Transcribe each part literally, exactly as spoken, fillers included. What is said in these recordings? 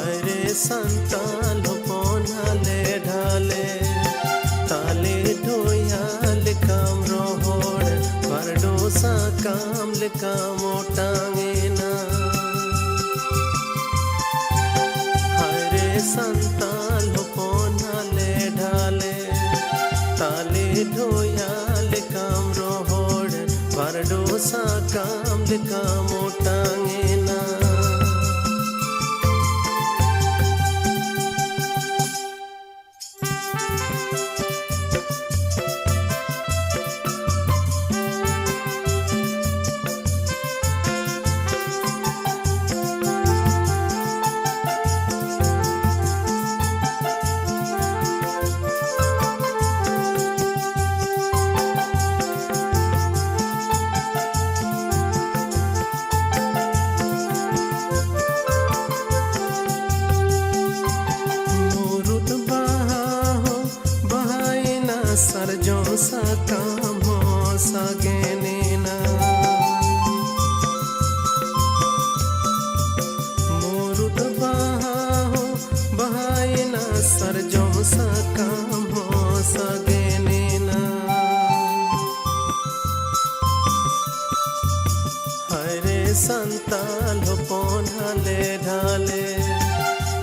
ᱨᱮ ᱥᱟᱱᱛᱟᱞ ᱦᱚᱯᱚᱱ ᱦᱟᱞᱮ ᱰᱷᱟᱞᱮ, ᱛᱟᱞᱮ ᱰᱷᱚᱭᱟ ᱞᱮᱠᱟᱢ ᱨᱚᱦᱚᱲ, ᱵᱟᱨᱰᱩ ᱥᱟᱠᱟᱢ ᱞᱮᱠᱟᱢ ᱚᱴᱟᱝ ᱮᱱᱟ᱾ ᱦᱟᱭ ᱨᱮ ᱥᱟᱱᱛᱟᱞ ᱦᱚᱯᱚᱱ ᱦᱟᱞᱮ ᱰᱷᱟᱞᱮ, ᱛᱟᱞᱮ ᱰᱷᱚᱭᱟ ᱞᱮᱠᱟᱢ ᱨᱚᱦᱚᱲ, ᱵᱟᱨᱰᱩ ᱥᱟᱠᱟᱢ ᱞᱮᱠᱟᱢ ᱚᱴᱟᱝ ᱮᱱᱟ᱾ ᱢᱩᱨᱩᱫ ᱵᱟᱦᱟ ᱦᱚᱸ ᱵᱟᱦᱟᱭᱮᱱᱟ, ᱥᱟᱨᱡᱚᱢ ᱥᱟᱠᱟᱢ ᱦᱚᱸ ᱥᱟᱜᱮᱱᱮᱱᱟ᱾ ᱢᱩᱨᱩᱫ ᱵᱟᱦᱟ ᱦᱚᱸ ᱵᱟᱦᱟᱭᱮᱱᱟ, ᱥᱟᱨᱡᱚᱢ ᱥᱟᱠᱟᱢ ᱦᱚᱸ ᱥᱟᱜᱮᱱᱮᱱᱟ᱾ ᱦᱟᱭ ᱨᱮ ᱥᱟᱱᱛᱟᱞ ᱦᱚᱯᱚᱱ ᱦᱟᱞᱮ ᱰᱷᱟᱞᱮ,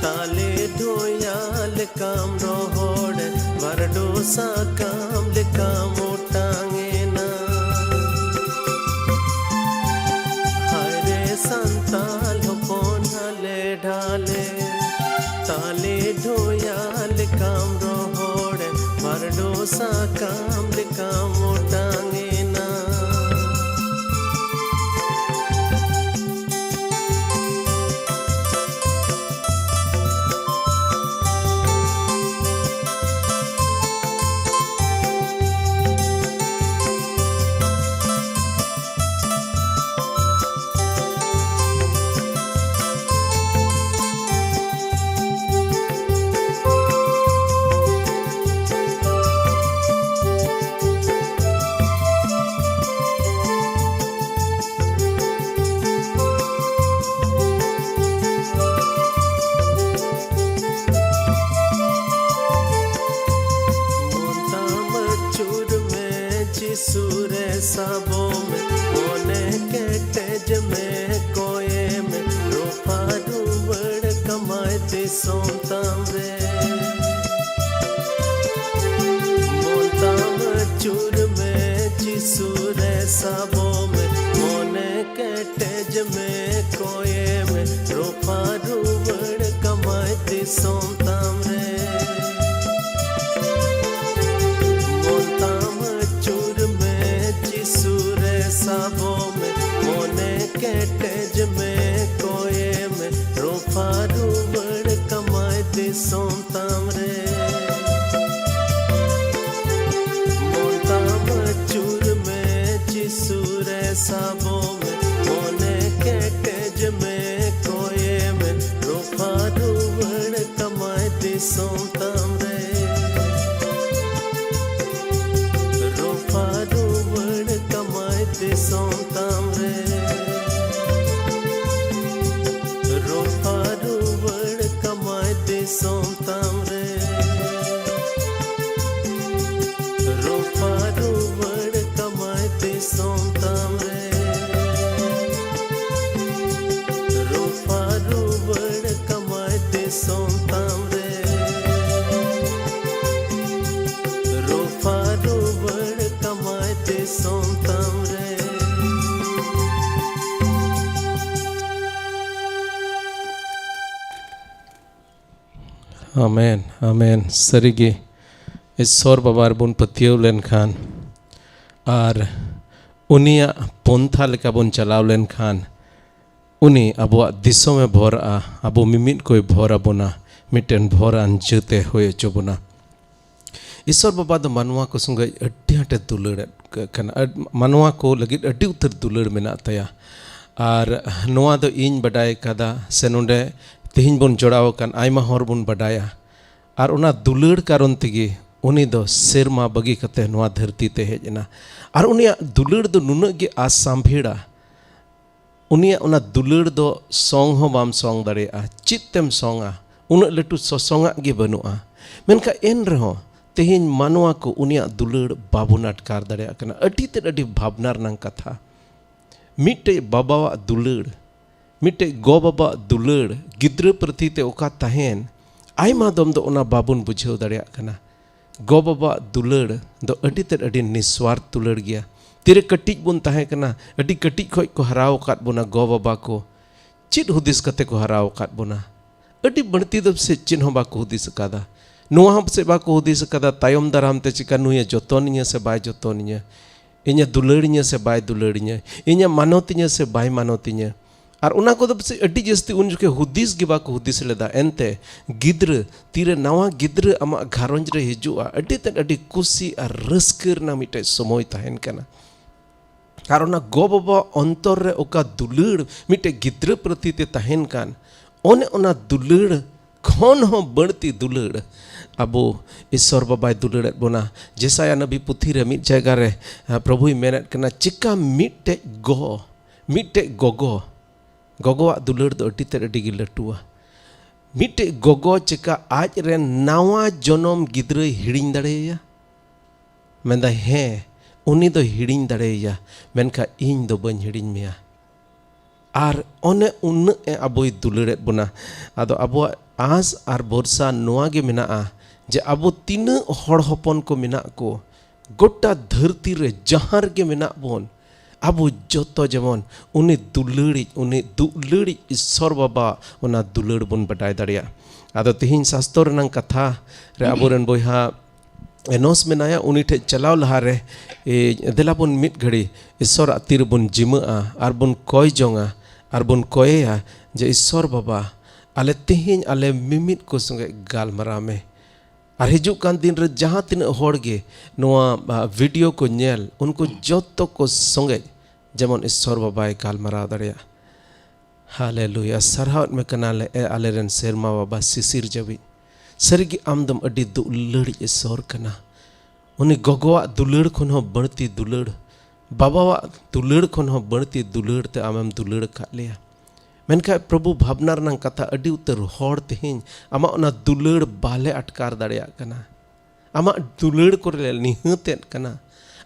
ᱛᱟᱞᱮ ᱰᱷᱚᱭᱟ ᱞᱮᱠᱟᱢ ᱨᱚᱦᱚᱲ, ᱵᱟᱨᱰᱩ ᱥᱟᱠᱟᱢ ᱞᱮᱠᱟᱢ ᱚᱴᱟᱝ ᱮᱱᱟ᱾ ᱦᱟᱭ ᱨᱮ ᱥᱟᱱᱛᱟᱞ ᱦᱚᱯᱚᱱ ᱦᱟᱞᱮ ᱰᱷᱟᱞᱮ, ᱛᱟᱞᱮ ᱰᱷᱚᱭᱟ ᱞᱮᱠᱟᱢ ᱨᱚᱦᱚᱲ, ᱵᱟᱨᱰᱩ ᱥᱟᱠᱟᱢ ᱞᱮᱠᱟᱢ ᱚᱴᱟᱝ ᱮᱱᱟ᱾ ᱫᱤᱥᱚᱢ ᱛᱟᱢ ᱨᱮ᱾ ᱢᱚᱱ ᱛᱟᱢ ᱟᱹᱪᱩᱨ ᱢᱮ, ᱡᱤᱥᱩ ᱨᱮ ᱥᱟᱵᱚᱜ ᱢᱮ, ᱢᱚᱱᱮ ᱠᱮᱴᱮᱡ ᱢᱮ, ᱠᱚᱭᱮ ᱢᱮ, ᱨᱚᱯᱷᱟ ᱨᱩᱣᱟᱹᱲ ᱠᱟᱢᱟᱭ ᱫᱤᱥᱚᱢ ᱛᱟᱢ ᱨᱮ᱾ ᱢᱚᱱ ᱛᱟᱢ ᱟᱹᱪᱩᱨ ᱢᱮ, ᱡᱤᱥᱩ ᱨᱮ ᱥᱟᱵᱚᱜ ᱢᱮ, ᱢᱚᱱᱮ ᱠᱮᱴᱮᱡ ᱢᱮ, ᱠᱚᱭᱮ ᱢᱮ, ᱨᱚᱯᱷᱟ ᱨᱩᱣᱟᱹᱲ ᱠᱟᱢᱟᱭ ᱫᱤᱥᱚᱢ ᱛᱟᱢ ᱨᱮ᱾ ᱢᱚᱱ ᱛᱟᱢ ᱟᱹᱪᱩᱨ ᱢᱮ, ᱡᱤᱥᱩ ᱨᱮ ᱥᱟᱵᱚᱜ ᱢᱮ, ᱢᱚᱱᱮ ᱠᱮᱴᱮᱡ ᱢᱮ, ᱠᱚᱭᱮ ᱢᱮ, ᱨᱚᱯᱷᱟ ᱨᱩᱣᱟᱹᱲ ᱠᱟᱢᱟᱭ ᱫᱤᱥᱚᱢ ᱛᱟᱢ ᱨᱮ᱾ ᱨᱚᱯᱷᱟ ᱨᱩᱣᱟᱹᱲ ᱠᱟᱢᱟᱭ ᱫᱤᱥᱚᱢ ᱛᱟᱢ ᱨᱮ᱾ ᱨᱚᱯᱷᱟ ᱨᱩᱣᱟᱹᱲ ᱠᱟᱢᱟᱭ ᱫᱤᱥᱚᱢ ᱛᱟᱢ ᱨᱮ᱾ ᱨᱚᱯᱷᱟ ᱨᱩᱣᱟᱹᱲ ᱠᱟᱢᱟᱭ ᱫᱤᱥᱚᱢ ᱛᱟᱢ ᱨᱮ᱾ ᱨᱚᱯᱷᱟ ᱨᱩᱣᱟᱹᱲ ᱠᱟᱢᱟᱭ ᱫᱤᱥᱚᱢ ᱛᱟᱢ ᱨᱮ᱾ ᱨᱚᱯᱷᱟ ᱨᱩᱣᱟᱹᱲ ᱠᱟᱢᱟᱭ ᱫᱤᱥᱚᱢ ᱛᱟᱢ ᱨᱮ᱾ ᱟᱢᱮᱱ, ᱟᱢᱮᱱ᱾ ᱥᱟᱹᱨᱤᱜᱮ, ᱤᱥᱥᱚᱨ ᱵᱟᱵᱟ ᱨᱮᱵᱚᱱ ᱯᱟᱹᱛᱭᱟᱹᱣ ᱞᱮᱱᱠᱷᱟᱱ ᱟᱨ ᱩᱱᱤᱭᱟᱜ ᱯᱚᱱᱛᱷᱟ ᱞᱮᱠᱟ ᱵᱚᱱ ᱪᱟᱞᱟᱣ ᱞᱮᱱᱠᱷᱟᱱ, ᱩᱱᱤ ᱟᱵᱚᱣᱟᱜ ᱫᱤᱥᱚᱢᱮ ᱵᱷᱚᱨᱟᱜᱼᱟ, ᱟᱵᱚ ᱢᱤᱢᱤᱫ ᱠᱚᱭ ᱵᱷᱚᱨ ᱟᱵᱚᱱᱟ, ᱢᱤᱫᱴᱮᱱ ᱵᱷᱚᱨᱟᱱ ᱡᱟᱹᱛᱮ ᱦᱩᱭ ᱦᱚᱪᱚ ᱵᱚᱱᱟ᱾ ᱤᱥᱥᱚᱨ ᱵᱟᱵᱟ ᱫᱚ ᱢᱟᱱᱣᱟ ᱠᱚ ᱥᱚᱸᱜᱮ ᱟᱹᱰᱤ ᱟᱸᱴᱮ ᱫᱩᱞᱟᱹᱲᱮᱫ ᱠᱟᱱᱟ᱾ ᱟᱹᱰ-, ᱢᱟᱱᱣᱟ ᱠᱚ ᱞᱟᱹᱜᱤᱫ ᱟᱹᱰᱤ ᱩᱛᱟᱹᱨ ᱫᱩᱞᱟᱹᱲ ᱢᱮᱱᱟᱜ ᱛᱟᱭᱟ᱾ ᱟᱨ ᱱᱚᱣᱟ ᱫᱚ ᱤᱧ ᱵᱟᱰᱟᱭ ᱠᱟᱫᱟ, ᱥᱮ ᱱᱚᱰᱮ ᱛᱮᱦᱮᱧ ᱵᱚᱱ ᱡᱚᱲᱟᱣ ᱟᱠᱟᱱ ᱟᱭᱢᱟ ᱦᱚᱲ ᱵᱚᱱ ᱵᱟᱰᱟᱭᱟ᱾ ᱟᱨ ᱚᱱᱟ ᱫᱩᱞᱟᱹᱲ ᱠᱟᱨᱚᱱ ᱛᱮᱜᱮ ᱩᱱᱤ ᱫᱚ ᱥᱮᱨᱢᱟ ᱵᱟᱹᱜᱤ ᱠᱟᱛᱮ ᱱᱚᱣᱟ ᱫᱷᱟᱹᱨᱛᱤ ᱛᱮ ᱦᱮᱡ ᱮᱱᱟ᱾ ᱟᱨ ᱩᱱᱤᱭᱟᱜ ᱫᱩᱞᱟᱹᱲ ᱫᱚ ᱱᱩᱱᱟᱹᱜ ᱜᱮ ᱟᱥᱟᱢᱵᱷᱮᱲᱟ, ᱩᱱᱤᱭᱟᱜ ᱚᱱᱟ ᱫᱩᱞᱟᱹᱲ ᱫᱚ ᱥᱚᱝ ᱦᱚᱸ ᱵᱟᱢ ᱥᱚᱝ ᱫᱟᱲᱮᱭᱟᱜᱼᱟ᱾ ᱪᱮᱫ ᱛᱮᱢ ᱥᱚᱝᱟ? ᱩᱱᱟᱹᱜ ᱞᱟᱹᱴᱩ ᱥᱚᱥᱚᱝᱟᱜ ᱜᱮ ᱵᱟᱹᱱᱩᱜᱼᱟ᱾ ᱢᱮᱱᱠᱷᱟᱱ ᱮᱱ ᱨᱮᱦᱚᱸ ᱛᱮᱦᱮᱧ ᱢᱟᱱᱣᱟ ᱠᱚ ᱩᱱᱤᱭᱟᱜ ᱫᱩᱞᱟᱹᱲ ᱵᱟᱵᱚᱱ ᱟᱴᱠᱟᱨ ᱫᱟᱲᱮᱭᱟᱜ ᱠᱟᱱᱟ᱾ ᱟᱹᱰᱤ ᱛᱮᱫ ᱟᱹᱰᱤ ᱵᱷᱟᱵᱽᱱᱟ ᱨᱮᱱᱟᱜ ᱠᱟᱛᱷᱟ᱾ ᱢᱤᱫᱴᱮᱡ ᱵᱟᱵᱟᱣᱟᱜ ᱫᱩᱞᱟᱹᱲ ᱢᱤᱫᱴᱮᱡ ᱜᱚ ᱵᱟᱵᱟᱣᱟᱜ ᱫᱩᱞᱟᱹᱲ ᱜᱤᱫᱽᱨᱟᱹ ᱯᱨᱚᱛᱤ ᱛᱮ ᱚᱠᱟ ᱛᱟᱦᱮᱱ, ᱟᱭᱢᱟ ᱫᱚᱢ ᱫᱚ ᱚᱱᱟ ᱵᱟᱵᱚᱱ ᱵᱩᱡᱷᱟᱹᱣ ᱫᱟᱲᱮᱭᱟᱜ ᱠᱟᱱᱟ᱾ ᱜᱚ ᱵᱟᱵᱟᱣᱟᱜ ᱫᱩᱞᱟᱹᱲ ᱫᱚ ᱟᱹᱰᱤ ᱛᱮᱫ ᱟᱹᱰᱤ ᱱᱤᱥᱣᱟᱨᱛᱷ ᱫᱩᱞᱟᱹᱲ ᱜᱮᱭᱟ᱾ ᱛᱤᱨᱮ ᱠᱟᱹᱴᱤᱡ ᱵᱚᱱ ᱛᱟᱦᱮᱸ ᱠᱟᱱᱟ, ᱟᱹᱰᱤ ᱠᱟᱹᱴᱤᱡ ᱠᱷᱚᱡ ᱠᱚ ᱦᱟᱨᱟᱣ ᱟᱠᱟᱫ ᱵᱚᱱᱟ ᱜᱚ ᱵᱟᱵᱟ ᱠᱚ᱾ ᱪᱮᱫ ᱦᱩᱫᱤᱥ ᱠᱟᱛᱮ ᱠᱚ ᱦᱟᱨᱟᱣ ᱟᱠᱟᱫ ᱵᱚᱱᱟ? ᱟᱹᱰᱤ ᱵᱟᱹᱲᱛᱤ ᱫᱚ ᱥᱮ ᱪᱮᱫ ᱦᱚᱸ ᱵᱟᱠᱚ ᱦᱩᱫᱤᱥ ᱟᱠᱟᱫᱟ᱾ ᱱᱚᱣᱟ ᱦᱚᱸ ᱯᱟᱥᱮᱡ ᱵᱟᱠᱚ ᱦᱩᱫᱤᱥ ᱟᱠᱟᱫᱟ, ᱛᱟᱭᱚᱢ ᱫᱟᱨᱟᱢ ᱛᱮ ᱪᱤᱠᱟ ᱱᱩᱭᱮ ᱡᱚᱛᱚᱱᱤᱧᱟ ᱥᱮ ᱵᱟᱭ ᱡᱚᱛᱚᱱᱤᱧᱟ, ᱤᱧᱮ ᱫᱩᱞᱟᱹᱲᱤᱧᱟ ᱥᱮ ᱵᱟᱭ ᱫᱩᱞᱟᱹᱲᱤᱧᱟ, ᱤᱧᱮ ᱢᱟᱱᱚᱛᱤᱧᱟ ᱥᱮ ᱵᱟᱭ ᱢᱟᱱᱚᱛᱤᱧᱟ᱾ ᱟᱨ ᱚᱱᱟ ᱠᱚᱫᱚ ᱯᱟᱥᱮᱡ ᱟᱹᱰᱤ ᱡᱟᱹᱥᱛᱤ ᱩᱱ ᱡᱚᱠᱷᱮᱡ ᱦᱩᱫᱤᱥ ᱜᱮ ᱵᱟᱠᱚ ᱦᱩᱫᱤᱥ ᱞᱮᱫᱟ᱾ ᱮᱱᱛᱮ ᱜᱤᱫᱽᱨᱟᱹ, ᱛᱤᱨᱮ ᱱᱟᱣᱟ ᱜᱤᱫᱽᱨᱟᱹ ᱟᱢᱟᱜ ᱜᱷᱟᱨᱚᱸᱡᱽ ᱨᱮ ᱦᱤᱡᱩᱜᱼᱟ, ᱟᱹᱰᱤ ᱛᱮᱫ ᱟᱹᱰᱤ ᱠᱩᱥᱤ ᱟᱨ ᱨᱟᱹᱥᱠᱟᱹ ᱨᱮᱱᱟᱜ ᱢᱤᱫᱴᱮᱡ ᱥᱚᱢᱚᱭ ᱛᱟᱦᱮᱱ ᱠᱟᱱᱟ᱾ ᱟᱨ ᱚᱱᱟ ᱜᱚ ᱵᱟᱵᱟ ᱚᱱᱛᱚᱨ ᱨᱮ ᱚᱠᱟ ᱫᱩᱞᱟᱹᱲ ᱢᱤᱫᱴᱮᱡ ᱜᱤᱫᱽᱨᱟᱹ ᱯᱨᱚᱛᱤ ᱛᱮ ᱛᱟᱦᱮᱱ ᱠᱟᱱ, ᱚᱱᱮ ᱚᱱᱟ ᱫᱩᱞᱟᱹᱲ ᱠᱷᱚᱱ ᱦᱚᱸ ᱵᱟᱹᱲᱛᱤ ᱫᱩᱞᱟᱹᱲ ᱟᱵᱚ ᱤᱥᱥᱚᱨ ᱵᱟᱵᱟᱭ ᱫᱩᱞᱟᱹᱲᱮᱫ ᱵᱚᱱᱟ᱾ ᱡᱮᱥᱟᱭᱟ ᱱᱟᱵᱤ ᱯᱩᱛᱷᱤ ᱨᱮ ᱢᱤᱫ ᱡᱟᱭᱜᱟ ᱨᱮ, ᱟ, ᱯᱨᱚᱵᱷᱩᱭ ᱢᱮᱱᱮᱫ ᱠᱟᱱᱟ, ᱪᱤᱠᱟ ᱢᱤᱫᱴᱮᱡ ᱜᱚ, ᱢᱤᱫᱴᱮᱡ ᱜᱚᱜᱚ, ᱜᱚᱜᱚᱣᱟᱜ ᱫᱩᱞᱟᱹᱲ ᱫᱚ ᱟᱹᱰᱤ ᱛᱮᱫ ᱟᱹᱰᱤ ᱜᱮ ᱞᱟᱹᱴᱩᱣᱟ᱾ ᱢᱤᱫᱴᱮᱡ ᱜᱚᱜᱚ ᱪᱤᱠᱟ ᱟᱡ ᱨᱮᱱ ᱱᱟᱣᱟ ᱡᱚᱱᱚᱢ ᱜᱤᱫᱽᱨᱟᱹᱭ ᱦᱤᱲᱤᱧ ᱫᱟᱲᱮᱭᱟᱭᱟ? ᱢᱮᱱᱫᱟᱭ, ᱦᱮᱸ, ᱩᱱᱤ ᱫᱚ ᱦᱤᱲᱤᱧ ᱫᱟᱲᱮᱭᱟᱭᱟ, ᱢᱮᱱᱠᱷᱟᱱ ᱤᱧ ᱫᱚ ᱵᱟᱹᱧ ᱦᱤᱲᱤᱧ ᱢᱮᱭᱟ᱾ ᱟᱨ ᱚᱱᱮ ᱩᱱᱟᱹᱜ ᱮ ᱟᱵᱚᱭ ᱫᱩᱞᱟᱹᱲᱮᱫ ᱵᱚᱱᱟ᱾ ᱟᱫᱚ ᱟᱵᱚᱣᱟᱜ ᱟᱸᱥ ᱟᱨ ᱵᱷᱚᱨᱥᱟ ᱱᱚᱣᱟ ᱜᱮ ᱢᱮᱱᱟᱜᱼᱟ ᱡᱮ ᱟᱵᱚ ᱛᱤᱱᱟᱹᱜ ᱦᱚᱲ ᱦᱚᱯᱚᱱ ᱠᱚ ᱢᱮᱱᱟᱜ ᱠᱚ, ᱜᱚᱴᱟ ᱫᱷᱟᱹᱨᱛᱤ ᱨᱮ ᱡᱟᱦᱟᱸ ᱨᱮᱜᱮ ᱢᱮᱱᱟᱜ ᱵᱚᱱ, ᱟᱵᱚ ᱡᱚᱛᱚ ᱡᱮᱢᱚᱱ ᱩᱱᱤ ᱫᱩᱞᱟᱹᱲᱤᱡ, ᱩᱱᱤ ᱫᱩᱞᱟᱹᱲᱤᱡ ᱤᱥᱥᱚᱨ ᱵᱟᱵᱟ ᱚᱱᱟ ᱫᱩᱞᱟᱹᱲ ᱵᱚᱱ ᱵᱟᱰᱟᱭ ᱫᱟᱲᱮᱭᱟᱜᱼᱟ᱾ ᱟᱫᱚ ᱛᱮᱦᱮᱧ ᱥᱟᱥᱛᱚᱨ ᱨᱮᱱᱟᱜ ᱠᱟᱛᱷᱟ ᱨᱮ ᱟᱵᱚᱨᱮᱱ ᱵᱚᱭᱦᱟ ᱮᱱᱚᱥ ᱢᱮᱱᱟᱭᱟ, ᱩᱱᱤ ᱴᱷᱮᱡ ᱪᱟᱞᱟᱣ ᱞᱟᱦᱟᱨᱮ, ᱮ, ᱫᱮᱞᱟ ᱵᱚᱱ ᱢᱤᱫ ᱜᱷᱟᱹᱲᱤ ᱤᱥᱥᱚᱨᱟᱜ ᱛᱤ ᱨᱮᱵᱚᱱ ᱡᱤᱢᱟᱹᱜᱼᱟ ᱟᱨ ᱵᱚᱱ ᱠᱚᱭ ᱡᱚᱝᱟ ᱟᱨ ᱵᱚᱱ ᱠᱚᱭᱮᱭᱟ ᱡᱮ, ᱤᱥᱥᱚᱨ ᱵᱟᱵᱟ, ᱟᱞᱮ ᱛᱮᱦᱮᱧ ᱟᱞᱮ ᱢᱤᱢᱤᱫ ᱠᱚ ᱥᱚᱸᱜᱮ ᱜᱟᱞᱢᱟᱨᱟᱣ ᱢᱮ᱾ ᱟᱨ ᱦᱤᱡᱩᱜ ᱠᱟᱱ ᱫᱤᱱ ᱨᱮ ᱡᱟᱦᱟᱸ ᱛᱤᱱᱟᱹᱜ ᱦᱚᱲ ᱜᱮ ᱱᱚᱣᱟ, ᱟ, ᱵᱷᱤᱰᱤᱭᱳ ᱠᱚ ᱧᱮᱞ, ᱩᱱᱠᱩ ᱡᱚᱛᱚ ᱠᱚ ᱥᱚᱸᱜᱮ ᱡᱮᱢᱚᱱ ᱤᱥᱥᱚᱨ ᱵᱟᱵᱟᱭ ᱜᱟᱞᱢᱟᱨᱟᱣ ᱫᱟᱲᱮᱭᱟᱜ᱾ ᱦᱟᱞᱮᱞᱩᱭᱟ, ᱥᱟᱨᱦᱟᱣᱮᱫ ᱢᱮ ᱠᱟᱱᱟᱞᱮ, ᱮ ᱟᱞᱮᱨᱮᱱ ᱥᱮᱨᱢᱟ ᱵᱟᱵᱟ ᱥᱤᱥᱤᱨ ᱡᱟᱹᱣᱤᱡ᱾ ᱥᱟᱹᱨᱤᱜᱮ ᱟᱢ ᱫᱚᱢ ᱟᱹᱰᱤ ᱫᱩᱞᱟᱹᱲᱤᱡ ᱤᱥᱥᱚᱨ ᱠᱟᱱᱟ᱾ ᱩᱱᱤ ᱜᱚᱜᱚᱣᱟᱜ ᱫᱩᱞᱟᱹᱲ ᱠᱷᱚᱱ ᱦᱚᱸ ᱵᱟᱹᱲᱛᱤ ᱫᱩᱞᱟᱹᱲ, ᱵᱟᱵᱟᱣᱟᱜ ᱫᱩᱞᱟᱹᱲ ᱠᱷᱚᱱ ᱦᱚᱸ ᱵᱟᱹᱲᱛᱤ ᱫᱩᱞᱟᱹᱲ ᱛᱮ ᱟᱢᱮᱢ ᱫᱩᱞᱟᱹᱲ ᱟᱠᱟᱫ ᱞᱮᱭᱟ᱾ ᱢᱮᱱᱠᱷᱟᱱ ᱯᱨᱚᱵᱷᱩ, ᱵᱷᱟᱵᱽᱱᱟ ᱨᱮᱱᱟᱜ ᱠᱟᱛᱷᱟ, ᱟᱹᱰᱤ ᱩᱛᱟᱹᱨ ᱦᱚᱲ ᱛᱮᱦᱮᱧ ᱟᱢᱟᱜ ᱚᱱᱟ ᱫᱩᱞᱟᱹᱲ ᱵᱟᱞᱮ ᱟᱴᱠᱟᱨ ᱫᱟᱲᱮᱭᱟᱜ ᱠᱟᱱᱟ᱾ ᱟᱢᱟᱜ ᱫᱩᱞᱟᱹᱲ ᱠᱚᱨᱮ ᱞᱮ ᱱᱤᱦᱟᱹᱛᱮᱫ ᱠᱟᱱᱟ,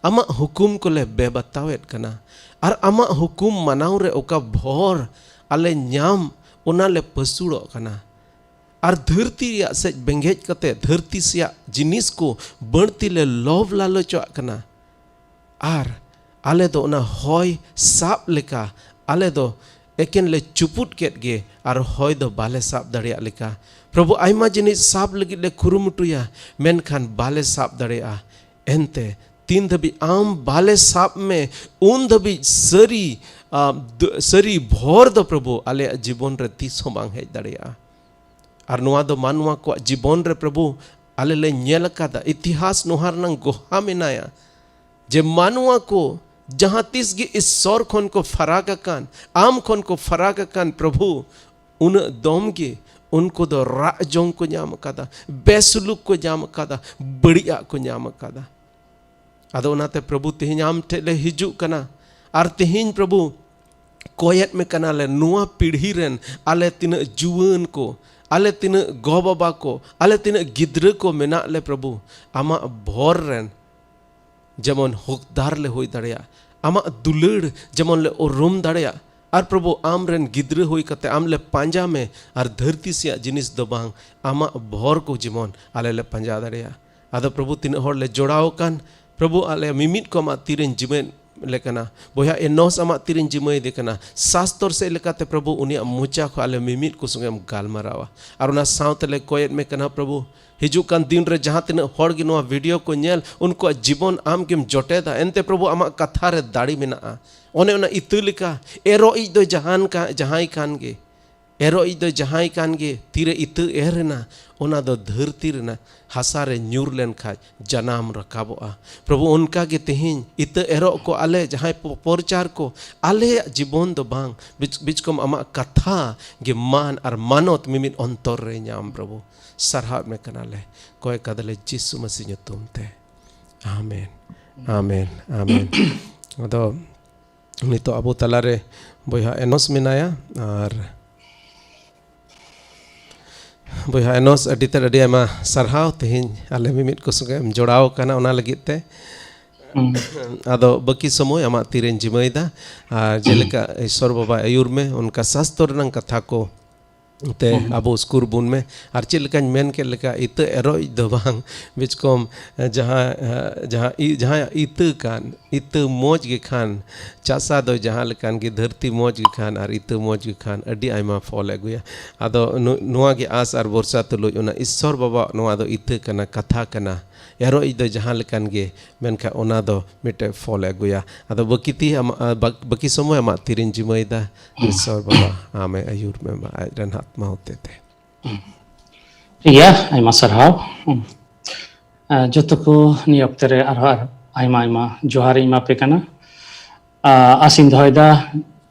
ᱟᱢᱟᱜ ᱦᱩᱠᱩᱢ ᱠᱚᱞᱮ ᱵᱮᱵᱟᱛᱟᱣᱮᱫ ᱠᱟᱱᱟ, ᱟᱨ ᱟᱢᱟᱜ ᱦᱩᱠᱩᱢ ᱢᱟᱱᱟᱣ ᱨᱮ ᱚᱠᱟ ᱵᱷᱚᱨ ᱟᱞᱮ ᱧᱟᱢ, ᱚᱱᱟ ᱞᱮ ᱯᱟᱹᱥᱩᱲᱚᱜ ᱠᱟᱱᱟ᱾ ᱟᱨ ᱫᱷᱟᱹᱨᱛᱤ ᱨᱮᱭᱟᱜ ᱥᱮᱫ ᱵᱮᱸᱜᱮᱫ ᱠᱟᱛᱮ ᱫᱷᱟᱹᱨᱛᱤ ᱥᱮᱭᱟᱜ ᱡᱤᱱᱤᱥ ᱠᱚ ᱵᱟᱹᱲᱛᱤ ᱞᱮ ᱞᱚᱵᱷ ᱞᱟᱞᱚᱪᱚᱜ ᱠᱟᱱᱟ᱾ ᱟᱨ ᱟᱞᱮ ᱫᱚ ᱚᱱᱟ ᱦᱚᱭ ᱥᱟᱵ ᱞᱮᱠᱟ, ᱟᱞᱮ ᱫᱚ ᱮᱠᱮᱱ ᱞᱮ ᱪᱩᱯᱩᱫ ᱠᱮᱫ ᱜᱮ ᱟᱨ ᱦᱚᱭ ᱫᱚ ᱵᱟᱞᱮ ᱥᱟᱵ ᱫᱟᱲᱮᱭᱟᱜ ᱞᱮᱠᱟ᱾ ᱯᱨᱚᱵᱷᱩ, ᱟᱭᱢᱟ ᱡᱤᱱᱤᱥ ᱥᱟᱵ ᱞᱟᱹᱜᱤᱫ ᱞᱮ ᱠᱩᱨᱩᱢᱩᱴᱩᱭᱟ, ᱢᱮᱱᱠᱷᱟᱱ ᱵᱟᱞᱮ ᱥᱟᱵ ᱫᱟᱲᱮᱭᱟᱜᱼᱟ᱾ ᱮᱱᱛᱮ ᱛᱤᱱ ᱫᱷᱟᱹᱵᱤᱡ ᱟᱢ ᱵᱟᱞᱮ ᱥᱟᱵ ᱢᱮ, ᱩᱱ ᱫᱷᱟᱹᱵᱤᱡ ᱥᱟᱹᱨᱤ, ᱟ, ᱫ-, ᱥᱟᱹᱨᱤ ᱵᱷᱚᱨ ᱫᱚ ᱯᱨᱚᱵᱷᱩ ᱟᱞᱮᱭᱟᱜ ᱡᱤᱵᱚᱱ ᱨᱮ ᱛᱤᱥ ᱦᱚᱸ ᱵᱟᱝ ᱦᱮᱡ ᱫᱟᱲᱮᱭᱟᱜᱼᱟ᱾ ᱟᱨ ᱱᱚᱣᱟ ᱫᱚ ᱢᱟᱱᱣᱟ ᱠᱚᱣᱟᱜ ᱡᱤᱵᱚᱱ ᱨᱮ ᱯᱨᱚᱵᱷᱩ ᱟᱞᱮ ᱞᱮ ᱧᱮᱞ ᱟᱠᱟᱫᱟ, ᱤᱛᱤᱦᱟᱥ ᱱᱚᱣᱟ ᱨᱮᱱᱟᱝ ᱜᱚᱦᱟ ᱢᱮᱱᱟᱭᱟ, ᱡᱮ ᱢᱟᱱᱣᱟ ᱠᱚ ᱡᱟᱦᱟᱸ ᱛᱤᱥ ᱜᱮ ᱤᱥᱥᱚᱨ ᱠᱷᱚᱱ ᱠᱚ ᱯᱷᱟᱨᱟᱠ ᱟᱠᱟᱱ, ᱟᱢ ᱠᱷᱚᱱ ᱠᱚ ᱯᱷᱟᱨᱟᱠ ᱟᱠᱟᱱ ᱯᱨᱚᱵᱷᱩ, ᱩᱱᱟᱹᱜ ᱫᱚᱢ ᱜᱮ ᱩᱱᱠᱩ ᱫᱚ ᱨᱟᱜ ᱡᱚᱝ ᱠᱚ ᱧᱟᱢ ᱟᱠᱟᱫᱟ, ᱵᱮᱥᱩᱞᱩᱠ ᱠᱚ ᱧᱟᱢ ᱟᱠᱟᱫᱟ, ᱵᱟᱹᱲᱤᱡᱟᱜ ᱠᱚ ᱧᱟᱢ ᱟᱠᱟᱫᱟ᱾ ᱟᱫᱚ ᱚᱱᱟᱛᱮ ᱯᱨᱚᱵᱷᱩ, ᱛᱮᱦᱮᱧ ᱟᱢ ᱴᱷᱮᱡ ᱞᱮ ᱦᱤᱡᱩᱜ ᱠᱟᱱᱟ᱾ ᱟᱨ ᱛᱮᱦᱮᱧ ᱯᱨᱚᱵᱷᱩ, ᱠᱚᱭᱮᱫ ᱢᱮ ᱠᱟᱱᱟᱞᱮ, ᱱᱚᱣᱟ ᱯᱤᱲᱦᱤ ᱨᱮᱱ ᱟᱞᱮ ᱛᱤᱱᱟᱹᱜ ᱡᱩᱣᱟᱹᱱ ᱠᱚ, ᱟᱞᱮ ᱛᱤᱱᱟᱹᱜ ᱜᱚ ᱵᱟᱵᱟ ᱠᱚ, ᱟᱞᱮ ᱛᱤᱱᱟᱹᱜ ᱜᱤᱫᱽᱨᱟᱹ ᱠᱚ ᱢᱮᱱᱟᱜ ᱞᱮ ᱯᱨᱚᱵᱷᱩ, ᱟᱢᱟᱜ ᱵᱷᱚᱨ ᱨᱮᱱ ᱡᱮᱢᱚᱱ ᱦᱚᱠᱫᱟᱨ ᱞᱮ ᱦᱩᱭ ᱫᱟᱲᱮᱭᱟᱜ, ᱟᱢᱟᱜ ᱫᱩᱞᱟᱹᱲ ᱡᱮᱢᱚᱱ ᱞᱮ ᱩᱨᱩᱢ ᱫᱟᱲᱮᱭᱟᱜ, ᱟᱨ ᱯᱨᱚᱵᱷᱩ, ᱟᱢ ᱨᱮᱱ ᱜᱤᱫᱽᱨᱟᱹ ᱦᱩᱭ ᱠᱟᱛᱮ ᱟᱢ ᱞᱮ ᱯᱟᱸᱡᱟ ᱢᱮ, ᱟᱨ ᱫᱷᱟᱹᱨᱛᱤ ᱥᱮᱭᱟᱜ ᱡᱤᱱᱤᱥ ᱫᱚ ᱵᱟᱝ, ᱟᱢᱟᱜ ᱵᱷᱚᱨ ᱠᱚ ᱡᱮᱢᱚᱱ ᱟᱞᱮ ᱞᱮ ᱯᱟᱸᱡᱟ ᱫᱟᱲᱮᱭᱟᱜ᱾ ᱟᱫᱚ ᱯᱨᱚᱵᱷᱩ, ᱛᱤᱱᱟᱹᱜ ᱦᱚᱲ ᱞᱮ ᱡᱚᱲᱟᱣ ᱟᱠᱟᱱ, ᱯᱨᱚᱵᱷᱩ, ᱟᱞᱮ ᱢᱤᱢᱤᱫ ᱠᱚ ᱟᱢᱟᱜ ᱛᱤᱨᱮᱧ ᱡᱤᱢᱟᱹ ᱞᱮ ᱠᱟᱱᱟ᱾ ᱵᱚᱭᱦᱟ ᱮᱱᱚᱥ ᱟᱢᱟᱜ ᱛᱤᱨᱮᱧ ᱡᱤᱢᱟᱹᱭᱮᱫᱮ ᱠᱟᱱᱟ᱾ ᱥᱟᱥᱛᱚᱨ ᱥᱮᱫ ᱞᱮᱠᱟᱛᱮ ᱯᱨᱚᱵᱷᱩ, ᱩᱱᱤᱭᱟᱜ ᱢᱚᱪᱟ ᱠᱷᱚᱱ ᱟᱞᱮ ᱢᱤᱢᱤᱫ ᱠᱚ ᱥᱚᱸᱜᱮ ᱮᱢ ᱜᱟᱞᱢᱟᱨᱟᱣᱟ᱾ ᱟᱨ ᱚᱱᱟ ᱥᱟᱶᱛᱮ ᱞᱮ ᱠᱚᱭᱮᱫ ᱢᱮ ᱠᱟᱱᱟ ᱯᱨᱚᱵᱷᱩ, ᱦᱤᱡᱩᱜ ᱠᱟᱱ ᱫᱤᱱ ᱨᱮ ᱡᱟᱦᱟᱸ ᱛᱤᱱᱟᱹᱜ ᱦᱚᱲ ᱜᱮ ᱱᱚᱣᱟ ᱵᱷᱤᱰᱤᱭᱳ ᱠᱚ ᱧᱮᱞ, ᱩᱱᱠᱩᱣᱟᱜ ᱡᱤᱵᱚᱱ ᱟᱢ ᱜᱮᱢ ᱡᱚᱴᱮᱫᱟ᱾ ᱮᱱᱛᱮ ᱯᱨᱚᱵᱷᱩ, ᱟᱢᱟᱜ ᱠᱟᱛᱷᱟ ᱨᱮ ᱫᱟᱲᱮ ᱢᱮᱱᱟᱜᱼᱟ᱾ ᱚᱱᱮ ᱚᱱᱟ ᱤᱛᱟᱹ ᱞᱮᱠᱟ, ᱮᱨᱚᱜ ᱤᱡ ᱫᱚ ᱡᱟᱦᱟᱱ ᱠᱟ-, ᱡᱟᱦᱟᱸᱭ ᱠᱟᱱ ᱜᱮ, ᱮᱨᱚᱜ ᱤᱡ ᱫᱚ ᱡᱟᱦᱟᱸᱭ ᱠᱟᱱ ᱜᱮ, ᱛᱤᱨᱮ ᱤᱛᱟᱹ ᱮᱨ ᱮᱱᱟ, ᱚᱱᱟ ᱫᱚ ᱫᱷᱟᱹᱨᱛᱤ ᱨᱮᱱᱟᱜ ᱦᱟᱥᱟ ᱨᱮ ᱧᱩᱨ ᱞᱮᱱ ᱠᱷᱟᱡ ᱡᱟᱱᱟᱢ ᱨᱟᱠᱟᱵᱚᱜᱼᱟ᱾ ᱯᱨᱚᱵᱷᱩ, ᱚᱱᱠᱟ ᱜᱮ ᱛᱮᱦᱮᱧ ᱤᱛᱟᱹ ᱮᱨᱚᱜ ᱠᱚ, ᱟᱞᱮ ᱡᱟᱦᱟᱸᱭ ᱯᱚ-, ᱯᱚᱨᱪᱟᱨ ᱠᱚ, ᱟᱞᱮᱭᱟᱜ ᱡᱤᱵᱚᱱ ᱫᱚ ᱵᱟᱝ, ᱵᱤᱪ-, ᱵᱤᱪᱠᱚᱢ ᱟᱢᱟᱜ ᱠᱟᱛᱷᱟ ᱜᱮ ᱢᱟᱱ ᱟᱨ ᱢᱟᱱᱚᱛ ᱢᱤᱢᱤᱫ ᱚᱱᱛᱚᱨ ᱨᱮ ᱧᱟᱢ, ᱯᱨᱚᱵᱷᱩ᱾ ᱥᱟᱨᱦᱟᱣ ᱢᱮ ᱠᱟᱱᱟᱞᱮ, ᱠᱚᱭ ᱠᱟᱫᱟᱞᱮ ᱡᱤᱥᱩ ᱢᱟᱹᱥᱤ ᱧᱩᱛᱩᱢ ᱛᱮ᱾ ᱟᱢᱮᱱ, ᱟᱢᱮᱱ, ᱟᱢᱮᱱ᱾ ᱟᱫᱚ ᱱᱤᱛᱚᱜ ᱟᱵᱚ ᱛᱟᱞᱟᱨᱮ ᱵᱚᱭᱦᱟ ᱮᱱᱚᱥ ᱢᱮᱱᱟᱭᱟ᱾ ᱟᱨ ᱵᱚᱭᱦᱟ ᱮᱱᱚᱥ, ᱟᱹᱰᱤ ᱛᱮᱫ ᱟᱹᱰᱤ ᱟᱭᱢᱟ ᱥᱟᱨᱦᱟᱣ, ᱛᱮᱦᱮᱧ ᱟᱞᱮ ᱢᱤᱢᱤᱫ ᱠᱚ ᱥᱚᱸᱜᱮ ᱮᱢ ᱡᱚᱲᱟᱣ ᱟᱠᱟᱱᱟ, ᱚᱱᱟ ᱞᱟᱹᱜᱤᱫ ᱛᱮ᱾ ᱟᱫᱚ ᱵᱟᱹᱠᱤ ᱥᱚᱢᱚᱭ ᱟᱢᱟᱜ ᱛᱤᱨᱮᱧ ᱡᱤᱢᱟᱹᱭᱮᱫᱟ, ᱟᱨ ᱡᱮᱞᱮᱠᱟ ᱤᱥᱥᱚᱨ ᱵᱟᱵᱟ ᱟᱹᱭᱩᱨ ᱢᱮ, ᱚᱱᱠᱟ ᱥᱟᱥᱛᱚ ᱨᱮᱱᱟᱜ ᱠᱟᱛᱷᱟ ᱠᱚ ᱛᱮ ᱟᱵᱚ ᱥᱩᱨ ᱵᱚᱱ ᱢᱮ᱾ ᱟᱨ ᱪᱮᱫ ᱞᱮᱠᱟᱧ ᱢᱮᱱ ᱠᱮᱫ ᱞᱮᱠᱟ, ᱤᱛᱟᱹ ᱮᱨᱚᱜ ᱫᱚ ᱵᱟᱝ, ᱵᱤᱪᱠᱚᱢ ᱡᱟᱦᱟᱸ, ᱡᱟᱦᱟᱸ ᱤ-, ᱡᱟᱦᱟᱸᱭᱟᱜ ᱤᱛᱟᱹ ᱠᱟᱱ, ᱤᱛᱟᱹ ᱢᱚᱡᱽ ᱜᱮ ᱠᱷᱟᱱ, ᱪᱟᱥᱟ ᱫᱚ ᱡᱟᱦᱟᱸ ᱞᱮᱠᱟᱱ ᱜᱮ, ᱫᱷᱟᱹᱨᱛᱤ ᱢᱚᱡᱽ ᱜᱮ ᱠᱷᱟᱱ ᱟᱨ ᱤᱛᱟᱹ ᱢᱚᱡᱽ ᱜᱮ ᱠᱷᱟᱱ, ᱟᱹᱰᱤ ᱟᱭᱢᱟ ᱯᱷᱚᱞ ᱮ ᱟᱹᱜᱩᱭᱟ᱾ ᱟᱫᱚ ᱱᱚᱣᱟ ᱜᱮ ᱟᱸᱥ ᱟᱨ ᱵᱷᱚᱨᱥᱟ ᱛᱩᱞᱩᱡ ᱚᱱᱟ ᱤᱥᱥᱚᱨ ᱵᱟᱵᱟᱣᱟᱜ ᱱᱚᱣᱟ ᱫᱚ ᱤᱛᱟᱹ ᱠᱟᱱᱟ, ᱠᱟᱛᱷᱟ ᱠᱟᱱᱟ᱾ ᱮᱨᱚᱜ ᱫᱚ ᱡᱟᱦᱟᱸ ᱞᱮᱠᱟᱱ ᱜᱮ, ᱢᱮᱱᱠᱷᱟᱱ ᱚᱱᱟ ᱫᱚ ᱢᱤᱫᱴᱮᱡ ᱯᱷᱚᱞ ᱮ ᱟᱹᱜᱩᱭᱟ᱾ ᱟᱫᱚ ᱵᱟᱹᱠᱤ ᱛᱤ ᱟᱢᱟᱜ, ᱵᱟᱹᱠᱤ ᱥᱚᱢᱚᱭ ᱟᱢᱟᱜ ᱛᱤᱨᱤᱧ ᱡᱤᱢᱟᱹᱭᱮᱫᱟ᱾ ᱤᱥᱥᱚᱨ ᱵᱟᱵᱟ ᱟᱢᱮ ᱟᱹᱭᱩᱨ ᱢᱮ ᱢᱟ ᱟᱡ ᱨᱮᱱ ᱟᱛᱢᱟ ᱦᱚᱛᱮ ᱛᱮ᱾ ᱴᱷᱤᱠ ᱜᱮᱭᱟ, ᱟᱭᱢᱟ ᱥᱟᱨᱦᱟᱣ᱾ ᱡᱚᱛᱚ ᱠᱚ ᱱᱤᱭᱟᱹ ᱚᱠᱛᱮ ᱨᱮ ᱟᱨᱦᱚᱸ ᱟᱭᱢᱟ ᱟᱭᱢᱟ ᱡᱚᱦᱟᱨ ᱤᱧ ᱮᱢᱟ ᱯᱮ ᱠᱟᱱᱟ᱾ ᱟᱥᱤᱧ ᱫᱚᱦᱚᱭᱮᱫᱟ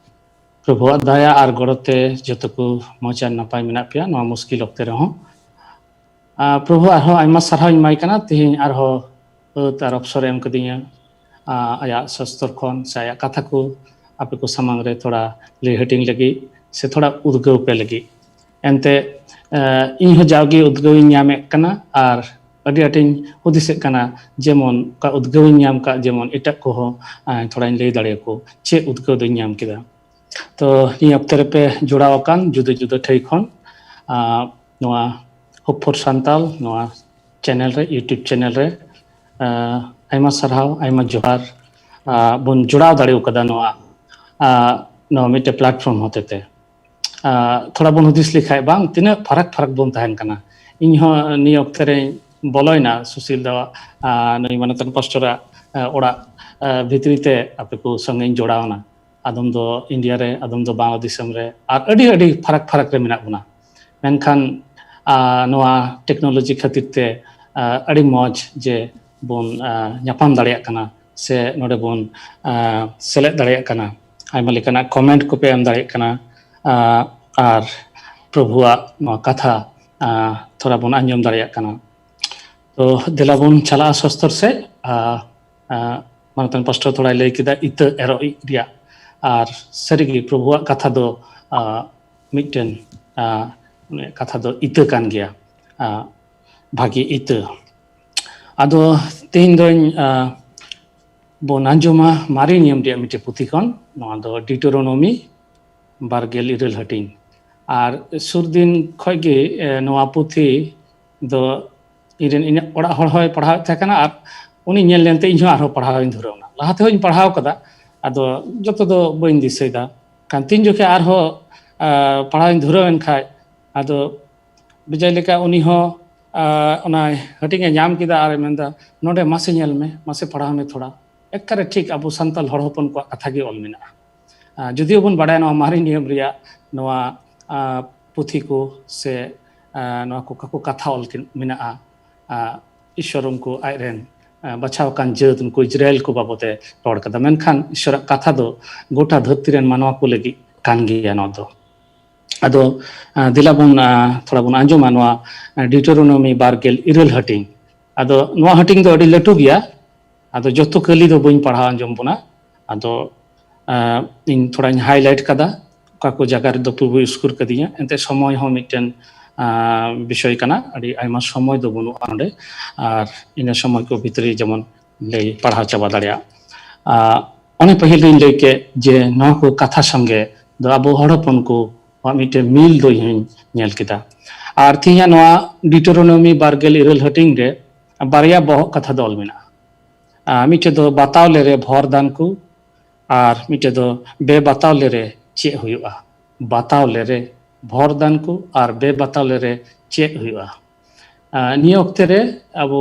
ᱯᱨᱚᱵᱷᱩᱣᱟᱜ ᱫᱟᱭᱟ ᱟᱨ ᱜᱚᱲᱚ ᱛᱮ ᱡᱚᱛᱚ ᱠᱚ ᱢᱚᱡᱽ ᱟᱨ ᱱᱟᱯᱟᱭ ᱢᱮᱱᱟᱜ ᱯᱮᱭᱟ ᱱᱚᱣᱟ ᱢᱩᱥᱠᱤᱞ ᱚᱠᱛᱮ ᱨᱮᱦᱚᱸ᱾ ᱯᱨᱚᱵᱷᱩ ᱟᱨᱦᱚᱸ ᱟᱭᱢᱟ ᱥᱟᱨᱦᱟᱣ ᱤᱧ ᱮᱢᱟᱭ ᱠᱟᱱᱟ, ᱛᱮᱦᱮᱧ ᱟᱨᱦᱚᱸ ᱟᱹᱛ ᱟᱨ ᱚᱯᱥᱚᱨ ᱮ ᱮᱢ ᱠᱟᱫᱤᱧᱟ ᱟᱭᱟᱜ ᱥᱟᱥᱛᱚᱨ ᱠᱷᱚᱱ ᱥᱮ ᱟᱭᱟᱜ ᱠᱟᱛᱷᱟ ᱠᱚ ᱟᱯᱮ ᱠᱚ ᱥᱟᱢᱟᱝ ᱨᱮ ᱛᱷᱚᱲᱟ ᱞᱟᱹᱭ ᱦᱟᱹᱴᱤᱧ ᱞᱟᱹᱜᱤᱫ ᱥᱮ ᱛᱷᱚᱲᱟ ᱩᱫᱽᱜᱟᱹᱣ ᱯᱮ ᱞᱟᱹᱜᱤᱫ᱾ ᱮᱱᱛᱮ ᱤᱧ ᱦᱚᱸ ᱡᱟᱣᱜᱮ ᱩᱫᱽᱜᱟᱹᱣ ᱤᱧ ᱧᱟᱢᱮᱫ ᱠᱟᱱᱟ ᱟᱨ ᱟᱹᱰᱤ ᱟᱸᱴᱤᱧ ᱦᱩᱫᱤᱥᱮᱫ ᱠᱟᱱᱟ, ᱡᱮᱢᱚᱱ ᱚᱠᱟ ᱩᱫᱽᱜᱟᱹᱣ ᱤᱧ ᱧᱟᱢ ᱠᱟᱜ, ᱡᱮᱢᱚᱱ ᱮᱴᱟᱜ ᱠᱚᱦᱚᱸ ᱛᱷᱚᱲᱟᱧ ᱞᱟᱹᱭ ᱫᱟᱲᱮᱭᱟᱠᱚ ᱪᱮᱫ ᱩᱫᱽᱜᱟᱹᱣ ᱫᱚᱧ ᱧᱟᱢ ᱠᱮᱫᱟ᱾ ᱛᱚ ᱱᱤᱭᱟᱹ ᱚᱠᱛᱮ ᱨᱮᱯᱮ ᱡᱚᱲᱟᱣ ᱟᱠᱟᱱ ᱡᱩᱫᱟᱹ ᱡᱩᱫᱟᱹ ᱴᱷᱟᱹᱭ ᱠᱷᱚᱱ ᱱᱚᱣᱟ Hope for Santal ᱱᱚᱣᱟ ᱪᱮᱱᱮᱞ ᱨᱮ, YouTube ᱪᱮᱱᱮᱞ ᱨᱮ ᱟᱭᱢᱟ ᱥᱟᱨᱦᱟᱣ, ᱟᱭᱢᱟ ᱡᱚᱦᱟᱨ᱾ ᱵᱚᱱ ᱡᱚᱲᱟᱣ ᱫᱟᱲᱮ ᱠᱟᱫᱟ ᱱᱚᱣᱟ, ᱱᱚᱣᱟ ᱢᱤᱫᱴᱮᱡ platform ᱦᱚᱛᱮᱛᱮ᱾ ᱛᱷᱚᱲᱟ ᱵᱚᱱ ᱦᱩᱫᱤᱥ ᱞᱮᱠᱷᱟᱡ ᱵᱟᱝ ᱛᱤᱱᱟᱹᱜ ᱯᱷᱟᱨᱟᱠ ᱯᱷᱟᱨᱟᱠ ᱵᱚᱱ ᱛᱟᱦᱮᱱ ᱠᱟᱱᱟ᱾ ᱤᱧ ᱦᱚᱸ ᱱᱤᱭᱟᱹ ᱚᱠᱛᱮ ᱨᱮᱧ ᱵᱚᱞᱚᱭᱮᱱᱟ ᱥᱩᱥᱤᱞ ᱫᱟᱣᱟᱜ, ᱱᱩᱭ ᱢᱟᱱᱚᱛᱟᱱ ᱯᱟᱥᱴᱚᱨᱟᱜ ᱚᱲᱟᱜ ᱵᱷᱤᱛᱨᱤ ᱛᱮ ᱟᱯᱮ ᱠᱚ ᱥᱚᱸᱜᱮᱧ ᱡᱚᱲᱟᱣ ᱮᱱᱟ᱾ ᱟᱫᱚᱢ ᱫᱚ ᱤᱱᱰᱤᱭᱟ ᱨᱮ, ᱟᱫᱚᱢ ᱫᱚ ᱵᱟᱝᱞᱟ ᱫᱤᱥᱚᱢ ᱨᱮ, ᱟᱨ ᱟᱹᱰᱤ ᱟᱹᱰᱤ ᱯᱷᱟᱨᱟᱠ ᱯᱷᱟᱨᱟᱠ ᱨᱮ ᱢᱮᱱᱟᱜ ᱵᱚᱱᱟ᱾ ᱢᱮᱱᱠᱷᱟᱱ ᱱᱚᱣᱟ ᱴᱮᱠᱱᱳᱞᱚᱡᱤ ᱠᱷᱟᱹᱛᱤᱨ ᱛᱮ ᱟᱹᱰᱤ ᱢᱚᱡᱽ ᱡᱮ ᱵᱚᱱ ᱧᱟᱯᱟᱢ ᱫᱟᱲᱮᱭᱟᱜ ᱠᱟᱱᱟ ᱥᱮ ᱱᱚᱰᱮ ᱵᱚᱱ ᱥᱮᱞᱮᱫ ᱫᱟᱲᱮᱭᱟᱜ ᱠᱟᱱᱟ᱾ ᱟᱭᱢᱟ ᱞᱮᱠᱟᱱᱟᱜ ᱠᱚᱢᱮᱱᱴ ᱠᱚᱯᱮ ᱮᱢ ᱫᱟᱲᱮᱭᱟᱜ ᱠᱟᱱᱟ ᱟᱨ ᱯᱨᱚᱵᱷᱩᱣᱟᱜ ᱱᱚᱣᱟ ᱠᱟᱛᱷᱟ ᱛᱷᱚᱲᱟ ᱵᱚᱱ ᱟᱸᱡᱚᱢ ᱫᱟᱲᱮᱭᱟᱜ ᱠᱟᱱᱟ᱾ ᱛᱚ ᱫᱮᱞᱟ ᱵᱚᱱ ᱪᱟᱞᱟᱜᱼᱟ ᱥᱚᱥᱛᱚᱨ ᱥᱮᱫ᱾ ᱢᱟᱱᱚᱛᱟᱱ ᱯᱟᱥᱴᱚᱨ ᱛᱷᱚᱲᱟᱭ ᱞᱟᱹᱭ ᱠᱮᱫᱟ ᱤᱛᱟᱹ ᱮᱨᱚᱜ ᱨᱮᱭᱟᱜ, ᱟᱨ ᱥᱟᱹᱨᱤᱜᱮ ᱯᱨᱚᱵᱷᱩᱣᱟᱜ ᱠᱟᱛᱷᱟ ᱫᱚ ᱢᱤᱫᱴᱮᱱ ᱠᱟᱛᱷᱟ ᱫᱚ ᱤᱛᱟᱹ ᱠᱟᱱ ᱜᱮᱭᱟ, ᱵᱷᱟᱹᱜᱤ ᱤᱛᱟᱹ᱾ ᱟᱫᱚ ᱛᱮᱦᱮᱧ ᱫᱚᱧ ᱵᱚᱱ ᱟᱸᱡᱚᱢᱟ ᱢᱟᱨᱮ ᱱᱤᱭᱚᱢ ᱨᱮᱭᱟᱜ ᱢᱤᱫᱴᱮᱱ ᱯᱩᱛᱷᱤ ᱠᱷᱚᱱ᱾ ᱱᱚᱣᱟ ᱫᱚ ᱰᱤᱴᱳᱨᱳᱱᱚᱢᱤ ᱵᱟᱨᱜᱮᱞ ᱤᱨᱟᱹᱞ ᱦᱟᱹᱴᱤᱧ᱾ ᱟᱨ ᱥᱩᱨ ᱫᱤᱱ ᱠᱷᱚᱱ ᱜᱮ ᱱᱚᱣᱟ ᱯᱩᱛᱷᱤ ᱫᱚ ᱤᱧᱨᱮᱱ ᱤᱧᱟᱹᱜ ᱚᱲᱟᱜ ᱦᱚᱲ ᱦᱚᱸᱭ ᱯᱟᱲᱦᱟᱣᱮᱫ ᱛᱟᱦᱮᱸ ᱠᱟᱱᱟ, ᱟᱨ ᱩᱱᱤ ᱧᱮᱞ ᱧᱮᱞᱛᱮ ᱤᱧᱦᱚᱸ ᱟᱨᱦᱚᱸ ᱯᱟᱲᱦᱟᱣ ᱤᱧ ᱫᱷᱩᱨᱟᱹᱣ ᱮᱱᱟ᱾ ᱞᱟᱦᱟ ᱛᱮᱦᱚᱸᱧ ᱯᱟᱲᱦᱟᱣ ᱠᱟᱫᱟ, ᱟᱫᱚ ᱡᱚᱛᱚ ᱫᱚ ᱵᱟᱹᱧ ᱫᱤᱥᱟᱹᱭᱮᱫᱟ᱾ ᱠᱷᱟᱱ ᱛᱤᱱ ᱡᱚᱠᱷᱮᱡ ᱟᱨᱦᱚᱸ ᱯᱟᱲᱦᱟᱣ ᱤᱧ ᱫᱷᱩᱨᱟᱹᱣ ᱮᱱ ᱠᱷᱟᱡ, ᱟᱫᱚ ᱵᱮᱡᱟᱭ ᱞᱮᱠᱟ ᱩᱱᱤ ᱦᱚᱸ ᱚᱱᱟ ᱦᱟᱹᱴᱤᱧ ᱮ ᱧᱟᱢ ᱠᱮᱫᱟ ᱟᱨ ᱮ ᱢᱮᱱᱫᱟ, "ᱱᱚᱰᱮ ᱢᱟᱥᱮ ᱧᱮᱞ ᱢᱮ, ᱢᱟᱥᱮ ᱯᱟᱲᱦᱟᱣ ᱢᱮ ᱛᱷᱚᱲᱟ, ᱮᱠᱟᱨᱮ ᱴᱷᱤᱠ ᱟᱵᱚ ᱥᱟᱱᱛᱟᱲ ᱦᱚᱲ ᱦᱚᱯᱚᱱ ᱠᱚᱣᱟᱜ ᱠᱟᱛᱷᱟ ᱜᱮ ᱚᱞ ᱢᱮᱱᱟᱜᱼᱟ᱾" ᱡᱩᱫᱤᱭᱳ ᱵᱚᱱ ᱵᱟᱲᱟᱭᱟ ᱱᱚᱣᱟ ᱢᱟᱨᱮ ᱱᱤᱭᱚᱢ ᱨᱮᱭᱟᱜ ᱱᱚᱣᱟ ᱯᱩᱛᱷᱤ ᱠᱚ ᱥᱮ ᱱᱚᱣᱟ ᱠᱚ ᱠᱟᱠᱚ ᱠᱟᱛᱷᱟ ᱚᱞ ᱢᱮᱱᱟᱜᱼᱟ, ᱤᱥᱥᱚᱨ ᱩᱱᱠᱩ ᱟᱡᱨᱮᱱ ᱵᱟᱪᱷᱟᱣ ᱟᱠᱟᱱ ᱡᱟᱹᱛ, ᱩᱱᱠᱩ ᱤᱡᱽᱨᱟᱭᱮᱞ ᱠᱚ ᱵᱟᱵᱚᱫ ᱮ ᱨᱚᱲ ᱠᱟᱫᱟ, ᱢᱮᱱᱠᱷᱟᱱ ᱤᱥᱥᱚᱨᱟᱜ ᱠᱟᱛᱷᱟ ᱫᱚ ᱜᱚᱴᱟ ᱫᱷᱟᱹᱨᱛᱤ ᱨᱮᱱ ᱢᱟᱱᱣᱟ ᱠᱚ ᱞᱟᱹᱜᱤᱫ ᱠᱟᱱ ᱜᱮᱭᱟ ᱱᱚᱣᱟ ᱫᱚ᱾ ᱟᱫᱚ ᱫᱮᱞᱟ ᱵᱚᱱ ᱛᱷᱚᱲᱟ ᱵᱚᱱ ᱟᱸᱡᱚᱢᱟ ᱱᱚᱣᱟ ᱰᱤᱴᱳᱨᱳᱱᱚᱢᱤ ᱵᱟᱨᱜᱮᱞ ᱤᱨᱟᱹᱞ ᱦᱟᱹᱴᱤᱧ᱾ ᱟᱫᱚ ᱱᱚᱣᱟ ᱦᱟᱹᱴᱤᱧ ᱫᱚ ᱟᱹᱰᱤ ᱞᱟᱹᱴᱩ ᱜᱮᱭᱟ, ᱟᱫᱚ ᱡᱚᱛᱚ ᱠᱟᱹᱞᱤ ᱫᱚ ᱵᱟᱹᱧ ᱯᱟᱲᱦᱟᱣ ᱟᱸᱡᱚᱢ ᱵᱚᱱᱟ᱾ ᱟᱫᱚ ᱤᱧ ᱛᱷᱚᱲᱟᱧ ᱦᱟᱭᱞᱟᱭᱤᱴ ᱠᱟᱫᱟ, ᱚᱠᱟ ᱠᱚ ᱡᱟᱭᱜᱟ ᱨᱮᱫᱚ ᱯᱨᱚᱵᱷᱩᱭ ᱩᱥᱠᱩᱨ ᱠᱟᱫᱤᱧᱟ᱾ ᱮᱱᱛᱮ ᱥᱚᱢᱚᱭ ᱦᱚᱸ ᱢᱤᱫᱴᱮᱱ ᱵᱤᱥᱚᱭ ᱠᱟᱱᱟ, ᱟᱹᱰᱤ ᱟᱭᱢᱟ ᱥᱚᱢᱚᱭ ᱫᱚ ᱵᱟᱹᱱᱩᱜᱼᱟ ᱱᱚᱰᱮ, ᱟᱨ ᱤᱱᱟᱹ ᱥᱚᱢᱚᱭ ᱠᱚ ᱵᱷᱤᱛᱨᱤ ᱡᱮᱢᱚᱱ ᱞᱟᱹᱭ ᱯᱟᱲᱦᱟᱣ ᱪᱟᱵᱟ ᱫᱟᱲᱮᱭᱟᱜ᱾ ᱚᱱᱮ ᱯᱟᱹᱦᱤᱞ ᱨᱤᱧ ᱞᱟᱹᱭ ᱠᱮᱫ ᱡᱮ ᱱᱚᱣᱟ ᱠᱚ ᱠᱟᱛᱷᱟ ᱥᱚᱸᱜᱮ ᱫᱚ ᱟᱵᱚ ᱦᱚᱲ ᱦᱚᱯᱚᱱ ᱠᱚᱣᱟᱜ ᱢᱤᱫᱴᱮᱱ ᱢᱤᱞ ᱫᱚ ᱤᱧ ᱦᱚᱧ ᱧᱮᱞ ᱠᱮᱫᱟ᱾ ᱟᱨ ᱛᱮᱦᱮᱧᱟᱜ ᱱᱚᱣᱟ ᱰᱤᱴᱳᱨᱳᱱᱚᱢᱤ ᱵᱟᱨᱜᱮᱞ ᱤᱨᱟᱹᱞ ᱦᱟᱹᱴᱤᱧ ᱨᱮ ᱵᱟᱨᱭᱟ ᱵᱚᱦᱚᱜ ᱠᱟᱛᱷᱟ ᱫᱚ ᱚᱞ ᱢᱮᱱᱟᱜᱼᱟ᱾ ᱢᱤᱫᱴᱮᱡ ᱫᱚ ᱵᱟᱛᱟᱣ ᱞᱮᱨᱮ ᱵᱷᱚᱨ ᱫᱟᱱ ᱠᱚ, ᱟᱨ ᱢᱤᱫᱴᱮᱡ ᱫᱚ ᱵᱮ ᱵᱟᱛᱟᱣ ᱞᱮᱨᱮ ᱪᱮᱫ ᱦᱩᱭᱩᱜᱼᱟ᱾ ᱵᱟᱛᱟᱣ ᱞᱮᱨᱮ ᱵᱷᱚᱨ ᱫᱟᱱ ᱠᱚ ᱟᱨ ᱵᱮ ᱵᱟᱛᱟᱣ ᱞᱮᱨᱮ ᱪᱮᱫ ᱦᱩᱭᱩᱜᱼᱟ᱾ ᱱᱤᱭᱟᱹ ᱚᱠᱛᱮ ᱨᱮ ᱟᱵᱚ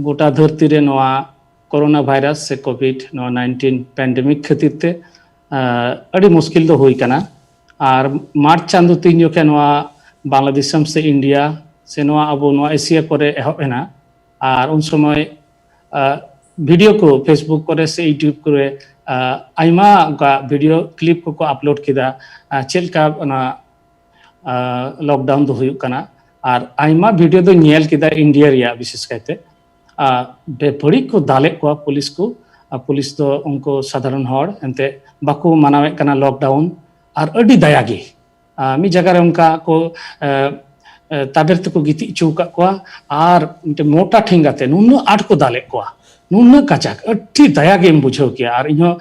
ᱜᱚᱴᱟ ᱫᱷᱟᱹᱨᱛᱤ ᱨᱮ ᱱᱚᱣᱟ ᱠᱳᱨᱳᱱᱟ ᱵᱷᱟᱭᱨᱟᱥ ᱥᱮ ᱠᱳᱵᱷᱤᱰ ᱱᱚᱣᱟ ᱱᱟᱭᱤᱱᱴᱤᱱ ᱯᱮᱱᱰᱮᱢᱤᱠ ᱠᱷᱟᱹᱛᱤᱨ ᱛᱮ ᱟᱹᱰᱤ ᱢᱩᱥᱠᱤᱞ ᱫᱚ ᱦᱩᱭ ᱠᱟᱱᱟ᱾ ᱟᱨ ᱢᱟᱨᱪ ᱪᱟᱸᱫᱚ ᱛᱤᱱ ᱡᱚᱠᱷᱮᱡ ᱱᱚᱣᱟ ᱵᱟᱝᱞᱟ ᱫᱤᱥᱚᱢ ᱥᱮ ᱤᱱᱰᱤᱭᱟ ᱥᱮ ᱱᱚᱣᱟ ᱟᱵᱚ ᱱᱚᱣᱟ ᱮᱥᱤᱭᱟ ᱠᱚᱨᱮ ᱮᱦᱚᱵ ᱮᱱᱟ, ᱟᱨ ᱩᱱ ᱥᱚᱢᱚᱭ ᱵᱷᱤᱰᱤᱭᱳ ᱠᱚ ᱯᱷᱮᱥᱵᱩᱠ ᱠᱚᱨᱮ ᱥᱮ ᱤᱭᱩᱴᱩᱵᱽ ᱠᱚᱨᱮ ᱟᱭᱢᱟ ᱚᱱᱠᱟ ᱵᱷᱤᱰᱤᱭᱳ ᱠᱞᱤᱯ ᱠᱚᱠᱚ ᱟᱯᱞᱳᱰ ᱠᱮᱫᱟ, ᱪᱮᱫ ᱞᱮᱠᱟ ᱚᱱᱟ ᱞᱚᱠᱰᱟᱣᱩᱱ ᱫᱚ ᱦᱩᱭᱩᱜ ᱠᱟᱱᱟ᱾ ᱟᱨ ᱟᱭᱢᱟ ᱵᱷᱤᱰᱤᱭᱳ ᱫᱚ ᱧᱮᱞ ᱠᱮᱫᱟ ᱤᱱᱰᱤᱭᱟ ᱨᱮᱭᱟᱜ ᱵᱤᱥᱮᱥ ᱠᱟᱭᱛᱮ, ᱵᱮᱵᱟᱹᱲᱤᱡ ᱠᱚ ᱫᱟᱞᱮᱫ ᱠᱚᱣᱟ ᱯᱩᱞᱤᱥ ᱠᱚ᱾ ᱟᱨ ᱯᱩᱞᱤᱥ ᱫᱚ ᱩᱱᱠᱩ ᱥᱟᱫᱷᱟᱨᱚᱱ ᱦᱚᱲ ᱮᱱᱛᱮ ᱵᱟᱠᱚ ᱢᱟᱱᱟᱣᱮᱫ ᱠᱟᱱᱟ ᱞᱚᱠᱰᱟᱣᱩᱱ, ᱟᱨ ᱟᱹᱰᱤ ᱫᱟᱭᱟ ᱜᱮ᱾ ᱢᱤᱫ ᱡᱟᱭᱜᱟ ᱨᱮ ᱚᱱᱠᱟ ᱠᱚ ᱛᱟᱵᱮᱨ ᱛᱮᱠᱚ ᱜᱤᱛᱤᱡ ᱦᱚᱪᱚ ᱟᱠᱟᱫ ᱠᱚᱣᱟ, ᱟᱨ ᱢᱤᱫᱴᱮᱱ ᱢᱚᱴᱟ ᱴᱷᱮᱸᱜᱟ ᱛᱮ ᱱᱩᱱᱟᱹᱜ ᱟᱸᱴ ᱠᱚ ᱫᱟᱞᱮᱫ ᱠᱚᱣᱟ᱾ ᱱᱩᱱᱟᱹᱜ ᱠᱟᱡᱟᱠ, ᱟᱹᱰᱤ ᱫᱟᱭᱟ ᱜᱮᱢ ᱵᱩᱡᱷᱟᱹᱣ ᱠᱮᱭᱟ᱾ ᱟᱨ ᱤᱧᱦᱚᱸ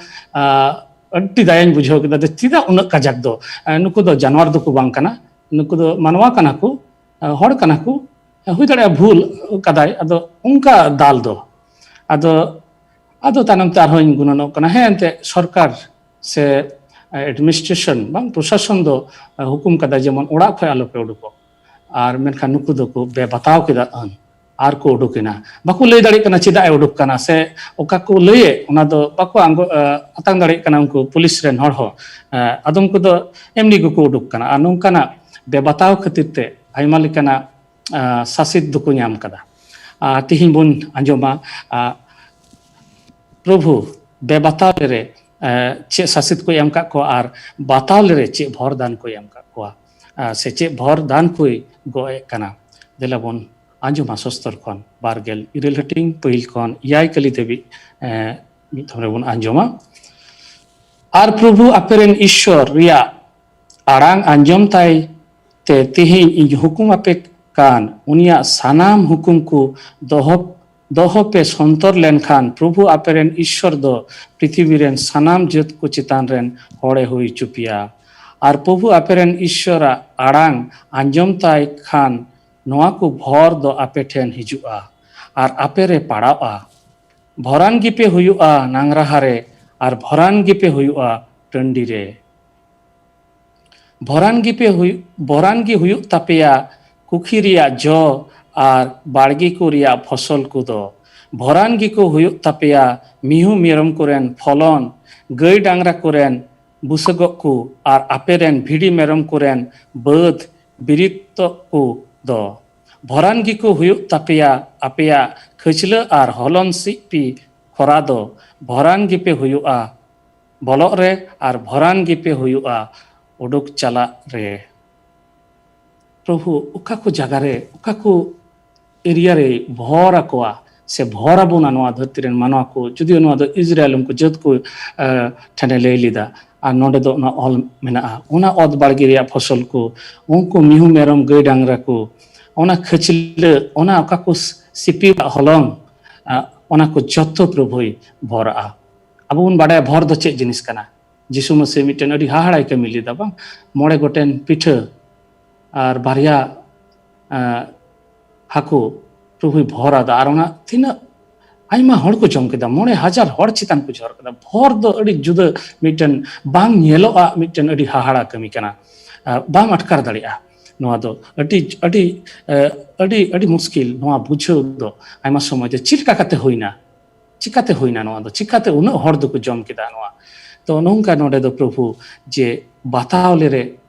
ᱟᱹᱰᱤ ᱫᱟᱭᱟᱧ ᱵᱩᱡᱷᱟᱹᱣ ᱠᱮᱫᱟ ᱡᱮ ᱪᱮᱫᱟᱜ ᱩᱱᱟᱹᱜ ᱠᱟᱡᱟᱠ ᱫᱚ᱾ ᱱᱩᱠᱩ ᱫᱚ ᱡᱟᱱᱣᱟᱨ ᱫᱚᱠᱚ ᱵᱟᱝ ᱠᱟᱱᱟ, ᱱᱩᱠᱩ ᱫᱚ ᱢᱟᱱᱣᱟ ᱠᱟᱱᱟ ᱠᱚ, ᱦᱚᱲ ᱠᱟᱱᱟ ᱠᱚ, ᱦᱩᱭ ᱫᱟᱲᱮᱭᱟᱜᱼᱟ ᱵᱷᱩᱞ ᱠᱟᱫᱟᱭ, ᱟᱫᱚ ᱚᱱᱠᱟ ᱫᱟᱞ ᱫᱚ᱾ ᱟᱫᱚ ᱟᱫᱚ ᱛᱟᱭᱱᱚᱢ ᱛᱮ ᱟᱨᱦᱚᱸᱧ ᱜᱩᱱᱟᱹᱱᱚᱜ ᱠᱟᱱᱟ, ᱦᱮᱸ, ᱮᱱᱛᱮ ᱥᱚᱨᱠᱟᱨ ᱥᱮ ᱮᱰᱢᱤᱱᱤᱥᱴᱨᱮᱥᱚᱱ ᱵᱟᱝ, ᱯᱨᱚᱥᱟᱥᱚᱱ ᱫᱚ ᱦᱩᱠᱩᱢ ᱠᱟᱫᱟ ᱡᱮᱢᱚᱱ ᱚᱲᱟᱜ ᱠᱷᱚᱱ ᱟᱞᱚ ᱯᱮ ᱩᱰᱩᱠᱚᱜ, ᱟᱨ ᱢᱮᱱᱠᱷᱟᱱ ᱱᱩᱠᱩ ᱫᱚᱠᱚ ᱵᱮᱵᱟᱛᱟᱣ ᱠᱮᱫᱟ ᱟᱹᱱ ᱟᱨ ᱠᱚ ᱩᱰᱩᱠ ᱮᱱᱟ᱾ ᱵᱟᱠᱚ ᱞᱟᱹᱭ ᱫᱟᱲᱮᱭᱟᱜ ᱠᱟᱱᱟ ᱪᱮᱫᱟᱜ ᱮ ᱩᱰᱩᱠ ᱠᱟᱱᱟ ᱥᱮ ᱚᱠᱟ ᱠᱚ ᱞᱟᱹᱭᱮᱫ, ᱚᱱᱟ ᱫᱚ ᱵᱟᱠᱚ ᱟᱸᱜᱚ-, ᱟᱛᱟᱝ ᱫᱟᱲᱮᱭᱟᱜ ᱠᱟᱱᱟ ᱩᱱᱠᱩ ᱯᱩᱞᱤᱥ ᱨᱮᱱ ᱦᱚᱲ ᱦᱚᱸ᱾ ᱟᱫᱚᱢ ᱠᱚᱫᱚ ᱮᱢᱱᱤ ᱜᱮᱠᱚ ᱩᱰᱩᱠ ᱠᱟᱱᱟ᱾ ᱟᱨ ᱱᱚᱝᱠᱟᱱᱟᱜ ᱵᱮᱵᱟᱛᱟᱣ ᱠᱷᱟᱹᱛᱤᱨ ᱛᱮ ᱟᱭᱢᱟ ᱞᱮᱠᱟᱱᱟᱜ ᱥᱟᱥᱮᱛ ᱫᱚᱠᱚ ᱧᱟᱢ ᱠᱟᱫᱟ᱾ ᱟᱨ ᱛᱮᱦᱮᱧ ᱵᱚᱱ ᱟᱸᱡᱚᱢᱟ, ᱯᱨᱚᱵᱷᱩ ᱵᱮᱵᱟᱛᱟᱣ ᱨᱮ ᱪᱮᱫ ᱥᱟᱥᱮᱛ ᱠᱚ ᱮᱢ ᱠᱟᱜ ᱠᱚᱣᱟ ᱟᱨ ᱵᱟᱛᱟᱣ ᱨᱮ ᱪᱮᱫ ᱵᱷᱚᱨ ᱫᱟᱱ ᱠᱚᱭ ᱮᱢ ᱠᱟᱜ ᱠᱚᱣᱟ, ᱥᱮ ᱪᱮᱫ ᱵᱷᱚᱨ ᱫᱟᱱ ᱠᱚᱭ ᱜᱚᱜ ᱮᱫ ᱠᱟᱱᱟ᱾ ᱫᱮᱞᱟ ᱵᱚᱱ ᱟᱸᱡᱚᱢᱟ ᱥᱚᱥᱛᱚᱨ ᱠᱷᱚᱱ ᱵᱟᱨ ᱜᱮᱞ ᱤᱨᱟᱹᱞ ᱦᱟᱹᱴᱤᱧ ᱯᱟᱹᱦᱤᱞ ᱠᱷᱚᱱ ᱮᱭᱟᱭ ᱠᱟᱹᱞᱤ ᱫᱷᱟᱹᱵᱤᱡ ᱢᱤᱫ ᱫᱷᱚᱢ ᱨᱮᱵᱚᱱ ᱟᱸᱡᱚᱢᱟ᱾ ᱟᱨ ᱯᱨᱚᱵᱷᱩ ᱟᱯᱮ ᱨᱮᱱ ᱤᱥᱥᱚᱨ ᱨᱮᱭᱟᱜ ᱟᱲᱟᱝ ᱟᱸᱡᱚᱢ ᱛᱟᱭ ᱛᱮ ᱛᱮᱦᱮᱧ ᱤᱧ ᱦᱩᱠᱩᱢ ᱟᱯᱮ ᱠᱟᱱ ᱩᱱᱤᱭᱟᱜ ᱥᱟᱱᱟᱢ ᱦᱩᱠᱩᱢ ᱠᱚ ᱫᱚᱦᱚ, ᱫᱚᱦᱚ ᱯᱮ ᱥᱚᱱᱛᱚᱨ ᱞᱮᱱᱠᱷᱟᱱ ᱯᱨᱚᱵᱷᱩ ᱟᱯᱮ ᱨᱮᱱ ᱤᱥᱥᱚᱨ ᱫᱚ ᱯᱨᱤᱛᱷᱤᱵᱤ ᱨᱮᱱ ᱥᱟᱱᱟᱢ ᱡᱟᱹᱛ ᱠᱚ ᱪᱮᱛᱟᱱ ᱨᱮᱱ ᱦᱚᱲᱮ ᱦᱩᱭ ᱦᱚᱪᱚ ᱯᱮᱭᱟ᱾ ᱟᱨ ᱯᱨᱚᱵᱷᱩ ᱟᱯᱮ ᱨᱮᱱ ᱤᱥᱥᱚᱨᱟᱜ ᱟᱲᱟᱝ ᱟᱸᱡᱚᱢ ᱛᱟᱭ ᱠᱷᱟᱱ ᱱᱚᱣᱟ ᱠᱚ ᱵᱷᱚᱨ ᱫᱚ ᱟᱯᱮ ᱴᱷᱮᱱ ᱦᱤᱡᱩᱜᱼᱟ ᱟᱨ ᱟᱯᱮ ᱨᱮ ᱯᱟᱲᱟᱣᱜᱼᱟ᱾ ᱵᱷᱚᱨᱟᱱ ᱜᱮᱯᱮ ᱦᱩᱭᱩᱜᱼᱟ ᱱᱟᱝᱨᱟᱦᱟ ᱨᱮ, ᱟᱨ ᱵᱷᱚᱨᱟᱱ ᱜᱮᱯᱮ ᱦᱩᱭᱩᱜᱼᱟ ᱴᱟᱺᱰᱤ ᱨᱮ᱾ ᱵᱷᱚᱨᱟᱱ ᱜᱮᱯᱮ ᱦᱩᱭᱩᱜ, ᱵᱷᱚᱨᱟᱱ ᱜᱮ ᱦᱩᱭᱩᱜ ᱛᱟᱯᱮᱭᱟ ᱠᱩᱠᱷᱤ ᱨᱮᱭᱟᱜ ᱡᱚ ᱟᱨ ᱵᱟᱲᱜᱮ ᱠᱚ ᱨᱮᱭᱟᱜ ᱯᱷᱚᱥᱚᱞ ᱠᱚᱫᱚ᱾ ᱵᱷᱚᱨᱟᱱ ᱜᱮᱠᱚ ᱦᱩᱭᱩᱜ ᱛᱟᱯᱮᱭᱟ ᱢᱤᱦᱩ ᱢᱮᱨᱚᱢ ᱠᱚᱨᱮᱱ ᱯᱷᱚᱞᱚᱱ, ᱜᱟᱹᱭ ᱰᱟᱝᱨᱟ ᱠᱚᱨᱮᱱ ᱵᱩᱥᱟᱹᱜᱚᱜ ᱠᱚ, ᱟᱨ ᱟᱯᱮ ᱨᱮᱱ ᱵᱷᱤᱰᱤ ᱢᱮᱨᱚᱢ ᱠᱚᱨᱮᱱ ᱵᱟᱹᱫᱽ ᱵᱤᱨᱤᱛᱚᱜ ᱠᱚ ᱫᱚ᱾ ᱵᱷᱚᱨᱟᱱ ᱜᱮᱠᱚ ᱦᱩᱭᱩᱜ ᱛᱟᱯᱮᱭᱟ ᱟᱯᱮᱭᱟᱜ ᱠᱷᱟᱹᱪᱞᱟᱹᱜ ᱟᱨ ᱦᱚᱞᱚᱱ ᱥᱤᱜᱯᱤ ᱠᱷᱚᱨᱟ ᱫᱚ᱾ ᱵᱷᱚᱨᱟᱱ ᱜᱮᱯᱮ ᱦᱩᱭᱩᱜᱼᱟ ᱵᱚᱞᱚᱜ ᱨᱮ, ᱟᱨ ᱵᱷᱚᱨᱟᱱ ᱜᱮᱯᱮ ᱦᱩᱭᱩᱜᱼᱟ ᱩᱰᱩᱠ ᱪᱟᱞᱟᱜ ᱨᱮ᱾ ᱯᱨᱚᱵᱷᱩ, ᱚᱠᱟ ᱠᱚ ᱡᱟᱭᱜᱟ ᱨᱮ, ᱚᱠᱟ ᱠᱚ ᱮᱨᱤᱭᱟ ᱨᱮ ᱵᱷᱚᱨ ᱟᱠᱚᱣᱟ ᱥᱮ ᱵᱷᱚᱨ ᱟᱵᱚᱱᱟ ᱱᱚᱣᱟ ᱫᱷᱟᱹᱨᱛᱤ ᱨᱮᱱ ᱢᱟᱱᱣᱟ ᱠᱚ? ᱡᱩᱫᱤ ᱱᱚᱣᱟ ᱫᱚ ᱤᱥᱨᱟᱭᱮᱞ ᱩᱱᱠᱩ ᱡᱟᱹᱛ ᱠᱚ ᱴᱷᱮᱱᱮ ᱞᱟᱹᱭ ᱞᱮᱫᱟ, ᱟᱨ ᱱᱚᱰᱮ ᱫᱚ ᱚᱱᱟ ᱚᱞ ᱢᱮᱱᱟᱜᱼᱟ, ᱚᱱᱟ ᱚᱛ ᱵᱟᱲᱜᱮ ᱨᱮᱭᱟᱜ ᱯᱷᱚᱥᱚᱞ ᱠᱚ, ᱩᱱᱠᱩ ᱢᱤᱦᱩ ᱢᱮᱨᱚᱢ ᱜᱟᱹᱭ ᱰᱟᱝᱨᱟ ᱠᱚ, ᱚᱱᱟ ᱠᱷᱟᱹᱪᱞᱟᱹᱜ, ᱚᱱᱟ ᱚᱠᱟ ᱠᱚ ᱥᱤᱯᱤ ᱦᱚᱞᱚᱝ, ᱚᱱᱟ ᱠᱚ ᱡᱚᱛᱚ ᱯᱨᱚᱵᱷᱩᱭ ᱵᱷᱚᱨᱟᱜᱼᱟ᱾ ᱟᱵᱚ ᱵᱚᱱ ᱵᱟᱰᱟᱭᱟ ᱵᱷᱚᱨ ᱫᱚ ᱪᱮᱫ ᱡᱤᱱᱤᱥ ᱠᱟᱱᱟ᱾ ᱡᱤᱥᱩ ᱢᱟᱹᱥᱤ ᱢᱤᱫᱴᱮᱱ ᱟᱹᱰᱤ ᱦᱟᱦᱟᱲᱟᱭ ᱠᱟᱹᱢᱤ ᱞᱮᱫᱟ, ᱵᱟᱝ? ᱢᱚᱬᱮ ᱜᱚᱴᱮᱱ ᱯᱤᱴᱷᱟᱹ ᱟᱨ ᱵᱟᱨᱭᱟ, ᱟᱸ, ᱦᱟᱹᱠᱩ ᱯᱨᱚᱵᱷᱩᱭ ᱵᱷᱚᱨ ᱟᱫᱟ, ᱟᱨ ᱚᱱᱟ ᱛᱤᱱᱟᱹᱜ ᱟᱭᱢᱟ ᱦᱚᱲ ᱠᱚ ᱡᱚᱢ ᱠᱮᱫᱟ, ᱢᱚᱬᱮ ᱦᱟᱡᱟᱨ ᱦᱚᱲ ᱪᱮᱛᱟᱱ ᱠᱚ ᱡᱷᱚᱨ ᱠᱮᱫᱟ᱾ ᱵᱷᱚᱨ ᱫᱚ ᱟᱹᱰᱤ ᱡᱩᱫᱟᱹ ᱢᱤᱫᱴᱮᱱ ᱵᱟᱝ ᱧᱮᱞᱚᱜᱼᱟ, ᱢᱤᱫᱴᱮᱱ ᱟᱹᱰᱤ ᱦᱟᱦᱟᱲᱟ ᱠᱟᱹᱢᱤ ᱠᱟᱱᱟ᱾ ᱟᱸ, ᱵᱟᱢ ᱟᱴᱠᱟᱨ ᱫᱟᱲᱮᱭᱟᱜᱼᱟ ᱱᱚᱣᱟ ᱫᱚ᱾ ᱟᱹᱰᱤ, ᱟᱹᱰᱤ, ᱟᱸ, ᱟᱹᱰᱤ, ᱟᱹᱰᱤ ᱢᱩᱥᱠᱤᱞ ᱱᱚᱣᱟ ᱵᱩᱡᱷᱟᱹᱣ ᱫᱚ ᱟᱭᱢᱟ ᱥᱚᱢᱚᱭ ᱫᱚ᱾ ᱪᱮᱫ ᱞᱮᱠᱟ ᱠᱟᱛᱮ ᱦᱩᱭᱱᱟ? ᱪᱤᱠᱟᱛᱮ ᱦᱩᱭᱱᱟ ᱱᱚᱣᱟ ᱫᱚ? ᱪᱤᱠᱟᱛᱮ ᱩᱱᱟᱹᱜ ᱦᱚᱲ ᱫᱚᱠᱚ ᱡᱚᱢ ᱠᱮᱫᱟ ᱱᱚᱣᱟ? ᱛᱚ, ᱱᱚᱝᱠᱟ ᱱᱚᱰᱮ ᱫᱚ ᱯᱨᱚᱵᱷᱩ ᱡᱮ ᱵᱟᱛᱟᱣ ᱞᱮᱨᱮ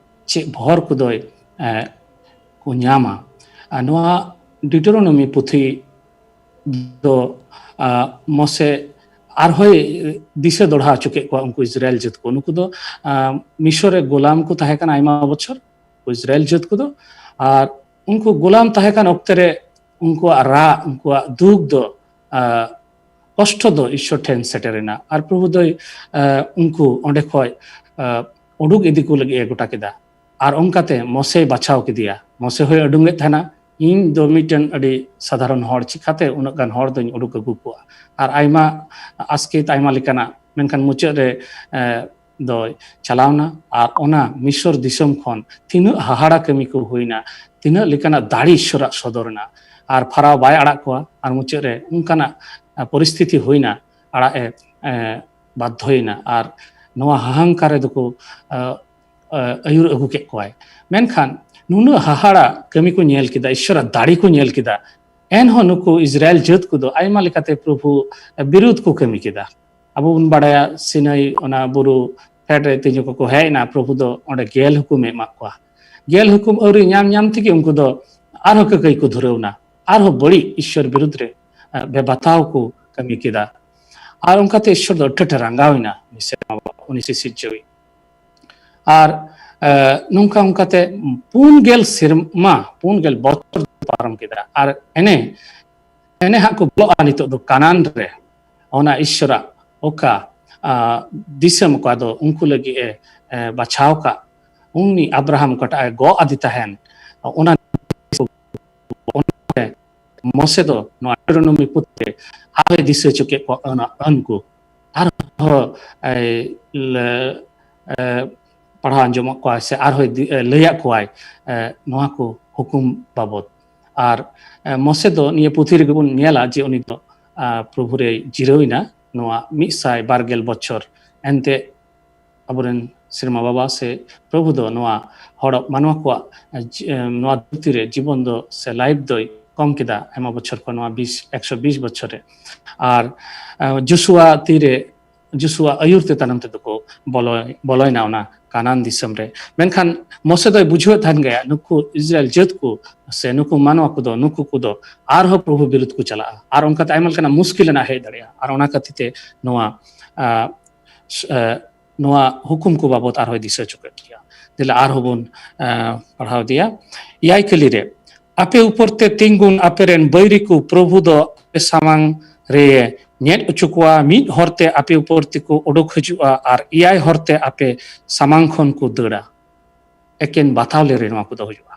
ᱪᱮᱫ ᱵᱷᱚᱨ ᱠᱚᱫᱚᱭ, ᱮ, ᱠᱚ ᱧᱟᱢᱟ᱾ ᱟᱨ ᱱᱚᱣᱟ ᱰᱤᱭᱩᱴᱮᱨᱳᱱᱚᱢᱤ ᱯᱩᱛᱷᱤ ᱫᱚ, ᱟ, ᱢᱚᱥᱮ ᱟᱨᱦᱚᱸᱭ ᱫᱤᱥᱟᱹ ᱫᱚᱲᱦᱟ ᱦᱚᱪᱚ ᱠᱮᱫ ᱠᱚᱣᱟ ᱩᱱᱠᱩ ᱤᱥᱨᱟᱭᱮᱞ ᱡᱟᱹᱛ ᱠᱚ᱾ ᱱᱩᱠᱩ ᱫᱚ, ᱟ, ᱢᱤᱥᱚᱨ ᱨᱮ ᱜᱳᱞᱟᱢ ᱠᱚ ᱛᱟᱦᱮᱸ ᱠᱟᱱᱟ ᱟᱭᱢᱟ ᱵᱚᱪᱷᱚᱨ, ᱩᱱᱠᱩ ᱤᱥᱨᱟᱭᱮᱞ ᱡᱟᱹᱛ ᱠᱚᱫᱚ᱾ ᱟᱨ ᱩᱱᱠᱩ ᱜᱳᱞᱟᱢ ᱛᱟᱦᱮᱸ ᱠᱟᱱ ᱚᱠᱛᱮ ᱨᱮ ᱩᱱᱠᱩᱣᱟᱜ ᱨᱟᱜ, ᱩᱱᱠᱩᱣᱟᱜ ᱫᱩᱠ ᱫᱚ, ᱟ, ᱠᱚᱥᱴᱚ ᱫᱚ ᱤᱥᱥᱚᱨ ᱴᱷᱮᱱ ᱥᱮᱴᱮᱨ ᱮᱱᱟ᱾ ᱟᱨ ᱯᱨᱚᱵᱷᱩ ᱫᱚᱭ, ᱟ, ᱩᱱᱠᱩ ᱚᱸᱰᱮ ᱠᱷᱚᱡ, ᱟ, ᱩᱰᱩᱠ ᱤᱫᱤ ᱠᱚ ᱞᱟᱹᱜᱤᱫ ᱮ ᱜᱚᱴᱟ ᱠᱮᱫᱟ᱾ ᱟᱨ ᱚᱱᱠᱟᱛᱮ ᱢᱚᱥᱮᱭ ᱵᱟᱪᱷᱟᱣ ᱠᱮᱫᱮᱭᱟ᱾ ᱢᱚᱥᱮ ᱦᱚᱸᱭ ᱩᱰᱩᱝ ᱮᱫ ᱛᱟᱦᱮᱱᱟ, "ᱤᱧ ᱫᱚ ᱢᱤᱫᱴᱮᱱ ᱟᱹᱰᱤ ᱥᱟᱫᱷᱟᱨᱚᱱ ᱦᱚᱲ, ᱪᱤᱠᱟᱛᱮ ᱩᱱᱟᱹᱜ ᱜᱟᱱ ᱦᱚᱲ ᱫᱚᱧ ᱩᱰᱩᱠ ᱟᱹᱜᱩ ᱠᱚᱣᱟ?" ᱟᱨ ᱟᱭᱢᱟ ᱟᱥᱠᱮᱛ, ᱟᱭᱢᱟ ᱞᱮᱠᱟᱱᱟᱜ, ᱢᱮᱱᱠᱷᱟᱱ ᱢᱩᱪᱟᱹᱫ ᱨᱮ, ᱮ, ᱫᱚᱭ ᱪᱟᱞᱟᱣᱱᱟ᱾ ᱟᱨ ᱚᱱᱟ ᱢᱤᱥᱚᱨ ᱫᱤᱥᱚᱢ ᱠᱷᱚᱱ ᱛᱤᱱᱟᱹᱜ ᱦᱟᱦᱟᱲᱟ ᱠᱟᱹᱢᱤ ᱠᱚ ᱦᱩᱭᱱᱟ, ᱛᱤᱱᱟᱹᱜ ᱞᱮᱠᱟᱱᱟᱜ ᱫᱟᱲᱮ ᱤᱥᱥᱚᱨᱟᱜ ᱥᱚᱫᱚᱨ ᱮᱱᱟ᱾ ᱟᱨ ᱯᱷᱟᱨᱟᱣ ᱵᱟᱭ ᱟᱲᱟᱜ ᱠᱚᱣᱟ, ᱟᱨ ᱢᱩᱪᱟᱹᱫ ᱨᱮ ᱚᱱᱠᱟᱱᱟᱜ, ᱟ, ᱯᱚᱨᱤᱥᱛᱷᱤᱛᱤ ᱦᱩᱭᱱᱟ, ᱟᱲᱟᱜ ᱮ, ᱮ, ᱵᱟᱫᱽᱫᱷᱚᱭᱮᱱᱟ᱾ ᱟᱨ ᱱᱚᱣᱟ ᱦᱟᱦᱟᱝᱠᱟᱨ ᱨᱮᱫᱚ ᱠᱚ, ᱟ, ᱟ, ᱟᱹᱭᱩᱨ ᱟᱹᱜᱩ ᱠᱮᱫ ᱠᱚᱣᱟᱭ᱾ ᱢᱮᱱᱠᱷᱟᱱ ᱱᱩᱱᱟᱹᱜ ᱦᱟᱦᱟᱲᱟ ᱠᱟᱹᱢᱤ ᱠᱚ ᱧᱮᱞ ᱠᱮᱫᱟ, ᱤᱥᱥᱚᱨᱟᱜ ᱫᱟᱲᱮ ᱠᱚ ᱧᱮᱞ ᱠᱮᱫᱟ, ᱮᱱᱦᱚᱸ ᱱᱩᱠᱩ ᱤᱥᱨᱟᱭᱮᱞ ᱡᱟᱹᱛ ᱠᱚᱫᱚ ᱟᱭᱢᱟ ᱞᱮᱠᱟᱛᱮ ᱯᱨᱚᱵᱷᱩ ᱵᱤᱨᱩᱫᱷ ᱠᱚ ᱠᱟᱹᱢᱤ ᱠᱮᱫᱟ᱾ ᱟᱵᱚ ᱵᱚᱱ ᱵᱟᱲᱟᱭᱟ, ᱥᱤᱱᱟᱹᱭ ᱚᱱᱟ ᱵᱩᱨᱩ ᱯᱷᱮᱰ ᱨᱮ ᱛᱤᱸᱜᱩ ᱠᱚᱠᱚ ᱦᱮᱡ ᱮᱱᱟ, ᱯᱨᱚᱵᱷᱩ ᱫᱚ ᱚᱸᱰᱮ ᱜᱮᱞ ᱦᱩᱠᱩᱢᱮ ᱮᱢᱟᱜ ᱠᱚᱣᱟ᱾ ᱜᱮᱞ ᱦᱩᱠᱩᱢ ᱟᱹᱣᱨᱤ ᱧᱟᱢ ᱧᱟᱢ ᱛᱮᱜᱮ ᱩᱱᱠᱩ ᱫᱚ ᱟᱨᱦᱚᱸ ᱠᱟᱹᱠᱟᱹᱭ ᱠᱚ ᱫᱷᱩᱨᱟᱹᱣ ᱮᱱᱟ, ᱟᱨᱦᱚᱸ ᱵᱟᱹᱲᱤᱡ ᱤᱥᱥᱚᱨ ᱵᱤᱨᱩᱫᱷ ᱨᱮ, ᱮ, ᱵᱮᱵᱟᱛᱟᱣ ᱠᱚ ᱠᱟᱹᱢᱤ ᱠᱮᱫᱟ᱾ ᱟᱨ ᱚᱱᱠᱟᱛᱮ ᱤᱥᱥᱚᱨ ᱫᱚ ᱟᱹᱰᱤ ᱟᱸᱴᱮ ᱨᱟᱸᱜᱟᱣ ᱮᱱᱟ ᱩᱱᱤ ᱥᱮᱨᱢᱟ, ᱩᱱᱤ ᱥᱤᱥᱤᱨᱡᱟᱹᱣᱤᱡ᱾ ᱟᱨ, ᱮ, ᱱᱚᱝᱠᱟ ᱚᱱᱠᱟᱛᱮ ᱯᱩᱱ ᱜᱮᱞ ᱥᱮᱨᱢᱟ, ᱯᱩᱱ ᱜᱮᱞ ᱵᱚᱪᱷᱚᱨ ᱯᱟᱨᱚᱢ ᱠᱮᱫᱟ᱾ ᱟᱨ ᱮᱱᱮ, ᱮᱱᱮ ᱦᱟᱸᱜ ᱠᱚ ᱵᱚᱞᱚᱜᱼᱟ ᱱᱤᱛᱚᱜ ᱫᱚ ᱠᱟᱱᱟᱱ ᱨᱮ, ᱚᱱᱟ ᱤᱥᱥᱚᱨᱟᱜ ᱚᱠᱟ, ᱟ, ᱫᱤᱥᱚᱢ ᱚᱠᱟ ᱫᱚ ᱩᱱᱠᱩ ᱞᱟᱹᱜᱤᱫ ᱮ, ᱮ, ᱵᱟᱪᱷᱟᱣ ᱠᱟᱜ, ᱩᱱᱤ ᱟᱵᱨᱟᱦᱟᱢ ᱚᱠᱟᱴᱟᱜ ᱮ ᱜᱚᱜ ᱟᱫᱮ ᱛᱟᱦᱮᱱ, ᱚᱱᱟ ᱢᱚᱥᱮ ᱫᱚ ᱱᱚᱣᱟ ᱰᱤᱴᱟᱨᱳᱱᱚᱢᱤ ᱯᱩᱛᱷᱤ ᱨᱮ ᱟᱨᱦᱚᱸᱭ ᱫᱤᱥᱟᱹ ᱦᱚᱪᱚ ᱠᱮᱫ ᱠᱚᱣᱟ ᱟᱹᱱ, ᱟᱹᱱ ᱠᱚ᱾ ᱟᱨᱦᱚᱸ ᱮ, ᱞᱮ, ᱮ, ᱯᱟᱲᱦᱟᱣ ᱟᱸᱡᱚᱢᱟᱫ ᱠᱚᱣᱟᱭ ᱥᱮ ᱟᱨᱦᱚᱸᱭ ᱫᱤ-, ᱮ, ᱞᱟᱹᱭᱟᱫ ᱠᱚᱣᱟᱭ, ᱮ, ᱱᱚᱣᱟ ᱠᱚ ᱦᱩᱠᱩᱢ ᱵᱟᱵᱚᱫ᱾ ᱟᱨ ᱮ, ᱢᱚᱥᱮ ᱫᱚ ᱱᱤᱭᱟᱹ ᱯᱩᱛᱷᱤ ᱨᱮᱜᱮ ᱵᱚᱱ ᱧᱮᱞᱟ ᱡᱮ ᱩᱱᱤ ᱫᱚ ᱟ, ᱯᱨᱚᱵᱷᱩ ᱨᱮᱭ ᱡᱤᱨᱟᱹᱣ ᱮᱱᱟ ᱱᱚᱣᱟ ᱢᱤᱫ ᱥᱟᱭ ᱵᱟᱨ ᱜᱮᱞ ᱵᱚᱪᱷᱚᱨ᱾ ᱮᱱᱛᱮ ᱟᱵᱚᱨᱮᱱ ᱥᱮᱨᱢᱟ ᱵᱟᱵᱟ ᱥᱮ ᱯᱨᱚᱵᱷᱩ ᱫᱚ ᱱᱚᱣᱟ ᱦᱚᱲ ᱢᱟᱱᱣᱟ ᱠᱚᱣᱟᱜ, ᱮ, ᱡᱤ-, ᱮ, ᱱᱚᱣᱟ ᱫᱷᱟᱹᱨᱛᱤ ᱨᱮ ᱡᱤᱵᱚᱱ ᱫᱚ ᱥᱮ life ᱫᱚᱭ ᱠᱚᱢ ᱠᱮᱫᱟ ᱟᱭᱢᱟ ᱵᱚᱪᱷᱚᱨ ᱠᱷᱚᱱ, ᱱᱚᱣᱟ ᱵᱤᱥ, ᱮᱠᱥᱚ ᱵᱤᱥ ᱵᱚᱪᱷᱚᱨ ᱨᱮ᱾ ᱟᱨ ᱮ, ᱡᱳᱥᱩᱣᱟ ᱛᱤᱨᱮ, ᱡᱳᱥᱩᱣᱟ ᱟᱹᱭᱩᱨ ᱛᱮ ᱛᱟᱭᱱᱚᱢ ᱛᱮᱫᱚ ᱠᱚ ᱵᱚᱞᱚᱭ-, ᱵᱚᱞᱚᱭᱮᱱᱟ ᱚᱱᱟ ᱠᱟᱱᱟᱱ ᱫᱤᱥᱚᱢ ᱨᱮ᱾ ᱢᱮᱱᱠᱷᱟᱱ ᱢᱚᱥᱮ ᱫᱚᱭ ᱵᱩᱡᱷᱟᱹᱣᱮᱫ ᱛᱟᱦᱮᱱ ᱜᱮᱭᱟ, ᱱᱩᱠᱩ ᱤᱥᱨᱟᱭᱮᱞ ᱡᱟᱹᱛ ᱠᱚ ᱥᱮ ᱱᱩᱠᱩ ᱢᱟᱱᱣᱟ ᱠᱚᱫᱚ, ᱱᱩᱠᱩ ᱠᱚᱫᱚ ᱟᱨᱦᱚᱸ ᱯᱨᱚᱵᱷᱩ ᱵᱤᱨᱩᱫᱷ ᱠᱚ ᱪᱟᱞᱟᱜᱼᱟ ᱟᱨ ᱚᱱᱠᱟᱛᱮ ᱟᱭᱢᱟ ᱞᱮᱠᱟᱱᱟᱜ ᱢᱩᱥᱠᱤᱞ ᱨᱮᱱᱟᱜ ᱦᱮᱡ ᱫᱟᱲᱮᱭᱟᱜᱼᱟ᱾ ᱟᱨ ᱚᱱᱟ ᱠᱷᱟᱹᱛᱤᱨ ᱛᱮ ᱱᱚᱣᱟ, ᱟ, ᱥ-, ᱟ, ᱱᱚᱣᱟ ᱦᱩᱠᱩᱢ ᱠᱚ ᱵᱟᱵᱚᱛ ᱟᱨᱦᱚᱸᱭ ᱫᱤᱥᱟᱹ ᱦᱚᱪᱚ ᱠᱮᱫ ᱜᱮᱭᱟ᱾ ᱫᱮᱞᱟ ᱟᱨᱦᱚᱸ ᱵᱚᱱ, ᱟ, ᱯᱟᱲᱦᱟᱣ ᱤᱫᱤᱭᱟ᱾ ᱮᱭᱟᱭ ᱠᱟᱹᱞᱤ ᱨᱮ, ᱟᱯᱮ ᱩᱯᱚᱨ ᱛᱮ ᱛᱤᱸᱜᱩᱱ ᱟᱯᱮ ᱨᱮᱱ ᱵᱟᱹᱭᱨᱤ ᱠᱚ ᱯᱨᱚᱵᱷᱩ ᱫᱚ ᱟᱯᱮ ᱥᱟᱢᱟᱝ ᱨᱮ ᱧᱮᱫ ᱦᱚᱪᱚ ᱠᱚᱣᱟ, ᱢᱤᱫ ᱦᱚᱨ ᱛᱮ ᱟᱯᱮ ᱩᱯᱚᱨ ᱛᱮᱠᱚ ᱚᱰᱚᱠ ᱦᱤᱡᱩᱜᱼᱟ ᱟᱨ ᱮᱭᱟᱭ ᱦᱚᱨ ᱛᱮ ᱟᱯᱮ ᱥᱟᱢᱟᱝ ᱠᱷᱚᱱ ᱠᱚ ᱫᱟᱹᱲᱟ᱾ ᱮᱠᱮᱱ ᱵᱟᱛᱟᱣ ᱞᱮᱨᱮ ᱱᱚᱣᱟ ᱠᱚᱫᱚ ᱦᱩᱭᱩᱜᱼᱟ᱾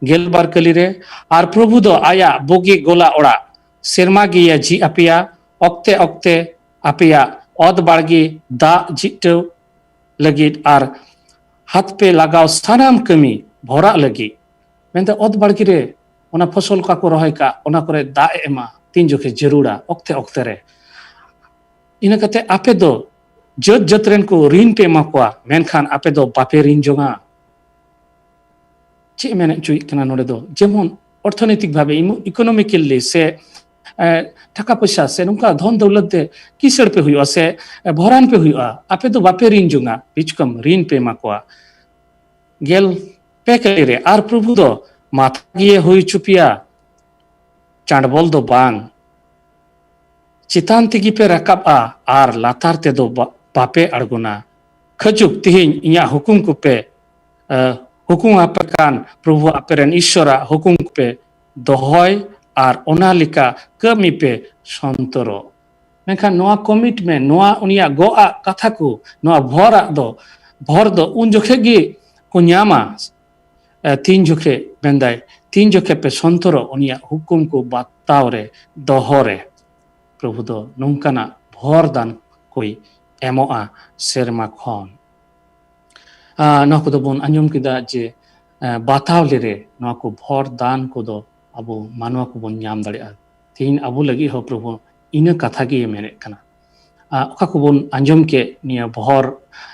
ᱜᱮᱞᱵᱟᱨ ᱠᱟᱹᱞᱤ ᱨᱮ, ᱟᱨ ᱯᱨᱚᱵᱷᱩ ᱫᱚ ᱟᱭᱟᱜ ᱵᱩᱜᱤ ᱜᱚᱞᱟ ᱚᱲᱟᱜ ᱥᱮᱨᱢᱟ ᱜᱮᱭᱮ ᱡᱷᱤᱡ ᱟᱯᱮᱭᱟ, ᱚᱠᱛᱮ ᱚᱠᱛᱮ ᱟᱯᱮᱭᱟᱜ ᱚᱛ ᱵᱟᱲᱜᱮ ᱫᱟᱜ ᱡᱷᱤᱴᱟᱹᱣ ᱞᱟᱹᱜᱤᱫ ᱟᱨ ᱦᱟᱛ ᱯᱮ ᱞᱟᱜᱟᱣ ᱥᱟᱱᱟᱢ ᱠᱟᱹᱢᱤ ᱵᱷᱚᱨᱟᱜ ᱞᱟᱹᱜᱤᱫ᱾ ᱢᱮᱱᱫᱚ ᱚᱛ ᱵᱟᱲᱜᱮ ᱨᱮ ᱚᱱᱟ ᱯᱷᱚᱥᱚᱞ ᱚᱠᱟ ᱠᱚ ᱨᱚᱦᱚᱭ ᱠᱟᱜ, ᱚᱱᱟ ᱠᱚᱨᱮ ᱫᱟᱜ ᱮ ᱮᱢᱟ ᱛᱤᱱ ᱡᱚᱠᱷᱮ ᱡᱟᱹᱨᱩᱲᱟ, ᱚᱠᱛᱮ ᱚᱠᱛᱮ ᱨᱮ᱾ ᱤᱱᱟᱹ ᱠᱟᱛᱮ ᱟᱯᱮ ᱫᱚ ᱡᱟᱹᱛ ᱡᱟᱹᱛ ᱨᱮᱱ ᱠᱚ ᱨᱤᱱ ᱯᱮ ᱮᱢᱟ ᱠᱚᱣᱟ, ᱢᱮᱱᱠᱷᱟᱱ ᱟᱯᱮ ᱫᱚ ᱵᱟᱯᱮ ᱨᱤᱱ ᱡᱚᱝᱟ᱾ ᱪᱮᱫ ᱢᱮᱱ ᱦᱚᱪᱚᱭᱮᱫ ᱠᱟᱱᱟ ᱱᱚᱰᱮ ᱫᱚ? ᱡᱮᱢᱚᱱ ᱚᱨᱛᱷᱚᱱᱳᱭᱛᱤᱠ ᱵᱷᱟᱵᱮ, ᱤᱢᱳ-, economically ᱥᱮ, ᱮ, ᱴᱟᱠᱟ ᱯᱚᱭᱥᱟ ᱥᱮ ᱱᱚᱝᱠᱟ ᱫᱷᱚᱱ ᱫᱟᱹᱣᱞᱟᱹᱛ ᱛᱮ ᱠᱤᱥᱟᱹᱲ ᱯᱮ ᱦᱩᱭᱩᱜᱼᱟ ᱥᱮ, ᱮ, ᱵᱷᱚᱨᱟᱱ ᱯᱮ ᱦᱩᱭᱩᱜᱼᱟ, ᱟᱯᱮ ᱫᱚ ᱵᱟᱯᱮ ᱨᱤᱱ ᱡᱚᱝᱟ, ᱵᱤᱪᱠᱚᱢ ᱨᱤᱱ ᱯᱮ ᱮᱢᱟ ᱠᱚᱣᱟ᱾ ᱜᱮᱞ ᱯᱮ ᱠᱟᱹᱞᱤ ᱨᱮ, ᱟᱨ ᱯᱨᱚᱵᱷᱩ ᱫᱚ ᱢᱟᱛᱷᱟ ᱜᱮᱭᱮ ᱦᱩᱭ ᱦᱚᱪᱚ ᱯᱮᱭᱟ, ᱪᱟᱸᱰᱵᱚᱞ ᱫᱚ ᱵᱟᱝ᱾ ᱪᱮᱛᱟᱱ ᱛᱮᱜᱮ ᱯᱮ ᱨᱟᱠᱟᱵᱼᱟ ᱟᱨ ᱞᱟᱛᱟᱨ ᱛᱮᱫᱚ ᱵᱟ-, ᱵᱟᱯᱮ ᱟᱬᱜᱚᱱᱟ᱾ ᱠᱷᱟᱹᱡᱩᱠ ᱛᱮᱦᱮᱧ ᱤᱧᱟᱹᱜ ᱦᱩᱠᱩᱢ ᱠᱚᱯᱮ, ᱮ, ᱦᱩᱠᱩᱢ ᱟᱯᱮ ᱠᱟᱱ ᱯᱨᱚᱵᱷᱩ ᱟᱯᱮ ᱨᱮᱱ ᱤᱥᱥᱚᱨᱟᱜ ᱦᱩᱠᱩᱢ ᱠᱚᱯᱮ ᱫᱚᱦᱚᱭ ᱟᱨ ᱚᱱᱟ ᱞᱮᱠᱟ ᱠᱟᱹᱢᱤ ᱯᱮ ᱥᱚᱱᱛᱚᱨᱚᱜ᱾ ᱢᱮᱱᱠᱷᱟᱱ ᱱᱚᱣᱟ commitment, ᱱᱚᱣᱟ ᱩᱱᱤᱭᱟᱜ ᱜᱚᱜ ᱟᱜ ᱠᱟᱛᱷᱟ ᱠᱚ, ᱱᱚᱣᱟ ᱵᱷᱚᱨᱟᱜ ᱫᱚ, ᱵᱷᱚᱨ ᱫᱚ ᱩᱱ ᱡᱚᱠᱷᱮᱡ ᱜᱮ ᱠᱚ ᱧᱟᱢᱟ, ᱮ, ᱛᱤᱱ ᱡᱚᱠᱷᱮᱡ ᱢᱮᱱᱫᱟᱭ, ᱛᱤᱱ ᱡᱚᱠᱷᱮᱡ ᱯᱮ ᱥᱚᱱᱛᱚᱨᱚᱜ, ᱩᱱᱤᱭᱟᱜ ᱦᱩᱠᱩᱢ ᱠᱚ ᱵᱟᱛᱟᱣ ᱨᱮ, ᱫᱚᱦᱚ ᱨᱮ, ᱯᱨᱚᱵᱷᱩ ᱫᱚ ᱱᱚᱝᱠᱟᱱᱟᱜ ᱵᱷᱚᱨ ᱫᱟᱱ ᱠᱚᱭ ᱮᱢᱚᱜᱼᱟ ᱥᱮᱨᱢᱟ ᱠᱷᱚᱱ᱾ ᱟᱨ ᱱᱚᱣᱟ ᱠᱚᱫᱚ ᱵᱚᱱ ᱟᱸᱡᱚᱢ ᱠᱮᱫᱟ ᱡᱮ, ᱟᱸ, ᱵᱟᱛᱟᱣ ᱞᱮᱨᱮ ᱱᱚᱣᱟ ᱠᱚ ᱵᱷᱚᱨ ᱫᱟᱱ ᱠᱚᱫᱚ ᱟᱵᱚ ᱢᱟᱱᱣᱟ ᱠᱚᱵᱚᱱ ᱧᱟᱢ ᱫᱟᱲᱮᱭᱟᱜᱼᱟ᱾ ᱛᱮᱦᱮᱧ ᱟᱵᱚ ᱞᱟᱹᱜᱤᱫ ᱦᱚᱸ ᱯᱨᱚᱵᱷᱩ ᱤᱱᱟᱹ ᱠᱟᱛᱷᱟ ᱜᱮ ᱢᱮᱱᱮᱫ ᱠᱟᱱᱟ᱾ ᱟᱸ, ᱚᱠᱟ ᱠᱚᱵᱚᱱ ᱟᱸᱡᱚᱢ ᱠᱮᱫ ᱱᱤᱭᱟᱹ ᱵᱷᱚᱨ,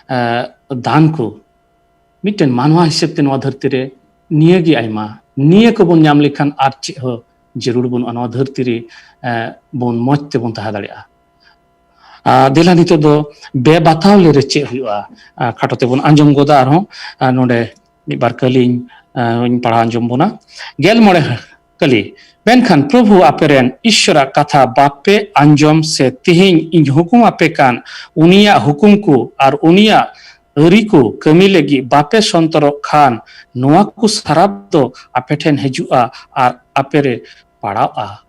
ᱟᱸ, ᱫᱟᱱ ᱠᱚ, ᱢᱤᱫᱴᱮᱱ ᱢᱟᱱᱣᱟ ᱦᱤᱥᱟᱹᱵ ᱛᱮ ᱱᱚᱣᱟ ᱫᱷᱟᱹᱨᱛᱤ ᱨᱮ ᱱᱤᱭᱟᱹ ᱜᱮ ᱟᱭᱢᱟ᱾ ᱱᱤᱭᱟᱹ ᱠᱚᱵᱚᱱ ᱧᱟᱢ ᱞᱮᱠᱷᱟᱱ ᱟᱨ ᱪᱮᱫ ᱦᱚᱸ ᱡᱟᱹᱨᱩᱲ ᱵᱟᱹᱱᱩᱜᱼᱟ᱾ ᱱᱚᱣᱟ ᱫᱷᱟᱹᱨᱛᱤ ᱨᱮ, ᱮ, ᱵᱚᱱ ᱢᱚᱡᱽ ᱛᱮᱵᱚᱱ ᱛᱟᱦᱮᱸ ᱫᱟᱲᱮᱭᱟᱜᱼᱟ᱾ ᱟᱨ ᱫᱮᱞᱟ ᱱᱤᱛᱚᱜ ᱫᱚ ᱵᱮᱵᱟᱛᱟᱣ ᱞᱮᱨᱮ ᱪᱮᱫ ᱦᱩᱭᱩᱜᱼᱟ? ᱟᱨ ᱠᱷᱟᱴᱚ ᱛᱮᱵᱚᱱ ᱟᱸᱡᱚᱢ ᱜᱚᱫᱟ ᱟᱨᱦᱚᱸ᱾ ᱟᱨ ᱱᱚᱰᱮ ᱢᱤᱫ ᱵᱟᱨ ᱠᱟᱹᱞᱤᱧ, ᱮ, ᱤᱧ ᱯᱟᱲᱦᱟᱣ ᱟᱸᱡᱚᱢ ᱵᱚᱱᱟ᱾ ᱜᱮᱞ ᱢᱚᱬᱮ ᱠᱟᱹᱞᱤ, ᱢᱮᱱᱠᱷᱟᱱ ᱯᱨᱚᱵᱷᱩ ᱟᱯᱮᱨᱮᱱ ᱤᱥᱥᱚᱨᱟᱜ ᱠᱟᱛᱷᱟ ᱵᱟᱯᱮ ᱟᱸᱡᱚᱢ ᱥᱮ ᱛᱮᱦᱮᱧ ᱤᱧ ᱦᱩᱠᱩᱢ ᱟᱯᱮ ᱠᱟᱱ ᱩᱱᱤᱭᱟᱜ ᱦᱩᱠᱩᱢ ᱠᱚ ᱟᱨ ᱩᱱᱤᱭᱟᱜ ᱟᱹᱨᱤ ᱠᱚ ᱠᱟᱹᱢᱤ ᱞᱟᱹᱜᱤᱫ ᱵᱟᱯᱮ ᱥᱚᱱᱛᱚᱨᱚᱜ ᱠᱷᱟᱱ, ᱱᱚᱣᱟ ᱠᱚ ᱥᱟᱨᱟᱯ ᱫᱚ ᱟᱯᱮ ᱴᱷᱮᱱ ᱦᱤᱡᱩᱜᱼᱟ ᱟᱨ ᱟᱯᱮ ᱨᱮ ᱯᱟᱲᱟᱣᱼᱟ᱾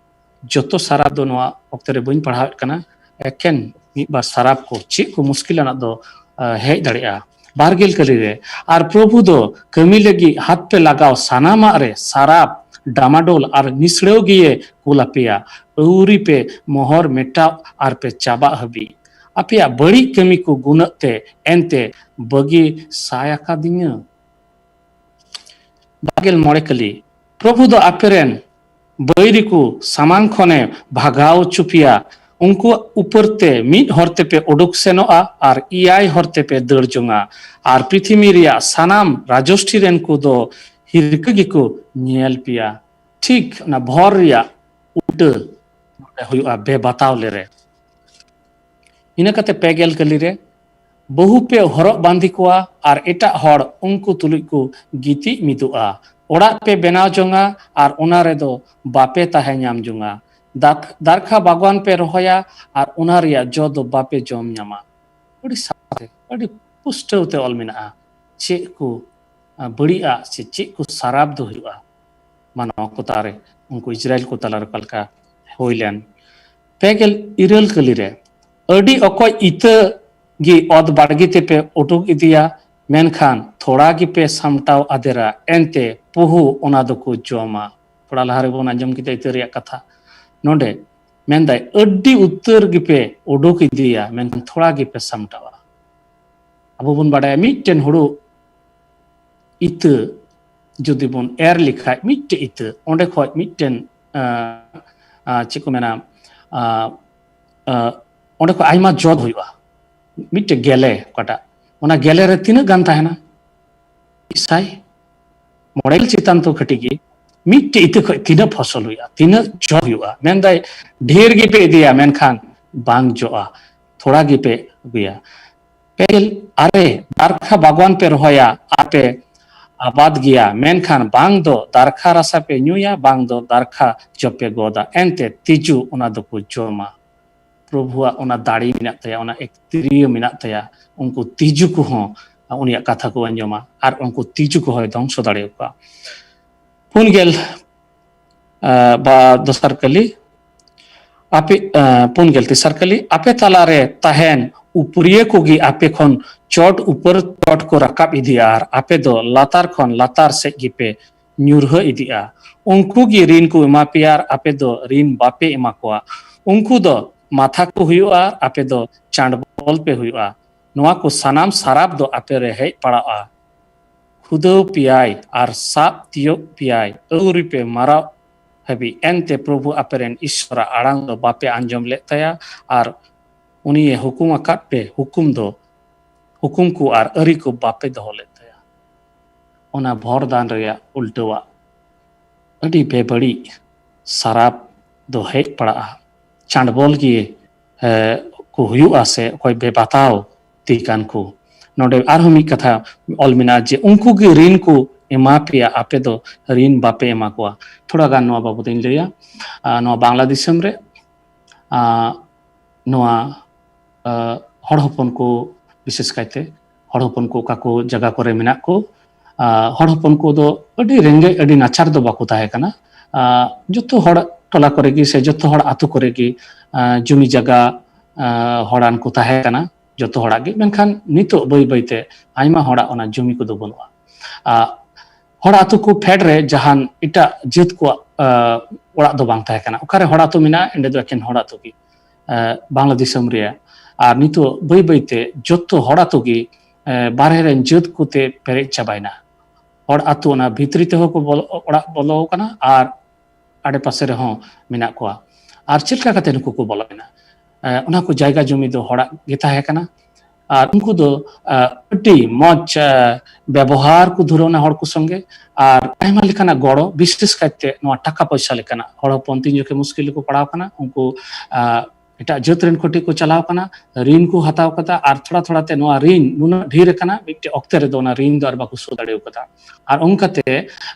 ᱡᱚᱛᱚ ᱥᱟᱨᱟᱯ ᱫᱚ ᱱᱚᱣᱟ ᱚᱠᱛᱮ ᱨᱮ ᱵᱟᱹᱧ ᱯᱟᱲᱦᱟᱣᱮᱫ ᱠᱟᱱᱟ, ᱮᱠᱮᱱ ᱢᱤᱫ ᱵᱟᱨ ᱥᱟᱨᱟᱯ ᱠᱚ, ᱪᱮᱫ ᱠᱚ ᱢᱩᱥᱠᱤᱞ ᱟᱱᱟᱜ ᱫᱚ, ᱟ, ᱦᱮᱡ ᱫᱟᱲᱮᱭᱟᱜᱼᱟ᱾ ᱵᱟᱨᱜᱮᱞ ᱠᱟᱹᱞᱤ ᱨᱮ, ᱟᱨ ᱯᱨᱚᱵᱷᱩ ᱫᱚ ᱠᱟᱹᱢᱤ ᱞᱟᱹᱜᱤᱫ ᱦᱟᱛ ᱯᱮ ᱞᱟᱜᱟᱣ ᱥᱟᱱᱟᱢᱟᱜ ᱨᱮ ᱥᱟᱨᱟᱯ, ᱰᱟᱢᱟᱰᱳᱞ ᱟᱨ ᱱᱤᱥᱲᱟᱹᱣ ᱜᱮᱭᱮ ᱠᱩᱞ ᱟᱯᱮᱭᱟ᱾ ᱟᱹᱣᱨᱤ ᱯᱮ ᱢᱚᱦᱚᱨ ᱢᱮᱴᱟᱣ ᱟᱨ ᱯᱮ ᱪᱟᱵᱟᱜ ᱦᱟᱹᱵᱤᱡ᱾ ᱟᱯᱮᱭᱟᱜ ᱵᱟᱹᱲᱤᱡ ᱠᱟᱹᱢᱤ ᱠᱚ ᱜᱩᱱᱟᱹᱜ ᱛᱮ ᱮᱱᱛᱮ ᱵᱟᱹᱜᱤ ᱥᱟᱭ ᱟᱠᱟᱫᱤᱧᱟᱹ᱾ ᱵᱟᱨᱜᱮᱞ ᱢᱚᱬᱮ ᱠᱟᱹᱞᱤ, ᱯᱨᱚᱵᱷᱩ ᱫᱚ ᱟᱯᱮᱨᱮᱱ ᱵᱟᱹᱭᱨᱤ ᱠᱚ ᱥᱟᱢᱟᱝ ᱠᱷᱚᱱᱮ ᱵᱷᱟᱜᱟᱣ ᱦᱚᱪᱚ ᱯᱮᱭᱟ᱾ ᱩᱱᱠᱩ ᱩᱯᱟᱹᱨ ᱛᱮ ᱢᱤᱫ ᱦᱚᱨ ᱛᱮᱯᱮ ᱩᱰᱩᱠ ᱥᱮᱱᱚᱜᱼᱟ ᱟᱨ ᱮᱭᱟᱭ ᱦᱚᱨ ᱛᱮᱯᱮ ᱫᱟᱹᱲ ᱡᱚᱝᱟ᱾ ᱟᱨ ᱯᱨᱤᱛᱷᱤᱢᱤ ᱨᱮᱭᱟᱜ ᱥᱟᱱᱟᱢ ᱨᱟᱡᱚᱥᱴᱷᱤ ᱨᱮᱱ ᱠᱚᱫᱚ ᱦᱤᱨᱠᱟᱹ ᱜᱮᱠᱚ ᱧᱮᱞ ᱯᱮᱭᱟ᱾ ᱴᱷᱤᱠ ᱚᱱᱟ ᱵᱷᱚᱨ ᱨᱮᱭᱟᱜ ᱩᱞᱴᱟᱹ ᱱᱚᱰᱮ ᱦᱩᱭᱩᱜᱼᱟ, ᱵᱮᱵᱟᱛᱟᱣ ᱞᱮᱨᱮ᱾ ᱤᱱᱟᱹ ᱠᱟᱛᱮ ᱯᱮ ᱜᱮᱞ ᱠᱟᱹᱞᱤ ᱨᱮ, ᱵᱟᱹᱦᱩ ᱯᱮ ᱦᱚᱨᱚᱜ ᱵᱟᱸᱫᱮ ᱠᱚᱣᱟ ᱟᱨ ᱮᱴᱟᱜ ᱦᱚᱲ ᱩᱱᱠᱩ ᱛᱩᱞᱩᱡ ᱠᱚ ᱜᱤᱛᱤᱡ ᱢᱤᱫᱚᱜᱼᱟ᱾ ᱚᱲᱟᱜ ᱯᱮ ᱵᱮᱱᱟᱣ ᱡᱚᱝᱟ ᱟᱨ ᱚᱱᱟ ᱨᱮᱫᱚ ᱵᱟᱯᱮ ᱛᱟᱦᱮᱸ ᱧᱟᱢ ᱡᱚᱝᱟ᱾ ᱫᱟᱨ-, ᱫᱟᱨᱠᱷᱟ ᱵᱟᱜᱣᱟᱱ ᱯᱮ ᱨᱚᱦᱚᱭᱟ ᱟᱨ ᱚᱱᱟ ᱨᱮᱭᱟᱜ ᱡᱚ ᱫᱚ ᱵᱟᱯᱮ ᱡᱚᱢ ᱧᱟᱢᱟ᱾ ᱟᱹᱰᱤ ᱥᱟᱯᱷᱟ ᱛᱮ, ᱟᱹᱰᱤ ᱯᱩᱥᱴᱟᱹᱣ ᱛᱮ ᱚᱞ ᱢᱮᱱᱟᱜᱼᱟ᱾ ᱪᱮᱫ ᱠᱚ, ᱟ, ᱵᱟᱹᱲᱤᱡᱼᱟ ᱥᱮ ᱪᱮᱫ ᱠᱚ ᱥᱟᱨᱟᱯ ᱫᱚ ᱦᱩᱭᱩᱜᱼᱟ ᱢᱟᱱᱣᱟ ᱠᱚ ᱛᱟᱞᱟᱨᱮ, ᱩᱱᱠᱩ ᱤᱥᱨᱟᱭᱮᱞ ᱠᱚ ᱛᱟᱞᱟᱨᱮ ᱚᱠᱟ ᱞᱮᱠᱟ ᱦᱩᱭ ᱞᱮᱱ᱾ ᱯᱮ ᱜᱮᱞ ᱤᱨᱟᱹᱞ ᱠᱟᱹᱞᱤ ᱨᱮ, ᱟᱹᱰᱤ ᱚᱠᱚᱡ ᱤᱛᱟᱹ ᱜᱮ ᱚᱛ ᱵᱟᱲᱜᱮ ᱛᱮᱯᱮ ᱩᱰᱩᱠ ᱤᱫᱤᱭᱟ, ᱢᱮᱱᱠᱷᱟᱱ ᱛᱷᱚᱲᱟ ᱜᱮᱯᱮ ᱥᱟᱢᱴᱟᱣ ᱟᱫᱮᱨᱟ, ᱮᱱᱛᱮ ᱯᱩᱦᱩ ᱚᱱᱟ ᱫᱚᱠᱚ ᱡᱚᱢᱟ᱾ ᱛᱷᱚᱲᱟ ᱞᱟᱦᱟ ᱨᱮᱵᱚᱱ ᱟᱸᱡᱚᱢ ᱠᱮᱫᱟ ᱤᱛᱟᱹ ᱨᱮᱭᱟᱜ ᱠᱟᱛᱷᱟ᱾ ᱱᱚᱰᱮ ᱢᱮᱱᱫᱟᱭ, ᱟᱹᱰᱤ ᱩᱛᱟᱹᱨ ᱜᱮᱯᱮ ᱩᱰᱩᱠ ᱤᱫᱤᱭᱟ, ᱢᱮᱱᱠᱷᱟᱱ ᱛᱷᱚᱲᱟ ᱜᱮᱯᱮ ᱥᱟᱢᱴᱟᱣᱟ᱾ ᱟᱵᱚ ᱵᱚᱱ ᱵᱟᱰᱟᱭᱟ, ᱢᱤᱫᱴᱮᱱ ᱦᱩᱲᱩ ᱤᱛᱟᱹ ᱡᱩᱫᱤ ᱵᱚᱱ ᱮᱨ ᱞᱮᱠᱷᱟᱡ, ᱢᱤᱫᱴᱮᱡ ᱤᱛᱟᱹ, ᱚᱸᱰᱮ ᱠᱷᱚᱡ ᱢᱤᱫᱴᱮᱱ, ᱟᱸ, ᱟᱸ, ᱪᱮᱫ ᱠᱚ ᱢᱮᱱᱟ, ᱟᱸ, ᱟᱸ, ᱚᱸᱰᱮ ᱠᱷᱚᱡ ᱟᱭᱢᱟ ᱡᱚ ᱦᱩᱭᱩᱜᱼᱟ᱾ ᱢᱤᱫᱴᱮᱡ ᱜᱮᱞᱮ, ᱚᱠᱟᱴᱟᱜ, ᱚᱱᱟ ᱜᱮᱞᱮ ᱨᱮ ᱛᱤᱱᱟᱹᱜ ᱜᱟᱱ ᱛᱟᱦᱮᱱᱟ? ᱢᱤᱫ ᱥᱟᱭ ᱢᱚᱬᱮ ᱜᱮᱞ ᱪᱮᱛᱟᱱ ᱛᱚ ᱠᱟᱹᱴᱤᱡ ᱜᱮ᱾ ᱢᱤᱫᱴᱮᱡ ᱤᱛᱟᱹ ᱠᱷᱚᱡ ᱛᱤᱱᱟᱹᱜ ᱯᱷᱚᱥᱚᱞ ᱦᱩᱭᱩᱜᱼᱟ, ᱛᱤᱱᱟᱹᱜ ᱡᱚ ᱦᱩᱭᱩᱜᱼᱟ? ᱢᱮᱱᱫᱟᱭ, ᱰᱷᱮᱨ ᱜᱮᱯᱮ ᱤᱫᱤᱭᱟ, ᱢᱮᱱᱠᱷᱟᱱ ᱵᱟᱝ ᱡᱚᱜᱼᱟ, ᱛᱷᱚᱲᱟ ᱜᱮᱯᱮ ᱟᱹᱜᱩᱭᱟ᱾ ᱯᱮ ᱜᱮᱞ ᱟᱨᱮ, ᱫᱟᱨᱠᱷᱟ ᱵᱟᱜᱣᱟᱱ ᱯᱮ ᱨᱚᱦᱚᱭᱟ ᱟᱨ ᱯᱮ ᱟᱵᱟᱫ ᱜᱮᱭᱟ, ᱢᱮᱱᱠᱷᱟᱱ ᱵᱟᱝ ᱫᱚ ᱫᱟᱨᱠᱷᱟ ᱨᱟᱥᱟ ᱯᱮ ᱧᱩᱭᱟ, ᱵᱟᱝ ᱫᱚ ᱫᱟᱨᱠᱷᱟ ᱡᱚ ᱯᱮ ᱜᱚᱫᱟ, ᱮᱱᱛᱮ ᱛᱤᱡᱩ ᱚᱱᱟ ᱫᱚᱠᱚ ᱡᱚᱢᱟ᱾ ᱯᱨᱚᱵᱷᱩᱣᱟᱜ ᱚᱱᱟ ᱫᱟᱲᱮ ᱢᱮᱱᱟᱜ ᱛᱟᱭᱟ, ᱚᱱᱟ ᱮᱠᱛᱤᱨᱤᱭᱟᱹ ᱢᱮᱱᱟᱜ ᱛᱟᱭᱟ, ᱩᱱᱠᱩ ᱛᱤᱡᱩ ᱠᱚᱦᱚᱸ ᱩᱱᱤᱭᱟᱜ ᱠᱟᱛᱷᱟ ᱠᱚ ᱟᱸᱡᱚᱢᱟ ᱟᱨ ᱩᱱᱠᱩ ᱛᱤᱡᱩ ᱠᱚᱦᱚᱸᱭ ᱫᱷᱚᱝᱥᱚ ᱫᱟᱲᱮᱭᱟᱠᱚᱣᱟ᱾ ᱯᱩᱱ ᱜᱮᱞ, ᱟᱸ, ᱵᱟ ᱫᱚᱥᱟᱨ ᱠᱟᱹᱞᱤ, ᱟᱯᱮ, ᱟᱸ, ᱯᱩᱱ ᱜᱮᱞ ᱛᱮᱥᱟᱨ ᱠᱟᱹᱞᱤ, ᱟᱯᱮ ᱛᱟᱞᱟᱨᱮ ᱛᱟᱦᱮᱱ ᱩᱯᱨᱤᱭᱟᱹ ᱠᱚᱜᱮ ᱟᱯᱮ ᱠᱷᱚᱱ ᱪᱚᱴ ᱩᱯᱟᱹᱨ ᱪᱚᱴ ᱠᱚ ᱨᱟᱠᱟᱵ ᱤᱫᱤᱜᱼᱟ, ᱟᱨ ᱟᱯᱮ ᱫᱚ ᱞᱟᱛᱟᱨ ᱠᱷᱚᱱ ᱞᱟᱛᱟᱨ ᱥᱮᱫ ᱜᱮᱯᱮ ᱧᱩᱨᱦᱟᱹ ᱤᱫᱤᱜᱼᱟ᱾ ᱩᱱᱠᱩ ᱜᱮ ᱨᱤᱱ ᱠᱚ ᱮᱢᱟ ᱯᱮᱭᱟ, ᱟᱨ ᱟᱯᱮ ᱫᱚ ᱨᱤᱱ ᱵᱟᱯᱮ ᱮᱢᱟ ᱠᱚᱣᱟ᱾ ᱩᱱᱠᱩ ᱫᱚ ᱢᱟᱛᱷᱟ ᱠᱚ ᱦᱩᱭᱩᱜᱼᱟ, ᱟᱨ ᱟᱯᱮ ᱫᱚ ᱪᱟᱸᱰᱵᱚᱞ ᱯᱮ ᱦᱩᱭᱩᱜᱼᱟ᱾ ᱱᱚᱣᱟ ᱠᱚ ᱥᱟᱱᱟᱢ ᱥᱟᱨᱟᱯ ᱫᱚ ᱟᱯᱮ ᱨᱮ ᱦᱮᱡ ᱯᱟᱲᱟᱜᱼᱟ᱾ ᱠᱷᱩᱫᱟᱹᱣ ᱯᱮᱭᱟᱭ ᱟᱨ ᱥᱟᱵ ᱛᱤᱭᱳᱜ ᱯᱮᱭᱟᱭ, ᱟᱹᱣᱨᱤ ᱯᱮ ᱢᱟᱨᱟᱣ ᱦᱟᱹᱵᱤᱡ᱾ ᱮᱱᱛᱮ ᱯᱨᱚᱵᱷᱩ ᱟᱯᱮ ᱨᱮᱱ ᱤᱥᱥᱚᱨᱟᱜ ᱟᱲᱟᱝ ᱫᱚ ᱵᱟᱯᱮ ᱟᱸᱡᱚᱢ ᱞᱮᱫ ᱛᱟᱭᱟ, ᱟᱨ ᱩᱱᱤᱭᱮ ᱦᱩᱠᱩᱢ ᱟᱠᱟᱫ ᱯᱮ ᱦᱩᱠᱩᱢ ᱫᱚ, ᱦᱩᱠᱩᱢ ᱠᱚ ᱟᱨ ᱟᱹᱨᱤ ᱠᱚ ᱵᱟᱯᱮ ᱫᱚᱦᱚ ᱞᱮᱫ ᱛᱟᱭᱟ᱾ ᱚᱱᱟ ᱵᱷᱚᱨ ᱫᱟᱱ ᱨᱮᱭᱟᱜ ᱩᱞᱴᱟᱹᱣᱟᱜ ᱟᱹᱰᱤ ᱵᱮᱵᱟᱹᱲᱤᱡ ᱥᱟᱨᱟᱯ ᱫᱚ ᱦᱮᱡ ᱯᱟᱲᱟᱜᱼᱟ᱾ ᱪᱟᱸᱰᱵᱚᱞ ᱜᱮ, ᱮ, ᱠᱚ ᱦᱩᱭᱩᱜᱼᱟ ᱥᱮ ᱚᱠᱚᱭ ᱵᱮᱵᱟᱛᱟᱣ ᱛᱤ ᱠᱟᱱ ᱠᱚ᱾ ᱱᱚᱰᱮ ᱟᱨᱦᱚᱸ ᱢᱤᱫ ᱠᱟᱛᱷᱟ ᱚᱞ ᱢᱮᱱᱟᱜᱼᱟ ᱡᱮ, ᱩᱱᱠᱩ ᱜᱮ ᱨᱤᱱ ᱠᱚ ᱮᱢᱟ ᱯᱮᱭᱟ, ᱟᱯᱮ ᱫᱚ ᱨᱤᱱ ᱵᱟᱯᱮ ᱮᱢᱟ ᱠᱚᱣᱟ᱾ ᱛᱷᱚᱲᱟ ᱜᱟᱱ ᱱᱚᱣᱟ ᱵᱟᱵᱚᱫ ᱤᱧ ᱞᱟᱹᱭᱟ᱾ ᱟ, ᱱᱚᱣᱟ ᱵᱟᱝᱞᱟ ᱫᱤᱥᱚᱢ ᱨᱮ, ᱟ, ᱱᱚᱣᱟ, ᱟ, ᱦᱚᱲ ᱦᱚᱯᱚᱱ ᱠᱚ, ᱵᱤᱥᱮᱥ ᱠᱟᱭᱛᱮ ᱦᱚᱲ ᱦᱚᱯᱚᱱ ᱠᱚ ᱚᱠᱟ ᱠᱚ ᱡᱟᱭᱜᱟ ᱠᱚᱨᱮ ᱢᱮᱱᱟᱜ ᱠᱚ, ᱟ, ᱦᱚᱲ ᱦᱚᱯᱚᱱ ᱠᱚᱫᱚ ᱟᱹᱰᱤ ᱨᱮᱸᱜᱮᱡ, ᱟᱹᱰᱤ ᱱᱟᱪᱟᱨ ᱫᱚ ᱵᱟᱠᱚ ᱛᱟᱦᱮᱸ ᱠᱟᱱᱟ᱾ ᱟ, ᱡᱚᱛᱚ ᱦᱚᱲ ᱴᱚᱞᱟ ᱠᱚᱨᱮ ᱜᱮ ᱥᱮ ᱡᱚᱛᱚ ᱦᱚᱲ ᱟᱛᱳ ᱠᱚᱨᱮ ᱜᱮ, ᱟ, ᱡᱩᱢᱤ ᱡᱟᱭᱜᱟ, ᱟ, ᱦᱚᱲᱟᱱ ᱠᱚ ᱛᱟᱦᱮᱸ ᱠᱟᱱᱟ, ᱡᱚᱛᱚ ᱦᱚᱲᱟᱜ ᱜᱮ᱾ ᱢᱮᱱᱠᱷᱟᱱ ᱱᱤᱛᱚᱜ ᱵᱟᱹᱭ ᱵᱟᱹᱭ ᱛᱮ ᱟᱭᱢᱟ ᱦᱚᱲᱟᱜ ᱚᱱᱟ ᱡᱩᱢᱤ ᱠᱚᱫᱚ ᱵᱟᱹᱱᱩᱜᱼᱟ᱾ ᱟ, ᱦᱚᱲ ᱟᱛᱳ ᱠᱚ ᱯᱷᱮᱰ ᱨᱮ ᱡᱟᱦᱟᱱ ᱮᱴᱟᱜ ᱡᱟᱹᱛ ᱠᱚᱣᱟᱜ ᱚᱲᱟᱜ ᱫᱚ ᱵᱟᱝ ᱛᱟᱦᱮᱸ ᱠᱟᱱᱟ᱾ ᱚᱠᱟᱨᱮ ᱦᱚᱲ ᱟᱛᱳ ᱢᱮᱱᱟᱜᱼᱟ, ᱚᱸᱰᱮ ᱫᱚ ᱮᱠᱮᱱ ᱦᱚᱲ ᱟᱛᱳ ᱜᱮ᱾ ᱵᱟᱝᱞᱟ ᱫᱤᱥᱚᱢ ᱨᱮᱭᱟᱜ᱾ ᱟᱨ ᱱᱤᱛᱚᱜ ᱵᱟᱹᱭ ᱵᱟᱹᱭᱛᱮ ᱡᱚᱛᱚ ᱦᱚᱲ ᱟᱛᱳ ᱜᱮ ᱵᱟᱨᱦᱮ ᱨᱮᱱ ᱡᱟᱹᱛ ᱠᱚᱛᱮ ᱯᱮᱨᱮᱡ ᱪᱟᱵᱟᱭᱮᱱᱟ᱾ ᱦᱚᱲ ᱟᱛᱳ ᱚᱱᱟ ᱵᱷᱤᱛᱨᱤ ᱛᱮᱦᱚᱸ ᱠᱚ ᱵᱚᱞᱚ, ᱚᱲᱟᱜ ᱵᱚᱞᱚ ᱟᱠᱟᱱᱟ ᱟᱨ ᱟᱰᱮᱯᱟᱥᱮ ᱨᱮᱦᱚᱸ ᱢᱮᱱᱟᱜ ᱠᱚᱣᱟ᱾ ᱟᱨ ᱪᱮᱫ ᱞᱮᱠᱟ ᱠᱟᱛᱮ ᱱᱩᱠᱩ ᱠᱚ ᱵᱚᱞᱚᱭᱮᱱᱟ? ᱚᱱᱟ ᱠᱚ ᱡᱟᱭᱜᱟ ᱡᱚᱢᱤ ᱫᱚ ᱦᱚᱲᱟᱜ ᱜᱮ ᱛᱟᱦᱮᱸ ᱠᱟᱱᱟ᱾ ᱟᱨ ᱩᱱᱠᱩ ᱫᱚ ᱟᱹᱰᱤ ᱢᱚᱡᱽ ᱵᱮᱵᱚᱦᱟᱨ ᱠᱚ ᱫᱷᱩᱨᱟᱹᱣᱱᱟ ᱦᱚᱲ ᱠᱚ ᱥᱚᱸᱜᱮ᱾ ᱟᱨ ᱟᱭᱢᱟ ᱞᱮᱠᱟᱱᱟᱜ ᱜᱚᱲᱚ, ᱵᱤᱥᱮᱥ ᱠᱟᱭᱛᱮ ᱱᱚᱣᱟ ᱴᱟᱠᱟ ᱯᱚᱭᱥᱟ ᱞᱮᱠᱟᱱᱟᱜ᱾ ᱦᱚᱲ ᱦᱚᱯᱚᱱ ᱛᱤᱱ ᱡᱚᱠᱷᱮ ᱢᱩᱥᱠᱤᱞ ᱨᱮᱠᱚ ᱯᱟᱲᱟᱣ ᱠᱟᱱᱟ, ᱩᱱᱠᱩ ᱮᱴᱟᱜ ᱡᱟᱹᱛ ᱨᱮᱱ ᱠᱚᱴᱷᱮᱱ ᱠᱚ ᱪᱟᱞᱟᱣ ᱠᱟᱱᱟ, ᱨᱤᱱ ᱠᱚ ᱦᱟᱛᱟᱣ ᱠᱟᱫᱟ᱾ ᱟᱨ ᱛᱷᱚᱲᱟ ᱛᱷᱚᱲᱟ ᱛᱮ ᱱᱚᱣᱟ ᱨᱤᱱ ᱱᱩᱱᱟᱹᱜ ᱰᱷᱮᱨ ᱟᱠᱟᱱᱟ, ᱢᱤᱫᱴᱮᱡ ᱚᱠᱛᱮ ᱨᱮᱫᱚ ᱚᱱᱟ ᱨᱤᱱ ᱫᱚ ᱟᱨ ᱵᱟᱠᱚ ᱥᱳᱫᱷ ᱫᱟᱲᱮ ᱠᱟᱫᱟ᱾ ᱟᱨ ᱚᱱᱠᱟᱛᱮ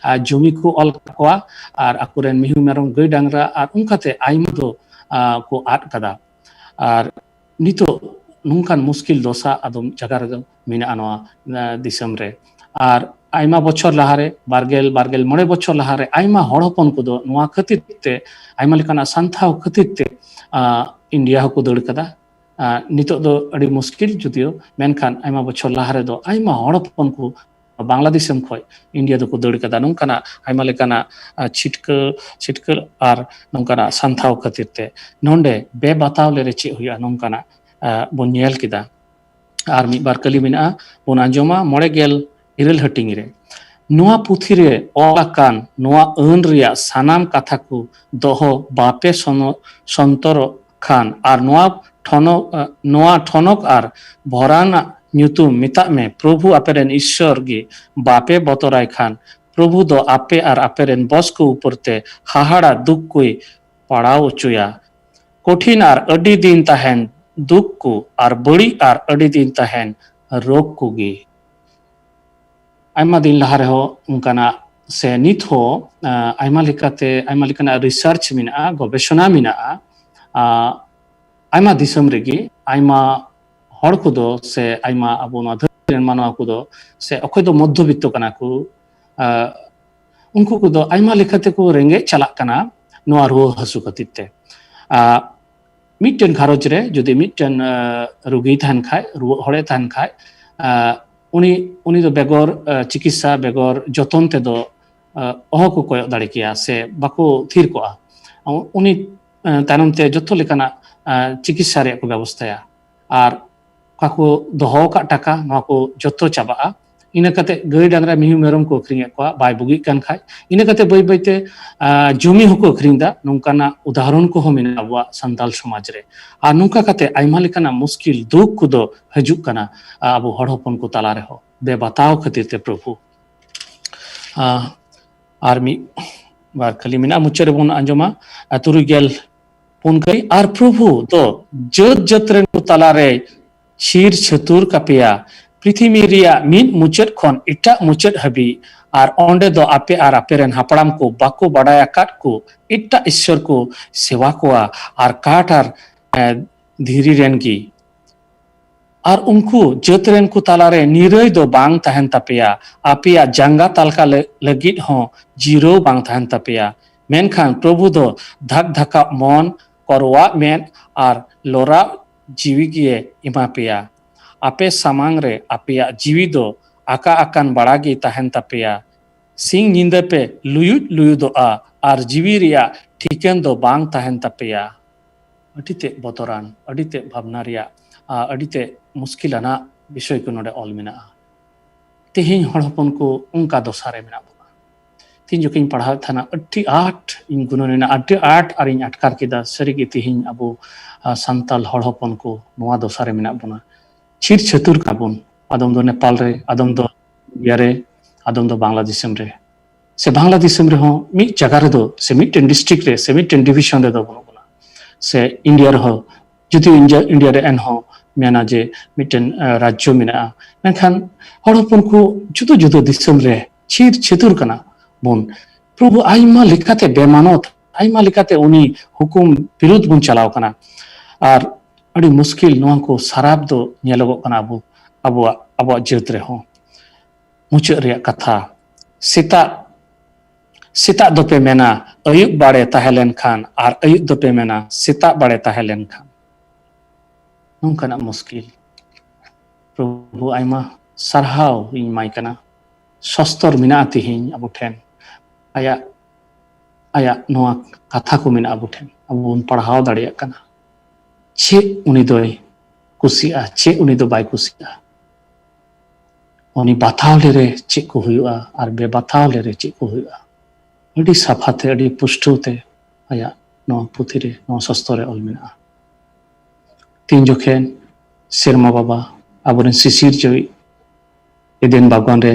ᱡᱚᱢᱤ ᱠᱚ ᱚᱞ ᱠᱟᱠᱚᱣᱟ, ᱟᱨ ᱟᱠᱚᱨᱮᱱ ᱢᱤᱦᱩ ᱢᱮᱨᱚᱢ, ᱜᱟᱹᱭ ᱰᱟᱝᱨᱟ, ᱟᱨ ᱚᱱᱠᱟᱛᱮ ᱟᱭᱢᱟ ᱫᱚ ᱠᱚ ᱟᱫ ᱠᱟᱫᱟ᱾ ᱟᱨ ᱱᱤᱛᱚᱜ ᱱᱚᱝᱠᱟᱱ ᱢᱩᱥᱠᱤᱞ ᱫᱚᱥᱟ ᱟᱫᱚᱢ ᱡᱟᱭᱜᱟ ᱨᱮᱫᱚ ᱢᱮᱱᱟᱜᱼᱟ ᱱᱚᱣᱟ ᱫᱤᱥᱚᱢ ᱨᱮ᱾ ᱟᱨ ᱟᱭᱢᱟ ᱵᱚᱪᱷᱚᱨ ᱞᱟᱦᱟᱨᱮ, ᱵᱟᱨᱜᱮᱞ, ᱵᱟᱨᱜᱮᱞ ᱢᱚᱬᱮ ᱵᱚᱪᱷᱚᱨ ᱞᱟᱦᱟᱨᱮ ᱟᱭᱢᱟ ᱦᱚᱲ ᱦᱚᱯᱚᱱ ᱠᱚᱫᱚ ᱱᱚᱣᱟ ᱠᱷᱟᱹᱛᱤᱨ ᱛᱮ, ᱟᱭᱢᱟ ᱞᱮᱠᱟᱱᱟᱜ ᱥᱟᱱᱛᱷᱟᱣ ᱠᱷᱟᱹᱛᱤᱨ ᱛᱮ ᱤᱱᱰᱤᱭᱟ ᱦᱚᱸᱠᱚ ᱫᱟᱹᱲ ᱠᱟᱫᱟ᱾ ᱱᱤᱛᱚᱜ ᱫᱚ ᱟᱹᱰᱤ ᱢᱩᱥᱠᱤᱞ ᱡᱩᱫᱤᱭᱳ, ᱢᱮᱱᱠᱷᱟᱱ ᱟᱭᱢᱟ ᱵᱚᱪᱷᱚᱨ ᱞᱟᱦᱟ ᱨᱮᱫᱚ ᱟᱭᱢᱟ ᱦᱚᱲ ᱦᱚᱯᱚᱱ ᱠᱚ ᱵᱟᱝᱞᱟ ᱫᱤᱥᱚᱢ ᱠᱷᱚᱱ ᱤᱱᱰᱤᱭᱟ ᱫᱚᱠᱚ ᱫᱟᱹᱲ ᱠᱟᱫᱟ᱾ ᱱᱚᱝᱠᱟᱱᱟᱜ ᱟᱭᱢᱟ ᱞᱮᱠᱟᱱᱟᱜ ᱪᱷᱤᱴᱠᱟᱹ, ᱪᱷᱤᱴᱠᱟᱹ ᱟᱨ ᱱᱚᱝᱠᱟᱱᱟᱜ ᱥᱟᱱᱛᱷᱟᱣ ᱠᱷᱟᱹᱛᱤᱨ ᱛᱮ᱾ ᱱᱚᱰᱮ ᱵᱮᱵᱟᱛᱟᱣ ᱞᱮᱨᱮ ᱪᱮᱫ ᱦᱩᱭᱩᱜᱼᱟ, ᱱᱚᱝᱠᱟᱱᱟᱜ ᱵᱚᱱ ᱧᱮᱞ ᱠᱮᱫᱟ᱾ ᱟᱨ ᱢᱤᱫ ᱵᱟᱨ ᱠᱟᱹᱞᱤ ᱢᱮᱱᱟᱜᱼᱟ, ᱵᱚᱱ ᱟᱸᱡᱚᱢᱟ᱾ ᱢᱚᱬᱮ ᱜᱮᱞ ᱤᱨᱟᱹᱞ ᱦᱟᱹᱴᱤᱧ ᱨᱮ, ᱱᱚᱣᱟ ᱯᱩᱛᱷᱤ ᱨᱮ ᱚᱞ ᱟᱠᱟᱱ ᱱᱚᱣᱟ ᱟᱹᱱ ᱨᱮᱭᱟᱜ ᱥᱟᱱᱟᱢ ᱠᱟᱛᱷᱟ ᱠᱚ ᱫᱚᱦᱚ ᱵᱟᱯᱮ ᱥᱚᱱᱚ-, ᱥᱚᱱᱛᱚᱨᱚᱜ ᱠᱷᱟᱱ ᱟᱨ ᱱᱚᱣᱟ ᱴᱷᱚᱱᱚᱠ, ᱱᱚᱣᱟ ᱴᱷᱚᱱᱚᱠ ᱟᱨ ᱵᱷᱚᱨᱟᱱᱟᱜ ᱧᱩᱛᱩᱢ ᱢᱮᱛᱟᱜ ᱢᱮ, ᱯᱨᱚᱵᱷᱩ ᱟᱯᱮᱨᱮᱱ ᱤᱥᱥᱚᱨ ᱜᱮ ᱵᱟᱯᱮ ᱵᱚᱛᱚᱨᱟᱭ ᱠᱷᱟᱱ, ᱯᱨᱚᱵᱷᱩ ᱫᱚ ᱟᱯᱮ ᱟᱨ ᱟᱯᱮᱨᱮᱱ ᱵᱚᱥ ᱠᱚ ᱩᱯᱚᱨ ᱛᱮ ᱦᱟᱦᱟᱲᱟ ᱫᱩᱠ ᱠᱚᱭ ᱯᱟᱲᱟᱣ ᱚᱪᱚᱭᱟ᱾ ᱠᱚᱴᱷᱤᱱ ᱟᱨ ᱟᱹᱰᱤ ᱫᱤᱱ ᱛᱟᱦᱮᱱ ᱫᱩᱠ ᱠᱚ ᱟᱨ ᱵᱟᱹᱲᱤᱡ ᱟᱨ ᱟᱹᱰᱤ ᱫᱤᱱ ᱛᱟᱦᱮᱱ ᱨᱳᱜᱽ ᱠᱚᱜᱮ᱾ ᱟᱭᱢᱟ ᱫᱤᱱ ᱞᱟᱦᱟ ᱨᱮᱦᱚᱸ ᱚᱱᱠᱟᱱᱟᱜ ᱥᱮ ᱱᱤᱛ ᱦᱚᱸ, ᱟ, ᱟᱭᱢᱟ ᱞᱮᱠᱟᱛᱮ, ᱟᱭᱢᱟ ᱞᱮᱠᱟᱱᱟᱜ ᱨᱤᱥᱟᱨᱪ ᱢᱮᱱᱟᱜᱼᱟ, ᱜᱚᱵᱮᱥᱚᱱᱟ ᱢᱮᱱᱟᱜᱼᱟ᱾ ᱟ, ᱟᱭᱢᱟ ᱫᱤᱥᱚᱢ ᱨᱮᱜᱮ ᱟᱭᱢᱟ ᱦᱚᱲ ᱠᱚᱫᱚ ᱥᱮ ᱟᱭᱢᱟ ᱟᱵᱚ ᱱᱚᱣᱟ ᱫᱷᱟᱹᱨᱛᱤ ᱨᱮᱱ ᱢᱟᱱᱣᱟ ᱠᱚᱫᱚ ᱥᱮ ᱚᱠᱚᱭ ᱫᱚ ᱢᱚᱫᱽᱫᱷᱚᱵᱤᱛᱛᱚ ᱠᱟᱱᱟ ᱠᱚ, ᱟ, ᱩᱱᱠᱩ ᱠᱚᱫᱚ ᱟᱭᱢᱟ ᱞᱮᱠᱟ ᱛᱮᱠᱚ ᱨᱮᱸᱜᱮᱡ ᱪᱟᱞᱟᱜ ᱠᱟᱱᱟ ᱱᱚᱣᱟ ᱨᱩᱣᱟᱹ ᱦᱟᱹᱥᱩ ᱠᱷᱟᱹᱛᱤᱨ ᱛᱮ᱾ ᱟ, ᱢᱤᱫᱴᱮᱱ ᱜᱷᱟᱨᱚᱸᱡᱽ ᱨᱮ ᱡᱩᱫᱤ ᱢᱤᱫᱴᱮᱱ, ᱟ, ᱨᱩᱜᱤᱭ ᱛᱟᱦᱮᱱ ᱠᱷᱟᱡ, ᱨᱩᱣᱟᱹᱜ ᱦᱚᱲᱮ ᱛᱟᱦᱮᱱ ᱠᱷᱟᱡ, ᱟ, ᱩᱱᱤ ᱩᱱᱤ ᱫᱚ ᱵᱮᱜᱚᱨ ᱪᱤᱠᱤᱛᱥᱟ, ᱵᱮᱜᱚᱨ ᱡᱚᱛᱚᱱ ᱛᱮᱫᱚ ᱚᱦᱚ ᱠᱚ ᱠᱚᱭᱚᱜ ᱫᱟᱲᱮ ᱠᱮᱭᱟ ᱥᱮ ᱵᱟᱠᱚ ᱛᱷᱤᱨ ᱠᱚᱜᱼᱟ᱾ ᱩᱱᱤ ᱛᱟᱭᱱᱚᱢ ᱛᱮ ᱡᱚᱛᱚ ᱞᱮᱠᱟᱱᱟᱜ ᱪᱤᱠᱤᱛᱥᱟ ᱨᱮᱭᱟᱜ ᱠᱚ ᱵᱮᱵᱚᱥᱛᱷᱟᱭᱟ᱾ ᱟᱨ ᱚᱠᱟ ᱠᱚ ᱫᱚᱦᱚ ᱟᱠᱟᱫ ᱴᱟᱠᱟ, ᱱᱚᱣᱟ ᱠᱚ ᱡᱚᱛᱚ ᱪᱟᱵᱟᱜᱼᱟ᱾ ᱤᱱᱟᱹ ᱠᱟᱛᱮ ᱜᱟᱹᱭ ᱰᱟᱝᱨᱟ ᱢᱤᱦᱩ ᱢᱮᱨᱚᱢ ᱠᱚ ᱟᱹᱠᱷᱨᱤᱧᱮᱫ ᱠᱚᱣᱟ, ᱵᱟᱭ ᱵᱩᱜᱤᱜ ᱠᱟᱱ ᱠᱷᱟᱡ᱾ ᱤᱱᱟᱹ ᱠᱟᱛᱮ ᱵᱟᱹᱭ ᱵᱟᱹᱭᱛᱮ ᱡᱩᱢᱤ ᱦᱚᱸᱠᱚ ᱟᱹᱠᱷᱨᱤᱧ ᱮᱫᱟ᱾ ᱱᱚᱝᱠᱟᱱᱟᱜ ᱩᱫᱟᱦᱚᱨᱚᱱ ᱠᱚᱦᱚᱸ ᱢᱮᱱᱟᱜᱼᱟ ᱟᱵᱚᱣᱟᱜ ᱥᱟᱱᱛᱟᱲ ᱥᱚᱢᱟᱡᱽ ᱨᱮ᱾ ᱟᱨ ᱱᱚᱝᱠᱟ ᱠᱟᱛᱮ ᱟᱭᱢᱟ ᱞᱮᱠᱟᱱᱟᱜ ᱢᱩᱥᱠᱤᱞ ᱫᱩᱠ ᱠᱚᱫᱚ ᱦᱤᱡᱩᱜ ᱠᱟᱱᱟ ᱟᱵᱚ ᱦᱚᱲ ᱦᱚᱯᱚᱱ ᱠᱚ ᱛᱟᱞᱟ ᱨᱮᱦᱚᱸ ᱵᱮᱵᱟᱛᱟᱣ ᱠᱷᱟᱹᱛᱤᱨ ᱛᱮ ᱯᱨᱚᱵᱷᱩ᱾ ᱟᱨ ᱢᱤᱫ ᱵᱟᱨ ᱠᱷᱟᱹᱞᱤ ᱢᱮᱱᱟᱜᱼᱟ, ᱢᱩᱪᱟᱹᱫ ᱨᱮᱵᱚᱱ ᱟᱸᱡᱚᱢᱟ᱾ ᱛᱩᱨᱩᱭ ᱜᱮᱞ ᱯᱩᱱ ᱠᱟᱹᱨᱤ, ᱟᱨ ᱯᱨᱚᱵᱷᱩ ᱫᱚ ᱡᱟᱹᱛ ᱡᱟᱹᱛ ᱨᱮᱱ ᱠᱚ ᱛᱟᱞᱟᱨᱮ ᱪᱷᱤᱨ ᱪᱷᱟᱹᱛᱩᱨ ᱠᱟᱯᱮᱭᱟ, ᱯᱨᱤᱛᱷᱤᱢᱤ ᱨᱮᱭᱟᱜ ᱢᱤᱫ ᱢᱩᱪᱟᱹᱫ ᱠᱷᱚᱱ ᱮᱴᱟᱜ ᱢᱩᱪᱟᱹᱫ ᱦᱟᱹᱵᱤᱡ, ᱟᱨ ᱚᱸᱰᱮ ᱫᱚ ᱟᱯᱮ ᱟᱨ ᱟᱯᱮ ᱨᱮᱱ ᱦᱟᱯᱲᱟᱢ ᱠᱚ ᱵᱟᱠᱚ ᱵᱟᱰᱟᱭ ᱟᱠᱟᱫ ᱠᱚ ᱮᱴᱟᱜ ᱤᱥᱥᱚᱨ ᱠᱚ ᱥᱮᱣᱟ ᱠᱚᱣᱟ, ᱟᱨ ᱠᱟᱴ ᱟᱨ ᱫᱷᱤᱨᱤ ᱨᱮᱱ ᱜᱮ᱾ ᱟᱨ ᱩᱱᱠᱩ ᱡᱟᱹᱛ ᱨᱮᱱ ᱠᱚ ᱛᱟᱞᱟᱨᱮ ᱱᱤᱨᱟᱹᱭ ᱫᱚ ᱵᱟᱝ ᱛᱟᱦᱮᱱ ᱛᱟᱯᱮᱭᱟ, ᱟᱯᱮᱭᱟᱜ ᱡᱟᱸᱜᱟ ᱛᱟᱞᱠᱟ ᱞᱟᱹᱜᱤᱫ ᱦᱚᱸ ᱡᱤᱨᱟᱹᱣ ᱵᱟᱝ ᱛᱟᱦᱮᱱ ᱛᱟᱯᱮᱭᱟ᱾ ᱢᱮᱱᱠᱷᱟᱱ ᱯᱨᱚᱵᱷᱩ ᱫᱚ ᱫᱷᱟᱠ ᱫᱷᱟᱠᱟᱜ ᱢᱚᱱ, ᱠᱚᱨᱣᱟᱜ ᱢᱮᱫ ᱟᱨ ᱞᱚᱨᱟᱜ ᱡᱤᱣᱤ ᱜᱮ ᱮᱢᱟ ᱯᱮᱭᱟ᱾ ᱟᱯᱮ ᱥᱟᱢᱟᱝ ᱨᱮ ᱟᱯᱮᱭᱟᱜ ᱡᱤᱣᱤ ᱫᱚ ᱟᱠᱟ ᱟᱠᱟᱱ ᱵᱟᱲᱟ ᱜᱮ ᱛᱟᱦᱮᱱ ᱛᱟᱯᱮᱭᱟ᱾ ᱥᱤᱧ ᱧᱤᱫᱟᱹ ᱯᱮ ᱞᱩᱭᱩᱫ ᱞᱩᱭᱩᱫᱚᱜᱼᱟ ᱟᱨ ᱡᱤᱣᱤ ᱨᱮᱭᱟᱜ ᱴᱷᱤᱠᱟᱹᱱ ᱫᱚ ᱵᱟᱝ ᱛᱟᱦᱮᱱ ᱛᱟᱯᱮᱭᱟ᱾ ᱟᱹᱰᱤ ᱛᱮᱫ ᱵᱚᱛᱚᱨᱟᱱ, ᱟᱹᱰᱤ ᱛᱮᱫ ᱵᱷᱟᱵᱽᱱᱟ ᱨᱮᱭᱟᱜ, ᱟᱹᱰᱤ ᱛᱮᱫ ᱢᱩᱥᱠᱤᱞ ᱟᱱᱟᱜ ᱵᱤᱥᱚᱭ ᱠᱚ ᱱᱚᱰᱮ ᱚᱞ ᱢᱮᱱᱟᱜᱼᱟ᱾ ᱛᱮᱦᱮᱧ ᱦᱚᱲ ᱦᱚᱯᱚᱱ ᱠᱚ ᱚᱱᱠᱟ ᱫᱚᱥᱟ ᱨᱮ ᱢᱮᱱᱟᱜ ᱵᱚᱱᱟ᱾ ᱛᱮᱦᱮᱧ ᱡᱚᱠᱷᱚᱱ ᱤᱧ ᱯᱟᱲᱦᱟᱣᱮᱫ ᱛᱟᱦᱮᱱᱟ, ᱟᱹᱰᱤ ᱟᱸᱴ ᱤᱧ ᱜᱩᱱᱟᱹᱱ ᱮᱱᱟ, ᱟᱹᱰᱤ ᱟᱸᱴ ᱟᱨ ᱤᱧ ᱟᱴᱠᱟᱨ ᱠᱮᱫᱟ᱾ ᱥᱟᱹᱨᱤᱜᱮ ᱛᱮᱦᱮᱧ ᱟᱵᱚ ᱥᱟᱱᱛᱟᱲ ᱦᱚᱲ ᱦᱚᱯᱚᱱ ᱠᱚ ᱱᱚᱣᱟ ᱫᱚᱥᱟ ᱨᱮ ᱢᱮᱱᱟᱜ ᱵᱚᱱᱟ᱾ ᱪᱷᱤᱨ ᱪᱷᱟᱹᱛᱩᱨ ᱠᱟᱱᱟ ᱵᱚᱱ, ᱟᱫᱚᱢ ᱫᱚ ᱱᱮᱯᱟᱞ ᱨᱮ, ᱟᱫᱚᱢ ᱫᱚ ᱤᱱᱰᱤᱭᱟ ᱨᱮ, ᱟᱫᱚᱢ ᱫᱚ ᱵᱟᱝᱞᱟ ᱫᱤᱥᱚᱢ ᱨᱮ᱾ ᱥᱮ ᱵᱟᱝᱞᱟ ᱫᱤᱥᱚᱢ ᱨᱮᱦᱚᱸ ᱢᱤᱫ ᱡᱟᱭᱜᱟ ᱨᱮᱫᱚ ᱥᱮ ᱢᱤᱫᱴᱮᱱ ᱰᱤᱥᱴᱨᱤᱠᱴ ᱨᱮ ᱥᱮ ᱢᱤᱫᱴᱮᱱ ᱰᱤᱵᱷᱤᱥᱚᱱ ᱨᱮᱫᱚ ᱵᱟᱹᱱᱩᱜ ᱵᱚᱱᱟ᱾ ᱥᱮ ᱤᱱᱰᱤᱭᱟ ᱨᱮᱦᱚᱸ, ᱡᱩᱫᱤ ᱤᱱᱰᱤᱭᱟ ᱨᱮ ᱮᱱᱦᱚᱸ ᱢᱮᱱᱟ ᱡᱮ ᱢᱤᱫᱴᱮᱱ ᱨᱟᱡᱽᱡᱚ ᱢᱮᱱᱟᱜᱼᱟ, ᱢᱮᱱᱠᱷᱟᱱ ᱦᱚᱲ ᱦᱚᱯᱚᱱ ᱠᱚ ᱡᱩᱫᱟᱹ ᱡᱩᱫᱟᱹ ᱫᱤᱥᱚᱢ ᱨᱮ ᱪᱷᱤᱨ ᱪᱷᱟᱹᱛᱩᱨ ᱠᱟᱱᱟ ᱵᱚᱱ᱾ ᱯᱨᱚᱵᱷᱩ ᱟᱭᱢᱟ ᱞᱮᱠᱟᱛᱮ ᱵᱮᱢᱟᱱᱚᱛ, ᱟᱭᱢᱟ ᱞᱮᱠᱟᱛᱮ ᱩᱱᱤ ᱦᱩᱠᱩᱢ ᱵᱤᱨᱩᱫᱷ ᱵᱚᱱ ᱪᱟᱞᱟᱣ ᱠᱟᱱᱟ᱾ ᱟᱨ ᱟᱹᱰᱤ ᱢᱩᱥᱠᱤᱞ ᱱᱚᱣᱟ ᱠᱚ ᱥᱟᱨᱟᱯ ᱫᱚ ᱧᱮᱞᱚᱜᱚᱜ ᱠᱟᱱᱟ ᱟᱵᱚ, ᱟᱵᱚᱣᱟᱜ, ᱟᱵᱚᱣᱟᱜ ᱡᱟᱹᱛ ᱨᱮᱦᱚᱸ᱾ ᱢᱩᱪᱟᱹᱫ ᱨᱮᱭᱟᱜ ᱠᱟᱛᱷᱟ, ᱥᱮᱛᱟᱜ, ᱥᱮᱛᱟᱜ ᱫᱚᱯᱮ ᱢᱮᱱᱟ ᱟᱹᱭᱩᱵ ᱵᱟᱲᱮ ᱛᱟᱦᱮᱸ ᱞᱮᱱᱠᱷᱟᱱ, ᱟᱨ ᱟᱹᱭᱩᱵ ᱫᱚᱯᱮ ᱢᱮᱱᱟ ᱥᱮᱛᱟᱜ ᱵᱟᱲᱮ ᱛᱟᱦᱮᱸ ᱞᱮᱱᱠᱷᱟᱱ᱾ ᱱᱚᱝᱠᱟᱱᱟᱜ ᱢᱩᱥᱠᱤᱞ᱾ ᱯᱨᱚᱵᱷᱩ ᱟᱭᱢᱟ ᱥᱟᱨᱦᱟᱣ ᱤᱧ ᱮᱢᱟᱭ ᱠᱟᱱᱟ᱾ ᱥᱚᱥᱛᱚᱨ ᱢᱮᱱᱟᱜᱼᱟ ᱛᱤᱦᱤᱧ ᱟᱵᱚ ᱴᱷᱮᱱ, ᱟᱭᱟᱜ ᱟᱭᱟᱜ ᱱᱚᱣᱟ ᱠᱟᱛᱷᱟ ᱠᱚ ᱢᱮᱱᱟᱜᱼᱟ ᱟᱵᱚ ᱴᱷᱮᱱ, ᱟᱵᱚ ᱵᱚᱱ ᱯᱟᱲᱦᱟᱣ ᱫᱟᱲᱮᱭᱟᱜ ᱠᱟᱱᱟ᱾ ᱪᱮᱫ ᱩᱱᱤ ᱫᱚᱭ ᱠᱩᱥᱤᱭᱟᱜᱼᱟ, ᱪᱮᱫ ᱩᱱᱤ ᱫᱚ ᱵᱟᱭ ᱠᱩᱥᱤᱭᱟᱜᱼᱟ, ᱩᱱᱤ ᱵᱟᱛᱷᱟᱣ ᱞᱮᱨᱮ ᱪᱮᱫ ᱠᱚ ᱦᱩᱭᱩᱜᱼᱟ ᱟᱨ ᱵᱮᱵᱟᱛᱷᱟᱣ ᱞᱮᱨᱮ ᱪᱮᱫ ᱠᱚ ᱦᱩᱭᱩᱜᱼᱟ, ᱟᱹᱰᱤ ᱥᱟᱯᱷᱟ ᱛᱮ, ᱟᱹᱰᱤ ᱯᱩᱥᱴᱟᱹᱣ ᱛᱮ ᱟᱭᱟᱜ ᱱᱚᱣᱟ ᱯᱩᱛᱷᱤ ᱨᱮ, ᱱᱚᱣᱟ ᱥᱚᱥᱛᱚᱨ ᱨᱮ ᱚᱞ ᱢᱮᱱᱟᱜᱼᱟ᱾ ᱛᱤᱱ ᱡᱚᱠᱷᱮᱱ ᱥᱮᱨᱢᱟ ᱵᱟᱵᱟ ᱟᱵᱚᱨᱮᱱ ᱥᱤᱥᱤᱨ ᱡᱟᱹᱣᱤᱡ ᱮᱫᱮᱱ ᱵᱟᱜᱽᱣᱟᱱ ᱨᱮ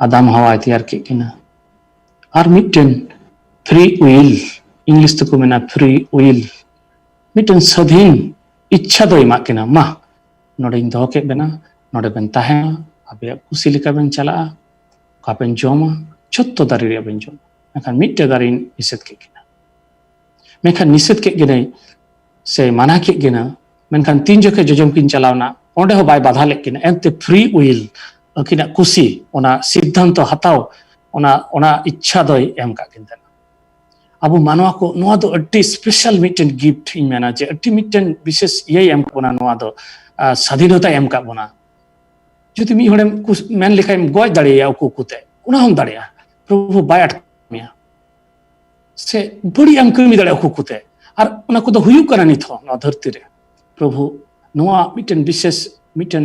ᱟᱫᱟᱢ ᱦᱟᱣᱟᱭ ᱛᱮᱭᱟᱨ ᱠᱮᱫ ᱠᱤᱱᱟ, ᱟᱨ ᱢᱤᱫᱴᱮᱱ ᱯᱷᱨᱤ ᱩᱭᱤᱞ, ᱤᱝᱞᱤᱥ ᱛᱮᱠᱚ ᱢᱮᱱᱟ ᱯᱷᱨᱤ ᱩᱭᱤᱞ, ᱢᱤᱫᱴᱮᱱ ᱥᱟᱹᱫᱷᱤᱱ ᱤᱪᱪᱷᱟ ᱫᱚᱭ ᱮᱢᱟᱜ ᱠᱤᱱᱟ᱾ ᱢᱟ, ᱱᱚᱰᱮᱧ ᱫᱚᱦᱚ ᱠᱮᱫ ᱵᱮᱱᱟ, ᱱᱚᱰᱮ ᱵᱮᱱ ᱛᱟᱦᱮᱱᱟ, ᱟᱯᱮᱭᱟᱜ ᱠᱩᱥᱤ ᱞᱮᱠᱟ ᱵᱮᱱ ᱪᱟᱞᱟᱜᱼᱟ, ᱚᱠᱟ ᱵᱮᱱ ᱡᱚᱢᱟ, ᱡᱚᱛᱚ ᱫᱟᱨᱮ ᱨᱮᱭᱟᱜ ᱵᱮᱱ ᱡᱚᱢᱟ᱾ ᱢᱮᱱᱠᱷᱟᱱ ᱢᱤᱫᱴᱮᱱ ᱫᱟᱨᱮᱧ ᱱᱤᱥᱮᱫ ᱠᱮᱫ ᱠᱤᱱᱟ᱾ ᱢᱮᱱᱠᱷᱟᱱ ᱱᱤᱥᱮᱫ ᱠᱮᱫ ᱠᱤᱱᱟᱹᱧ ᱥᱮ ᱢᱟᱱᱟ ᱠᱮᱫ ᱠᱤᱱᱟ, ᱢᱮᱱᱠᱷᱟᱱ ᱛᱤᱱ ᱡᱚᱠᱷᱮᱡ ᱡᱚᱡᱚᱢ ᱠᱤᱱ ᱪᱟᱞᱟᱣ ᱮᱱᱟ, ᱚᱸᱰᱮ ᱦᱚᱸ ᱵᱟᱭ ᱵᱟᱫᱷᱟ ᱞᱮᱫ ᱠᱤᱱᱟ᱾ ᱮᱱᱛᱮ ᱯᱷᱨᱤ ᱩᱭᱤᱞ, ᱟᱹᱠᱤᱱᱟᱜ ᱠᱩᱥᱤ, ᱚᱱᱟ ᱥᱤᱫᱽᱫᱷᱟᱱᱛᱚ ᱦᱟᱛᱟᱣ, ᱚᱱᱟ, ᱚᱱᱟ ᱤᱪᱪᱷᱟ ᱫᱚᱭ ᱮᱢ ᱠᱟᱜ ᱠᱤᱱ ᱛᱟᱦᱮᱱᱟ᱾ ᱟᱵᱚ ᱢᱟᱱᱣᱟ ᱠᱚ ᱱᱚᱣᱟ ᱫᱚ ᱟᱹᱰᱤ ᱥᱯᱮᱥᱟᱞ ᱢᱤᱫᱴᱮᱱ ᱜᱤᱯᱷᱴ ᱤᱧ ᱢᱮᱱᱟ, ᱡᱮ ᱟᱹᱰᱤ ᱢᱤᱫᱴᱮᱱ ᱵᱤᱥᱮᱥ ᱤᱭᱟᱹᱭ ᱮᱢ ᱠᱟᱜ ᱵᱚᱱᱟ, ᱱᱚᱣᱟ ᱫᱚ, ᱟᱨ ᱥᱟᱫᱷᱤᱱᱚᱛᱟᱭ ᱮᱢ ᱠᱟᱜ ᱵᱚᱱᱟ᱾ ᱡᱩᱫᱤ ᱢᱤᱫ ᱦᱚᱲᱮᱢ ᱠᱩᱥ-, ᱢᱮᱱ ᱞᱮᱠᱷᱟᱱ ᱜᱚᱡ ᱫᱟᱲᱮᱭᱟᱭᱟ ᱩᱠᱩ ᱩᱠᱩᱛᱮ, ᱚᱱᱟ ᱦᱚᱸᱢ ᱫᱟᱲᱮᱭᱟᱜᱼᱟ, ᱯᱨᱚᱵᱷᱩ ᱵᱟᱭ ᱟᱴᱠᱟᱣ ᱢᱮᱭᱟ᱾ ᱥᱮ ᱵᱟᱹᱲᱤᱡ ᱮᱢ ᱠᱟᱹᱢᱤ ᱫᱟᱲᱮᱭᱟᱜᱼᱟ ᱩᱠᱩ ᱩᱠᱩᱛᱮ᱾ ᱟᱨ ᱚᱱᱟ ᱠᱚᱫᱚ ᱦᱩᱭᱩᱜ ᱠᱟᱱᱟ ᱱᱤᱛ ᱦᱚᱸ ᱱᱚᱣᱟ ᱫᱷᱟᱹᱨᱛᱤ ᱨᱮ᱾ ᱯᱨᱚᱵᱷᱩ ᱱᱚᱣᱟ ᱢᱤᱫᱴᱮᱱ ᱵᱤᱥᱮᱥ ᱢᱤᱫᱴᱮᱱ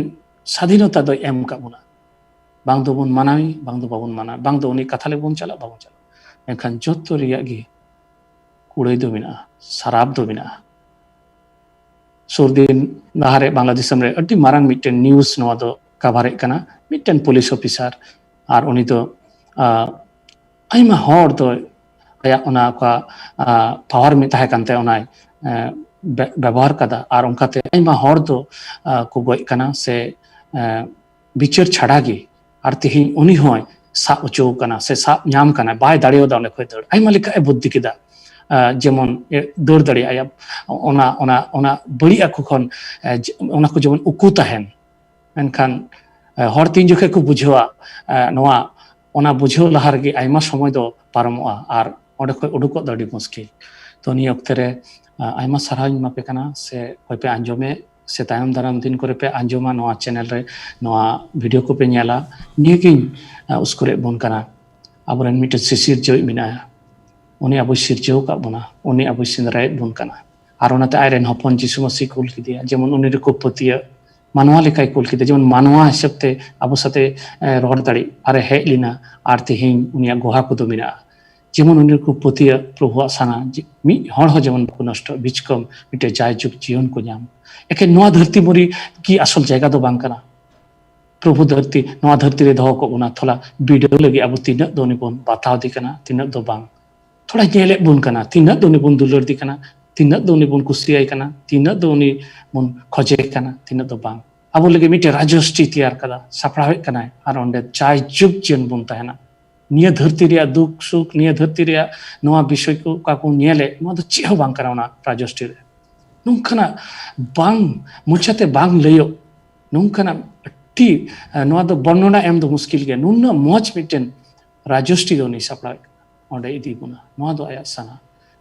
ᱥᱟᱫᱷᱤᱱᱚᱛᱟ ᱫᱚᱭ ᱮᱢ ᱠᱟᱜ ᱵᱚᱱᱟ᱾ ᱵᱟᱝ ᱫᱚᱵᱚᱱ ᱢᱟᱱᱟᱣᱤ, ᱵᱟᱝ ᱫᱚ ᱵᱟᱵᱚᱱ ᱢᱟᱱᱟᱣ, ᱵᱟᱝ ᱫᱚ ᱩᱱᱤ ᱠᱟᱛᱷᱟ ᱞᱮᱠᱟ ᱵᱚᱱ ᱪᱟᱞᱟᱜ, ᱵᱟᱵᱚᱱ ᱪᱟᱞᱟᱜ, ᱢᱮᱱᱠᱷᱟᱱ ᱡᱚᱛᱚ ᱨᱮᱭᱟᱜ ᱜᱮ ᱠᱩᱲᱟᱹᱭ ᱫᱚ ᱢᱮᱱᱟᱜᱼᱟ, ᱥᱟᱨᱟᱯ ᱫᱚ ᱢᱮᱱᱟᱜᱼᱟ᱾ ᱥᱩᱨ ᱫᱤᱱ ᱞᱟᱦᱟᱨᱮ ᱵᱟᱝᱞᱟ ᱫᱤᱥᱚᱢ ᱨᱮ ᱟᱹᱰᱤ ᱢᱟᱨᱟᱝ ᱢᱤᱫᱴᱮᱱ ᱱᱤᱭᱩᱡᱽ ᱱᱚᱣᱟ ᱫᱚ ᱠᱟᱵᱷᱟᱨᱮᱫ ᱠᱟᱱᱟ᱾ ᱢᱤᱫᱴᱮᱱ ᱯᱩᱞᱤᱥ ᱚᱯᱷᱤᱥᱟᱨ, ᱟᱨ ᱩᱱᱤ ᱫᱚ, ᱟ, ᱟᱭᱢᱟ ᱦᱚᱲ ᱫᱚ ᱟᱭᱟᱜ ᱚᱱᱟ ᱚᱠᱟ, ᱟ, ᱯᱟᱣᱟᱨ ᱢᱤᱫ ᱛᱟᱦᱮᱸ ᱠᱟᱱ ᱛᱟᱭᱟ, ᱚᱱᱟᱭ, ᱮ, ᱵᱮ-, ᱵᱮᱵᱚᱦᱟᱨ ᱠᱟᱫᱟ, ᱟᱨ ᱚᱱᱠᱟᱛᱮ ᱟᱭᱢᱟ ᱦᱚᱲ ᱫᱚ, ᱟ, ᱠᱚ ᱜᱚᱡ ᱠᱟᱱᱟ ᱥᱮ, ᱮ, ᱵᱤᱪᱟᱹᱨ ᱪᱷᱟᱰᱟ ᱜᱮ᱾ ᱟᱨ ᱛᱮᱦᱮᱧ ᱩᱱᱤ ᱦᱚᱸᱭ ᱥᱟᱵ ᱦᱚᱪᱚ ᱠᱟᱱᱟ ᱥᱮ ᱥᱟᱵ ᱧᱟᱢ ᱠᱟᱱᱟ, ᱵᱟᱭ ᱫᱟᱲᱮᱭᱟᱫᱟ ᱚᱸᱰᱮ ᱠᱷᱚᱱ ᱫᱟᱹᱲ᱾ ᱟᱭᱢᱟ ᱞᱮᱠᱟ ᱮ ᱵᱩᱫᱽᱫᱷᱤ ᱠᱮᱫᱟ, ᱟ, ᱡᱮᱢᱚᱱ ᱮ ᱫᱟᱹᱲ ᱫᱟᱲᱮᱭᱟᱜᱼᱟ᱾ ᱚᱱᱟ, ᱚᱱᱟ, ᱚᱱᱟ ᱵᱟᱹᱲᱤᱡ ᱟᱠᱚ ᱠᱷᱚᱱ, ᱮ, ᱡᱮ-, ᱚᱱᱟ ᱠᱚ ᱡᱮᱢᱚᱱ ᱩᱠᱩ ᱛᱟᱦᱮᱱ᱾ ᱢᱮᱱᱠᱷᱟᱱ, ᱮ, ᱦᱚᱲ ᱛᱤᱱ ᱡᱚᱠᱷᱮᱡ ᱠᱚ ᱵᱩᱡᱷᱟᱹᱣᱟ, ᱮ, ᱱᱚᱣᱟ, ᱚᱱᱟ ᱵᱩᱡᱷᱟᱹᱣ ᱞᱟᱦᱟ ᱨᱮᱜᱮ ᱟᱭᱢᱟ ᱥᱚᱢᱚᱭ ᱫᱚ ᱯᱟᱨᱚᱢᱚᱜᱼᱟ ᱟᱨ ᱚᱸᱰᱮ ᱠᱷᱚᱱ ᱩᱰᱩᱠᱚᱜ ᱫᱚ ᱟᱹᱰᱤ ᱢᱩᱥᱠᱤᱞ᱾ ᱛᱚ ᱱᱤᱭᱟᱹ ᱚᱠᱛᱮ ᱨᱮ, ᱟ, ᱟᱭᱢᱟ ᱥᱟᱨᱦᱟᱣ ᱤᱧ ᱮᱢᱟ ᱯᱮ ᱠᱟᱱᱟ ᱥᱮ ᱚᱠᱚᱭ ᱯᱮ ᱟᱸᱡᱚᱢᱮᱫ, ᱥᱮ ᱛᱟᱭᱚᱢ ᱫᱟᱨᱟᱢ ᱫᱤᱱ ᱠᱚᱨᱮ ᱯᱮ ᱟᱸᱡᱚᱢᱟ, ᱱᱚᱣᱟ ᱪᱮᱱᱮᱞ ᱨᱮ ᱱᱚᱣᱟ ᱵᱷᱤᱰᱤᱭᱳ ᱠᱚᱯᱮ ᱧᱮᱞᱟ, ᱱᱤᱭᱟᱹᱜᱤᱧ ᱩᱥᱠᱩᱨᱮᱫ ᱵᱚᱱ ᱠᱟᱱᱟ᱾ ᱟᱵᱚᱨᱮᱱ ᱢᱤᱫᱴᱮᱱ ᱥᱤᱥᱤᱨᱡᱟᱹᱣᱤᱡ ᱢᱮᱱᱟᱭᱟ, ᱩᱱᱤ ᱟᱵᱚᱭ ᱥᱤᱨᱡᱟᱹᱣ ᱟᱠᱟᱫ ᱵᱚᱱᱟ, ᱩᱱᱤ ᱟᱵᱚᱭ ᱥᱮᱸᱫᱽᱨᱟᱭᱮᱫ ᱵᱚᱱ ᱠᱟᱱᱟ᱾ ᱟᱨ ᱚᱱᱟᱛᱮ ᱟᱡᱨᱮᱱ ᱦᱚᱯᱚᱱ ᱡᱤᱥᱩ ᱢᱟᱹᱥᱤ ᱠᱩᱞ ᱠᱮᱫᱮᱭᱟ, ᱡᱮᱢᱚᱱ ᱩᱱᱤ ᱨᱮᱠᱚ ᱯᱟᱹᱛᱭᱟᱹᱜ, ᱢᱟᱱᱣᱟ ᱞᱮᱠᱟᱭ ᱠᱩᱞ ᱠᱮᱫᱮᱭᱟ, ᱡᱮᱢᱚᱱ ᱢᱟᱱᱣᱟ ᱦᱤᱥᱟᱹᱵ ᱛᱮ ᱟᱵᱚ ᱥᱟᱛᱮ ᱨᱚᱲ ᱫᱟᱲᱮ ᱟᱨᱮ ᱦᱮᱡ ᱞᱮᱱᱟ᱾ ᱟᱨ ᱛᱮᱦᱮᱧ ᱩᱱᱤᱭᱟᱜ ᱜᱚᱦᱟ ᱠᱚᱫᱚ ᱢᱮᱱᱟᱜᱼᱟ᱾ ᱡᱮᱢᱚᱱ ᱩᱱᱤ ᱨᱮᱠᱚ ᱯᱟᱹᱛᱭᱟᱹᱜ, ᱯᱨᱚᱵᱷᱩᱣᱟᱜ ᱥᱟᱱᱟ ᱡᱮ ᱢᱤᱫ ᱦᱚᱲ ᱦᱚᱸ ᱡᱮᱢᱚᱱ ᱵᱟᱠᱚ ᱱᱚᱥᱴᱚᱜ, ᱵᱤᱪᱠᱚᱢ ᱢᱤᱫᱴᱮᱡ ᱡᱟᱭᱡᱩᱜᱽ ᱡᱤᱭᱚᱱ ᱠᱚ ᱧᱟᱢ᱾ ᱮᱠᱮᱱ ᱱᱚᱣᱟ ᱫᱷᱟᱹᱨᱛᱤ ᱢᱩᱨᱤ ᱜᱮ ᱟᱥᱚᱞ ᱡᱟᱭᱜᱟ ᱫᱚ ᱵᱟᱝ ᱠᱟᱱᱟ᱾ ᱯᱨᱚᱵᱷᱩ ᱫᱷᱟᱹᱨᱛᱤ, ᱱᱚᱣᱟ ᱫᱷᱟᱹᱨᱛᱤ ᱨᱮ ᱫᱚᱦᱚ ᱠᱚ ᱵᱚᱱᱟ, ᱛᱷᱚᱲᱟ ᱵᱤᱰᱟᱹᱣ ᱞᱟᱹᱜᱤᱫ ᱟᱵᱚ ᱛᱤᱱᱟᱹᱜ ᱫᱚ ᱩᱱᱤ ᱵᱚᱱ ᱵᱟᱛᱟᱣ ᱫᱮ ᱠᱟᱱᱟ, ᱛᱤᱱᱟᱹᱜ ᱫᱚ ᱵᱟᱝ᱾ ᱛᱷᱚᱲᱟ ᱧᱮᱞᱮᱫ ᱵᱚᱱ ᱠᱟᱱᱟ, ᱛᱤᱱᱟᱹᱜ ᱫᱚ ᱩᱱᱤ ᱵᱚᱱ ᱫᱩᱞᱟᱹᱲ ᱫᱮ ᱠᱟᱱᱟ, ᱛᱤᱱᱟᱹᱜ ᱫᱚ ᱩᱱᱤ ᱵᱚᱱ ᱠᱩᱥᱤᱭᱟᱭ ᱠᱟᱱᱟ, ᱛᱤᱱᱟᱹᱜ ᱫᱚ ᱩᱱᱤ ᱵᱚᱱ ᱠᱷᱚᱡᱮ ᱠᱟᱱᱟ, ᱛᱤᱱᱟᱹᱜ ᱫᱚ ᱵᱟᱝ᱾ ᱟᱵᱚ ᱞᱟᱹᱜᱤᱫ ᱢᱤᱫᱴᱮᱱ ᱨᱟᱡᱚᱥᱴᱤ ᱛᱮᱭᱟᱨ ᱠᱟᱫᱟ, ᱥᱟᱯᱲᱟᱣᱮᱫ ᱠᱟᱱᱟᱭ, ᱟᱨ ᱚᱸᱰᱮ ᱡᱟᱭᱡᱩᱜᱽ ᱡᱤᱭᱚᱱ ᱵᱚᱱ ᱛᱟᱦᱮᱱᱟ᱾ ᱱᱤᱭᱟᱹ ᱫᱷᱟᱹᱨᱛᱤ ᱨᱮᱭᱟᱜ ᱫᱩᱠ ᱥᱩᱠ, ᱱᱤᱭᱟᱹ ᱫᱷᱟᱹᱨᱛᱤ ᱨᱮᱭᱟᱜ ᱱᱚᱣᱟ ᱵᱤᱥᱚᱭ ᱠᱚ ᱚᱠᱟ ᱠᱚ ᱧᱮᱞᱮᱫ, ᱱᱚᱣᱟ ᱫᱚ ᱪᱮᱫ ᱦᱚᱸ ᱵᱟᱝ ᱠᱟᱱᱟ ᱚᱱᱟ ᱨᱟᱡᱚᱥᱴᱤ ᱨᱮ᱾ ᱱᱚᱝᱠᱟᱱᱟᱜ ᱵᱟᱝ, ᱢᱚᱪᱟᱛᱮ ᱵᱟᱝ ᱞᱟᱹᱭᱚᱜ, ᱱᱚᱝᱠᱟᱱᱟᱜ ᱟᱹᱰᱤ, ᱱᱚᱣᱟ ᱫᱚ ᱵᱚᱨᱱᱚᱱᱟ ᱮᱢ ᱫᱚ ᱢᱩᱥᱠᱤᱞ ᱜᱮᱭᱟ᱾ ᱱᱩᱱᱟᱹᱜ ᱢᱚᱡᱽ ᱢᱤᱫᱴᱮᱱ ᱨᱟᱡᱚᱥᱴᱤ ᱫᱚ ᱩᱱᱤ ᱥᱟᱯᱲᱟᱣᱮᱫ ᱠᱟᱱᱟ, ᱚᱸᱰᱮ ᱤᱫᱤ ᱵᱚᱱᱟ᱾ ᱱᱚᱣᱟ ᱫᱚ ᱟᱭᱟᱜ ᱥᱟᱱᱟ᱾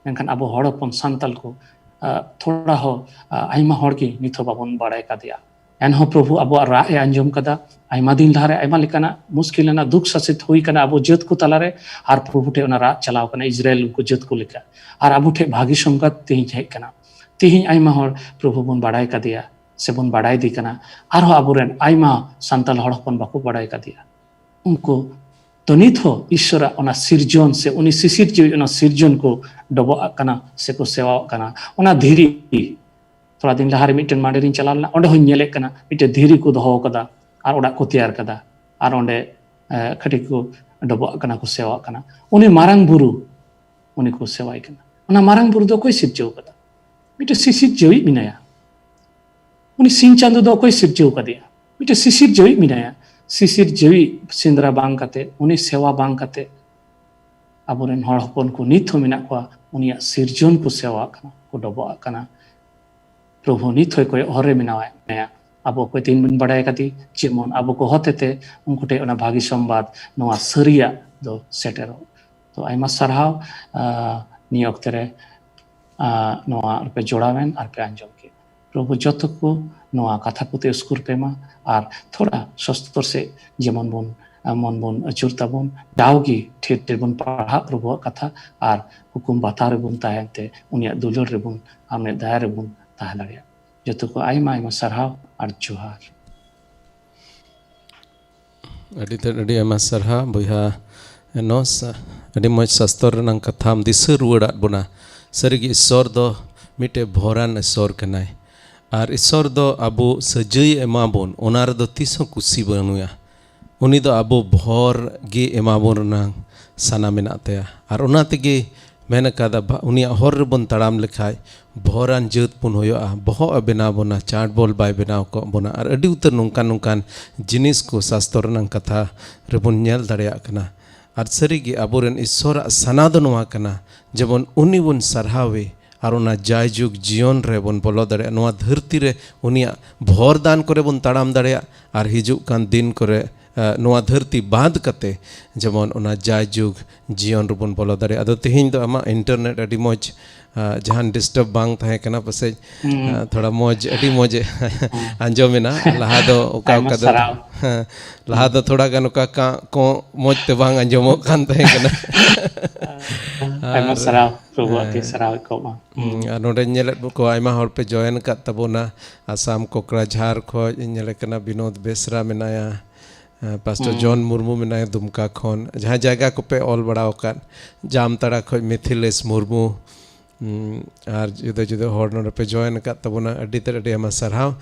ᱢᱮᱱᱠᱷᱟᱱ ᱟᱵᱚ ᱦᱚᱲ ᱦᱚᱯᱚᱱ ᱥᱟᱱᱛᱟᱞ ᱠᱚ, ᱟᱸ, ᱛᱷᱚᱲᱟ ᱦᱚᱸ, ᱟᱸ, ᱟᱭᱢᱟ ᱦᱚᱲ ᱜᱮ ᱱᱤᱛ ᱦᱚᱸ ᱵᱟᱵᱚᱱ ᱵᱟᱲᱟᱭ ᱠᱟᱫᱮᱭᱟ᱾ ᱮᱱᱦᱚᱸ ᱯᱨᱚᱵᱷᱩ ᱟᱵᱚᱣᱟᱜ ᱨᱟᱜ ᱮ ᱟᱸᱡᱚᱢ ᱠᱟᱫᱟ᱾ ᱟᱭᱢᱟ ᱫᱤᱱ ᱞᱟᱦᱟᱨᱮ ᱟᱭᱢᱟ ᱞᱮᱠᱟᱱᱟᱜ ᱢᱩᱥᱠᱤᱞ ᱟᱱᱟᱜ ᱫᱩᱠ ᱥᱟᱥᱮᱛ ᱦᱩᱭ ᱠᱟᱱᱟ ᱟᱵᱚ ᱡᱟᱹᱛ ᱠᱚ ᱛᱟᱞᱟᱨᱮ, ᱟᱨ ᱯᱨᱚᱵᱷᱩ ᱴᱷᱮᱱ ᱚᱱᱟ ᱨᱟᱜ ᱪᱟᱞᱟᱣ ᱠᱟᱱᱟ ᱤᱥᱨᱟᱭᱮᱞ ᱩᱱᱠᱩ ᱡᱟᱹᱛ ᱠᱚ ᱞᱮᱠᱟ᱾ ᱟᱨ ᱟᱵᱚ ᱴᱷᱮᱱ ᱵᱷᱟᱹᱜᱤ ᱥᱚᱝᱵᱟᱫ ᱛᱮᱦᱮᱧ ᱦᱮᱡ ᱠᱟᱱᱟ᱾ ᱛᱮᱦᱮᱧ ᱟᱭᱢᱟ ᱦᱚᱲ ᱯᱨᱚᱵᱷᱩ ᱵᱚᱱ ᱵᱟᱲᱟᱭ ᱠᱟᱫᱮᱭᱟ ᱥᱮᱵᱚᱱ ᱵᱟᱲᱟᱭ ᱫᱮ ᱠᱟᱱᱟ᱾ ᱟᱨᱦᱚᱸ ᱟᱵᱚᱨᱮᱱ ᱟᱭᱢᱟ ᱥᱟᱱᱛᱟᱲ ᱦᱚᱲ ᱦᱚᱯᱚᱱ ᱵᱟᱠᱚ ᱵᱟᱲᱟᱭ ᱠᱟᱫᱮᱭᱟ᱾ ᱩᱱᱠᱩ ᱫᱚ ᱱᱤᱛ ᱦᱚᱸ ᱤᱥᱥᱚᱨᱟᱜ ᱚᱱᱟ ᱥᱤᱨᱡᱚᱱ ᱥᱮ ᱩᱱᱤ ᱥᱤᱥᱤᱨᱡᱟᱹᱣᱤᱡ ᱚᱱᱟ ᱥᱤᱨᱡᱚᱱ ᱠᱚ ᱰᱚᱵᱚᱜ ᱟᱜ ᱠᱟᱱᱟ ᱥᱮᱠᱚ ᱥᱮᱣᱟᱣᱟᱜ ᱠᱟᱱᱟ᱾ ᱚᱱᱟ ᱫᱷᱤᱨᱤ, ᱛᱷᱚᱲᱟ ᱫᱤᱱ ᱞᱟᱦᱟᱨᱮ ᱢᱤᱫᱴᱮᱱ ᱢᱟᱸᱰᱮ ᱨᱤᱧ ᱪᱟᱞᱟᱣ ᱞᱮᱱᱟ, ᱚᱸᱰᱮ ᱦᱚᱸᱧ ᱧᱮᱞᱮᱫ ᱠᱟᱱᱟ ᱢᱤᱫᱴᱮᱱ ᱫᱷᱤᱨᱤ ᱠᱚ ᱫᱚᱦᱚ ᱠᱟᱫᱟ ᱟᱨ ᱚᱲᱟᱜ ᱠᱚ ᱛᱮᱭᱟᱨ ᱠᱟᱫᱟ, ᱟᱨ ᱚᱸᱰᱮ, ᱮ, ᱠᱟᱹᱴᱤᱡ ᱠᱚ ᱰᱚᱵᱚᱜ ᱟᱜ ᱠᱟᱱᱟ, ᱠᱚ ᱥᱮᱣᱟᱜ ᱠᱟᱱᱟ᱾ ᱩᱱᱤ ᱢᱟᱨᱟᱝ ᱵᱩᱨᱩ, ᱩᱱᱤ ᱠᱚ ᱥᱮᱣᱟᱭ ᱠᱟᱱᱟ᱾ ᱚᱱᱟ ᱢᱟᱨᱟᱝ ᱵᱩᱨᱩ ᱫᱚ ᱚᱠᱚᱭ ᱥᱤᱨᱡᱟᱹᱣ ᱠᱟᱫᱟ? ᱢᱤᱫᱴᱮᱱ ᱥᱤᱥᱤᱨᱡᱟᱹᱣᱤᱡ ᱢᱮᱱᱟᱭᱟ᱾ ᱩᱱᱤ ᱥᱤᱧ ᱪᱟᱸᱫᱚ ᱫᱚ ᱚᱠᱚᱭ ᱥᱤᱨᱡᱟᱹᱣ ᱠᱟᱫᱮᱭᱟ? ᱢᱤᱫᱴᱮᱱ ᱥᱤᱥᱤᱨᱡᱟᱹᱣᱤᱡ ᱢᱮᱱᱟᱭᱟ᱾ ᱥᱤᱥᱤᱨᱡᱟᱹᱣᱤᱡ ᱥᱮᱸᱫᱽᱨᱟ ᱵᱟᱝ ᱠᱟᱛᱮ, ᱩᱱᱤ ᱥᱮᱣᱟ ᱵᱟᱝ ᱠᱟᱛᱮ, ᱟᱵᱚᱨᱮᱱ ᱦᱚᱲ ᱦᱚᱯᱚᱱ ᱠᱚ ᱱᱤᱛ ᱦᱚᱸ ᱢᱮᱱᱟᱜ ᱠᱚᱣᱟ, ᱩᱱᱤᱭᱟᱜ ᱥᱤᱨᱡᱚᱱ ᱠᱚ ᱥᱮᱣᱟᱜ ᱠᱟᱱᱟ, ᱠᱚ ᱰᱚᱵᱚᱜ ᱟᱜ ᱠᱟᱱᱟ᱾ ᱯᱨᱚᱵᱷᱩ ᱱᱤᱛ ᱦᱚᱸᱭ ᱠᱚᱭᱚᱜ ᱦᱚᱨ ᱨᱮ ᱢᱮᱱᱟᱭᱟ᱾ ᱟᱵᱚ ᱚᱠᱚᱭ ᱛᱮᱦᱮᱧ ᱵᱚᱱ ᱵᱟᱲᱟᱭ ᱠᱟᱫᱮ, ᱡᱮᱢᱚᱱ ᱟᱵᱚ ᱠᱚ ᱦᱚᱛᱮᱛᱮ ᱩᱱᱠᱩ ᱴᱷᱮᱱ ᱚᱱᱟ ᱵᱷᱟᱹᱜᱤ ᱥᱚᱢᱵᱟᱫ, ᱱᱚᱣᱟ ᱥᱟᱹᱨᱤᱭᱟᱜ ᱫᱚ ᱥᱮᱴᱮᱨᱚᱜ᱾ ᱛᱚ ᱟᱭᱢᱟ ᱥᱟᱨᱦᱟᱣ, ᱟᱸ, ᱱᱤᱭᱟᱹ ᱚᱠᱛᱮ ᱨᱮ, ᱟᱸ, ᱱᱚᱣᱟ ᱨᱮᱯᱮ ᱡᱚᱲᱟᱣᱮᱱ ᱟᱨ ᱯᱮ ᱟᱸᱡᱚᱢ ᱠᱮᱫ᱾ ᱯᱨᱚᱵᱷᱩ ᱡᱚᱛᱚ ᱠᱚ ᱱᱚᱣᱟ ᱠᱟᱛᱷᱟ ᱠᱚᱛᱮ ᱩᱥᱠᱩᱨ ᱯᱮ ᱢᱟ, ᱟᱨ ᱛᱷᱚᱲᱟ ᱥᱚᱥᱛᱚᱨ ᱥᱮᱫ ᱡᱮᱢᱚᱱ ᱵᱚᱱ ᱢᱚᱱ ᱵᱚᱱ ᱟᱹᱪᱩᱨ ᱛᱟᱵᱚᱱ, ᱡᱟᱣᱜᱮ ᱴᱷᱤᱠ ᱴᱷᱤᱠ ᱵᱚᱱ ᱯᱟᱲᱦᱟᱜ ᱯᱨᱚᱵᱷᱩᱣᱟᱜ ᱠᱟᱛᱷᱟ, ᱟᱨ ᱦᱩᱠᱩᱢ ᱵᱟᱛᱟᱣ ᱨᱮᱵᱚᱱ ᱛᱟᱦᱮᱱ ᱛᱮ ᱩᱱᱤᱭᱟᱜ ᱫᱩᱞᱟᱹᱲ ᱨᱮᱵᱚᱱ, ᱟᱨ ᱩᱱᱤᱭᱟᱜ ᱫᱟᱭᱟ ᱨᱮᱵᱚᱱ ᱛᱟᱦᱮᱸ ᱫᱟᱲᱮᱭᱟᱜᱼᱟ᱾ ᱡᱚᱛᱚ ᱠᱚ ᱟᱭᱢᱟ ᱟᱭᱢᱟ ᱥᱟᱨᱦᱟᱣ ᱟᱨ ᱡᱚᱦᱟᱨ᱾ ᱟᱹᱰᱤ ᱛᱮᱫ ᱟᱹᱰᱤ ᱟᱭᱢᱟ ᱥᱟᱨᱦᱟᱣ ᱵᱚᱭᱦᱟ ᱮᱱᱚᱥ, ᱟᱹᱰᱤ ᱢᱚᱡᱽ ᱥᱟᱥᱛᱚᱨ ᱨᱮᱱᱟᱝ ᱠᱟᱛᱷᱟᱢ ᱫᱤᱥᱟᱹ ᱨᱩᱣᱟᱹᱲᱟᱫ ᱵᱚᱱᱟ᱾ ᱥᱟᱹᱨᱤᱜᱮ ᱤᱥᱥᱚᱨ ᱫᱚ ᱢᱤᱫᱴᱮᱡ ᱵᱷᱚᱨᱟᱱ ᱤᱥᱥᱚᱨ ᱠᱟᱱᱟᱭ, ᱟᱨ ᱤᱥᱥᱚᱨ ᱫᱚ ᱟᱵᱚ ᱥᱟᱹᱡᱟᱹᱭ ᱮᱢᱟ ᱵᱚᱱ, ᱚᱱᱟ ᱨᱮᱫᱚ ᱛᱤᱥ ᱦᱚᱸ ᱠᱩᱥᱤ ᱵᱟᱹᱱᱩᱭᱟ᱾ ᱩᱱᱤ ᱫᱚ ᱟᱵᱚ ᱵᱷᱚᱨ ᱜᱮ ᱮᱢᱟ ᱵᱚᱱ ᱨᱮᱱᱟᱝ ᱥᱟᱱᱟ ᱢᱮᱱᱟᱜ ᱛᱟᱭᱟ, ᱟᱨ ᱚᱱᱟ ᱛᱮᱜᱮ ᱢᱮᱱ ᱟᱠᱟᱫᱟ, ᱵᱷᱟ-, ᱩᱱᱤᱭᱟᱜ ᱦᱚᱨ ᱨᱮᱵᱚᱱ ᱛᱟᱲᱟᱢ ᱞᱮᱠᱷᱟᱡ ᱵᱷᱚᱨᱟᱱ ᱡᱟᱹᱛ ᱵᱚᱱ ᱦᱩᱭᱩᱜᱼᱟ᱾ ᱵᱚᱦᱚᱜ ᱮ ᱵᱮᱱᱟᱣ ᱵᱚᱱᱟ, ᱪᱟᱸᱴ ᱵᱚᱞ ᱵᱟᱭ ᱵᱮᱱᱟᱣ ᱠᱚᱜ ᱵᱚᱱᱟ, ᱟᱨ ᱟᱹᱰᱤ ᱩᱛᱟᱹᱨ ᱱᱚᱝᱠᱟᱱ ᱱᱚᱝᱠᱟᱱ ᱡᱤᱱᱤᱥ ᱠᱚ ᱥᱟᱥᱛᱚᱨ ᱨᱮᱱᱟᱝ ᱠᱟᱛᱷᱟ ᱨᱮᱵᱚᱱ ᱧᱮᱞ ᱫᱟᱲᱮᱭᱟᱜ ᱠᱟᱱᱟ᱾ ᱟᱨ ᱥᱟᱹᱨᱤᱜᱮ ᱟᱵᱚᱨᱮᱱ ᱤᱥᱥᱚᱨᱟᱜ ᱥᱟᱱᱟ ᱫᱚ ᱱᱚᱣᱟ ᱠᱟᱱᱟ, ᱡᱮᱢᱚᱱ ᱩᱱᱤ ᱵᱚᱱ ᱥᱟᱨᱦᱟᱣᱮ ᱟᱨ ᱚᱱᱟ ᱡᱟᱭᱡᱩᱜᱽ ᱡᱤᱭᱚᱱ ᱨᱮᱵᱚᱱ ᱵᱚᱞᱚ ᱫᱟᱲᱮᱭᱟᱜᱼᱟ᱾ ᱱᱚᱣᱟ ᱫᱷᱟᱹᱨᱛᱤ ᱨᱮ ᱩᱱᱤᱭᱟᱜ ᱵᱷᱚᱨ ᱫᱟᱱ ᱠᱚᱨᱮ ᱵᱚᱱ ᱛᱟᱲᱟᱢ ᱫᱟᱲᱮᱭᱟᱜᱼᱟ, ᱟᱨ ᱦᱤᱡᱩᱜ ᱠᱟᱱ ᱫᱤᱱ ᱠᱚᱨᱮ ᱮ, ᱱᱚᱣᱟ ᱫᱷᱟᱹᱨᱛᱤ ᱵᱟᱫ ᱠᱟᱛᱮ ᱡᱮᱢᱚᱱ ᱚᱱᱟ ᱡᱟᱭᱡᱩᱜᱽ ᱡᱤᱭᱚᱱ ᱨᱮᱵᱚᱱ ᱵᱚᱞᱚ ᱫᱟᱲᱮᱭᱟᱜᱼᱟ᱾ ᱟᱫᱚ ᱛᱮᱦᱮᱧ ᱫᱚ ᱟᱢᱟᱜ internet ᱟᱹᱰᱤ ᱢᱚᱡᱽ, ᱟ, ᱡᱟᱦᱟᱱ disturb ᱵᱟᱝ ᱛᱟᱦᱮᱸ ᱠᱟᱱᱟ ᱯᱟᱥᱮᱡ, ᱦᱩᱸ᱾ ᱟ, ᱛᱷᱚᱲᱟ ᱢᱚᱡᱽ, ᱟᱹᱰᱤ ᱢᱚᱡᱽ ᱦᱩᱸ᱾ ᱟᱸᱡᱚᱢᱮᱱᱟ᱾ ᱞᱟᱦᱟ ᱫᱚ ᱚᱠᱟ ᱟᱭᱢᱟ ᱚᱠᱟ ᱫᱚ, ᱥᱟᱨᱦᱟᱣ᱾ ᱦᱮᱸ, ᱞᱟᱦᱟ ᱫᱚ ᱛᱷᱚᱲᱟ ᱜᱟᱱ ᱚᱠᱟ ᱠᱟᱸ ᱠᱚᱸ ᱢᱚᱡᱽ ᱛᱮ ᱵᱟᱝ ᱟᱸᱡᱚᱢᱚᱜ ᱠᱟᱱ ᱛᱟᱦᱮᱸ ᱠᱟᱱᱟ᱾ ᱟᱭᱢᱟ ᱟᱨ, ᱥᱟᱨᱦᱟᱣ, ᱯᱨᱚᱵᱷᱩᱣᱟᱜ ᱜᱮ ᱦᱮᱸ᱾ ᱥᱟᱨᱦᱟᱣ ᱠᱚᱜ ᱢᱟ᱾ ᱦᱩᱸ, ᱦᱩᱸ᱾ ᱟᱨ ᱱᱚᱰᱮᱧ ᱧᱮᱞᱮᱫ ᱠᱚᱣᱟ ᱟᱭᱢᱟ ᱦᱚᱲ ᱯᱮ join ᱟᱠᱟᱫ ᱛᱟᱵᱚᱱᱟ᱾ ᱟᱥᱟᱢ ᱠᱚᱠᱲᱟᱡᱷᱟᱨ ᱠᱷᱚᱡ ᱤᱧ ᱧᱮᱞᱮ ᱠᱟᱱᱟ ᱵᱤᱱᱳᱫ ᱵᱮᱥᱨᱟ ᱢᱮᱱᱟᱭᱟ, ᱮ, ᱯᱟᱥᱴᱚᱨ ᱦᱩᱸ᱾ ᱡᱚᱱ ᱢᱩᱨᱢᱩ ᱢᱮᱱᱟᱭᱟ ᱫᱩᱢᱠᱟ ᱠᱷᱚᱱ, ᱡᱟᱦᱟᱸ ᱡᱟᱭᱜᱟ ᱠᱚᱯᱮ ᱚᱞ ᱵᱟᱲᱟ ᱟᱠᱟᱫ, ᱡᱟᱢᱛᱟᱲᱟ ᱠᱷᱚᱡ ᱢᱤᱛᱷᱤᱞᱮᱥ ᱢᱩᱨᱢᱩ, ᱩᱸ, ᱟᱨ ᱡᱩᱫᱟᱹ ᱡᱩᱫᱟᱹ ᱦᱚᱲ ᱱᱚᱰᱮ ᱯᱮ join ᱟᱠᱟᱫ ᱛᱟᱵᱚᱱᱟ, ᱟᱹᱰᱤ ᱛᱮᱫ ᱟᱹᱰᱤ ᱟᱭᱢᱟ ᱥᱟᱨᱦᱟᱣ᱾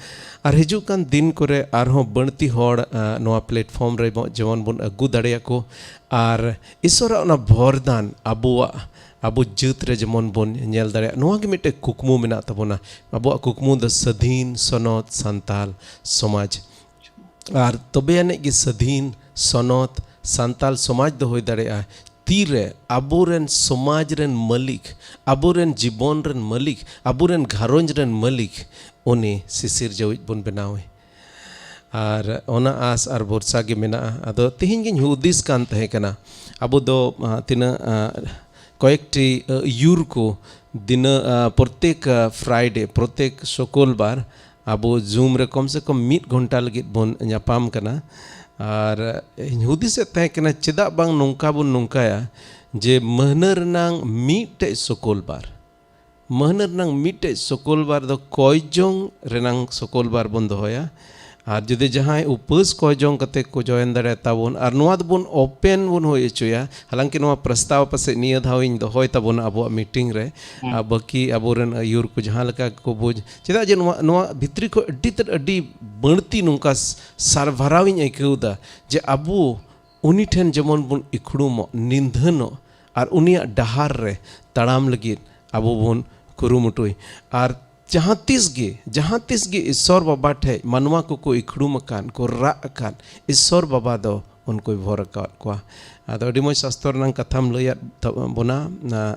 ᱟᱨ ᱦᱤᱡᱩᱜ ᱠᱟᱱ ᱫᱤᱱ ᱠᱚᱨᱮ ᱟᱨᱦᱚᱸ ᱵᱟᱹᱲᱛᱤ ᱦᱚᱲ, ᱟ, ᱱᱚᱣᱟ platform ᱨᱮ ᱵᱚ-, ᱡᱮᱢᱚᱱ ᱵᱚᱱ ᱟᱹᱜᱩ ᱫᱟᱲᱮᱭᱟᱠᱚ, ᱟᱨ ᱤᱥᱚᱨᱟᱜ ᱚᱱᱟ ᱵᱷᱚᱨᱫᱟᱱ ᱟᱵᱚᱣᱟᱜ, ᱟᱵᱚ ᱡᱟᱹᱛ ᱨᱮ ᱡᱮᱢᱚᱱ ᱵᱚᱱ ᱧᱮᱞ ᱫᱟᱲᱮᱭᱟᱜ, ᱱᱚᱣᱟ ᱜᱮ ᱢᱤᱫᱴᱮᱡ ᱠᱩᱠᱢᱩ ᱢᱮᱱᱟᱜ ᱛᱟᱵᱚᱱᱟ᱾ ᱟᱵᱚᱣᱟᱜ ᱠᱩᱠᱢᱩ ᱫᱚ ᱥᱟᱹᱫᱷᱤᱱ ᱥᱚᱱᱚᱛ ᱥᱟᱱᱛᱟᱞ ᱥᱚᱢᱟᱡᱽ᱾ ᱟᱨ ᱛᱚᱵᱮ ᱟᱹᱱᱤᱡ ᱜᱮ ᱥᱟᱹᱫᱷᱤᱱ ᱥᱚᱱᱚᱛ ᱥᱟᱱᱛᱟᱞ ᱥᱚᱢᱟᱡᱽ ᱫᱚ ᱦᱩᱭ ᱫᱟᱲᱮᱭᱟᱜᱼᱟ, ᱛᱤᱨᱮ ᱟᱵᱚᱨᱮᱱ ᱥᱚᱢᱟᱡᱽ ᱨᱮᱱ ᱢᱟᱹᱞᱤᱠ, ᱟᱵᱚᱨᱮᱱ ᱡᱤᱵᱚᱱ ᱨᱮᱱ ᱢᱟᱹᱞᱤᱠ, ᱟᱵᱚᱨᱮᱱ ᱜᱷᱟᱨᱚᱸᱡᱽ ᱨᱮᱱ ᱢᱟᱹᱞᱤᱠ ᱩᱱᱤ ᱥᱤᱥᱤᱨᱡᱟᱹᱣᱤᱡ ᱵᱚᱱ ᱵᱮᱱᱟᱣᱮ᱾ ᱟᱨ ᱚᱱᱟ ᱟᱸᱥ ᱟᱨ ᱵᱷᱚᱨᱥᱟ ᱜᱮ ᱢᱮᱱᱟᱜᱼᱟ᱾ ᱟᱫᱚ ᱛᱮᱦᱮᱧ ᱜᱤᱧ ᱦᱩᱫᱤᱥ ᱠᱟᱱ ᱛᱟᱦᱮᱸ ᱠᱟᱱᱟ, ᱟᱵᱚ ᱫᱚ, ᱟ, ᱛᱤᱱᱟᱹᱜ, ᱟ, ᱠᱚᱭᱮᱠᱴᱤ ᱟᱹᱭᱩᱨ ᱠᱚ ᱫᱤᱱᱟᱹ ᱯᱨᱚᱛᱮᱠ ᱯᱷᱨᱟᱭᱰᱮ, ᱯᱨᱚᱛᱮᱠ ᱥᱩᱠᱩᱞᱵᱟᱨ ᱟᱵᱚ ᱡᱩᱢ ᱨᱮ ᱠᱚᱢ ᱥᱮ ᱠᱚᱢ ᱢᱤᱫ ᱜᱷᱚᱱᱴᱟ ᱞᱟᱹᱜᱤᱫ ᱵᱚᱱ ᱧᱟᱯᱟᱢ ᱠᱟᱱᱟ᱾ ᱟᱨ ᱤᱧ ᱦᱩᱫᱤᱥᱮᱫ ᱛᱟᱦᱮᱸ ᱠᱟᱱᱟ, ᱪᱮᱫᱟᱜ ᱵᱟᱝ ᱱᱚᱝᱠᱟ ᱵᱚᱱ ᱱᱚᱝᱠᱟᱭᱟ ᱡᱮ ᱢᱟᱹᱦᱱᱟᱹ ᱨᱮᱱᱟᱝ ᱢᱤᱫᱴᱮᱡ ᱥᱩᱠᱩᱞᱵᱟᱨ, ᱢᱟᱹᱦᱱᱟᱹ ᱨᱮᱱᱟᱝ ᱢᱤᱫᱴᱮᱡ ᱥᱩᱠᱩᱞᱵᱟᱨ ᱫᱚ ᱠᱚᱭ ᱡᱚᱝ ᱨᱮᱱᱟᱝ ᱥᱩᱠᱩᱞᱵᱟᱨ ᱵᱚᱱ ᱫᱚᱦᱚᱭᱟ᱾ ᱟᱨ ᱡᱩᱫᱤ ᱡᱟᱦᱟᱸᱭ ᱩᱯᱟᱹᱥ ᱠᱚᱭ ᱡᱚᱝ ᱠᱟᱛᱮ ᱠᱚ ᱡᱚᱭᱮᱱ ᱫᱟᱲᱮᱭᱟᱜ ᱛᱟᱵᱚᱱ, ᱟᱨ ᱱᱚᱣᱟ ᱫᱚᱵᱚᱱ ᱳᱯᱮᱱ ᱵᱚᱱ ᱦᱩᱭ ᱦᱚᱪᱚᱭᱟ, ᱦᱟᱞᱟᱝᱠᱤ ᱱᱚᱣᱟ ᱯᱨᱚᱥᱛᱟᱵ ᱯᱟᱥᱮᱡ ᱱᱤᱭᱟᱹ ᱫᱷᱟᱣ ᱤᱧ ᱫᱚᱦᱚᱭ ᱛᱟᱵᱚᱱᱟ ᱟᱵᱚᱣᱟᱜ ᱢᱤᱴᱤᱝ ᱨᱮ, ᱟᱨ ᱵᱟᱹᱠᱤ ᱟᱵᱚᱨᱮᱱ ᱟᱹᱭᱩᱨ ᱠᱚ ᱡᱟᱦᱟᱸ ᱞᱮᱠᱟ ᱠᱚ ᱵᱩᱡᱽ, ᱪᱮᱫᱟᱜ ᱡᱮ ᱱᱚᱣᱟ, ᱱᱚᱣᱟ ᱵᱷᱤᱛᱨᱤ ᱠᱷᱚᱱ ᱟᱹᱰᱤ ᱛᱮᱫ, ᱟᱹᱰᱤ ᱵᱟᱹᱲᱛᱤ ᱱᱚᱝᱠᱟ ᱥᱟᱨᱵᱷᱟᱨᱟᱣ ᱤᱧ ᱟᱹᱭᱠᱟᱹᱣ ᱮᱫᱟ ᱡᱮ ᱟᱵᱚ ᱩᱱᱤ ᱴᱷᱮᱱ ᱡᱮᱢᱚᱱ ᱵᱚᱱ ᱤᱠᱷᱲᱩᱢᱚᱜ, ᱱᱤᱫᱷᱟᱹᱱᱚᱜ, ᱟᱨ ᱩᱱᱤᱭᱟᱜ ᱰᱟᱦᱟᱨ ᱨᱮ ᱛᱟᱲᱟᱢ ᱞᱟᱹᱜᱤᱫ ᱟᱵᱚ ᱵᱚᱱ ᱠᱩᱨᱩᱢᱩᱴᱩᱭ᱾ ᱟᱨ ᱡᱟᱦᱟᱸ ᱛᱤᱥ ᱜᱮ, ᱡᱟᱦᱟᱸ ᱛᱤᱥ ᱜᱮ ᱤᱥᱥᱚᱨ ᱵᱟᱵᱟ ᱴᱷᱮᱡ ᱢᱟᱱᱣᱟ ᱠᱚᱠᱚ ᱤᱠᱷᱲᱩᱢ ᱟᱠᱟᱱ, ᱠᱚ ᱨᱟᱜ ᱟᱠᱟᱱ, ᱤᱥᱥᱚᱨ ᱵᱟᱵᱟ ᱫᱚ ᱩᱱᱠᱩᱭ ᱵᱷᱚᱨ ᱟᱠᱟᱫ ᱠᱚᱣᱟ᱾ ᱟᱫᱚ ᱟᱹᱰᱤ ᱢᱚᱡᱽ ᱥᱟᱥᱛᱚᱨ ᱨᱮᱱᱟᱝ ᱠᱟᱛᱷᱟᱢ ᱞᱟᱹᱭᱟᱫ ᱛᱟ-, ᱵᱚᱱᱟ,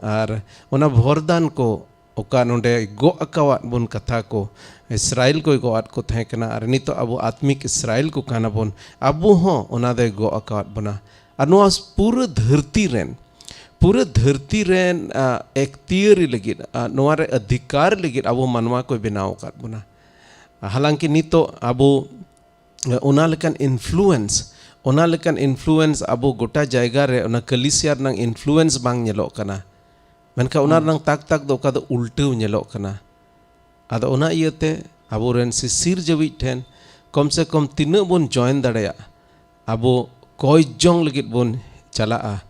ᱟᱨ ᱚᱱᱟ ᱵᱷᱚᱨᱫᱟᱱ ᱠᱚ ᱚᱠᱟ ᱱᱚᱰᱮ ᱜᱚᱜ ᱟᱠᱟᱣᱟᱫ ᱵᱚᱱ ᱠᱟᱛᱷᱟ ᱠᱚ, ᱤᱥᱨᱟᱭᱮᱞ ᱠᱚᱭ ᱜᱚᱜ ᱟᱫ ᱠᱚ ᱛᱟᱦᱮᱸ ᱠᱟᱱᱟ, ᱟᱨ ᱱᱤᱛᱚᱜ ᱟᱵᱚ ᱟᱛᱢᱤᱠ ᱤᱥᱨᱟᱭᱮᱞ ᱠᱚ ᱠᱟᱱᱟ ᱵᱚᱱ᱾ ᱟᱵᱚ ᱦᱚᱸ ᱚᱱᱟ ᱫᱚᱭ ᱜᱚᱜ ᱟᱠᱟᱣᱟᱫ ᱵᱚᱱᱟ᱾ ᱟᱨ ᱱᱚᱣᱟ ᱯᱩᱨᱟᱹ ᱫᱷᱟᱹᱨᱛᱤ ᱨᱮᱱ, ᱯᱩᱨᱟᱹ ᱫᱷᱟᱹᱨᱛᱤ ᱨᱮᱱ, ᱟ, ᱮᱠᱛᱤᱭᱟᱹᱨᱤ ᱞᱟᱹᱜᱤᱫ, ᱟ, ᱱᱚᱣᱟ ᱨᱮ ᱚᱫᱷᱤᱠᱟᱨ ᱞᱟᱹᱜᱤᱫ ᱟᱵᱚ ᱢᱟᱱᱣᱟ ᱠᱚᱭ ᱵᱮᱱᱟᱣ ᱟᱠᱟᱫ ᱵᱚᱱᱟ᱾ ᱦᱟᱞᱟᱝᱠᱤ ᱱᱤᱛᱚᱜ ᱟᱵᱚ ᱚᱱᱟ ᱞᱮᱠᱟᱱ ᱤᱱᱯᱷᱞᱩᱭᱮᱱᱥ, ᱚᱱᱟ ᱞᱮᱠᱟᱱ ᱤᱱᱯᱷᱞᱩᱭᱮᱱᱥ ᱟᱵᱚ ᱜᱚᱴᱟ ᱡᱟᱭᱜᱟ ᱨᱮ ᱚᱱᱟ ᱠᱟᱹᱞᱤᱥᱤᱭᱟ ᱨᱮᱱᱟᱜ ᱤᱱᱯᱷᱞᱩᱭᱮᱱᱥ ᱵᱟᱝ ᱧᱮᱞᱚᱜ ᱠᱟᱱᱟ, ᱢᱮᱱᱠᱷᱟᱱ ᱚᱱᱟ ᱨᱮᱱᱟᱜ ᱛᱟᱠ ᱛᱟᱠ ᱫᱚ ᱚᱠᱟ ᱫᱚ ᱩᱞᱴᱟᱹᱣ ᱧᱮᱞᱚᱜ ᱠᱟᱱᱟ᱾ ᱟᱫᱚ ᱚᱱᱟ ᱤᱭᱟᱹᱛᱮ ᱟᱵᱚᱨᱮᱱ ᱥᱤᱥᱤᱨ ᱡᱟᱹᱣᱤᱡ ᱴᱷᱮᱱ ᱠᱚᱢ ᱥᱮ ᱠᱚᱢ ᱛᱤᱱᱟᱹᱜ ᱵᱚᱱ ᱡᱚᱭᱮᱱ ᱫᱟᱲᱮᱭᱟᱜ, ᱟᱵᱚ ᱠᱚᱭ ᱡᱚᱝ ᱞᱟᱹᱜᱤᱫ ᱵᱚᱱ ᱪᱟᱞᱟᱜᱼᱟ,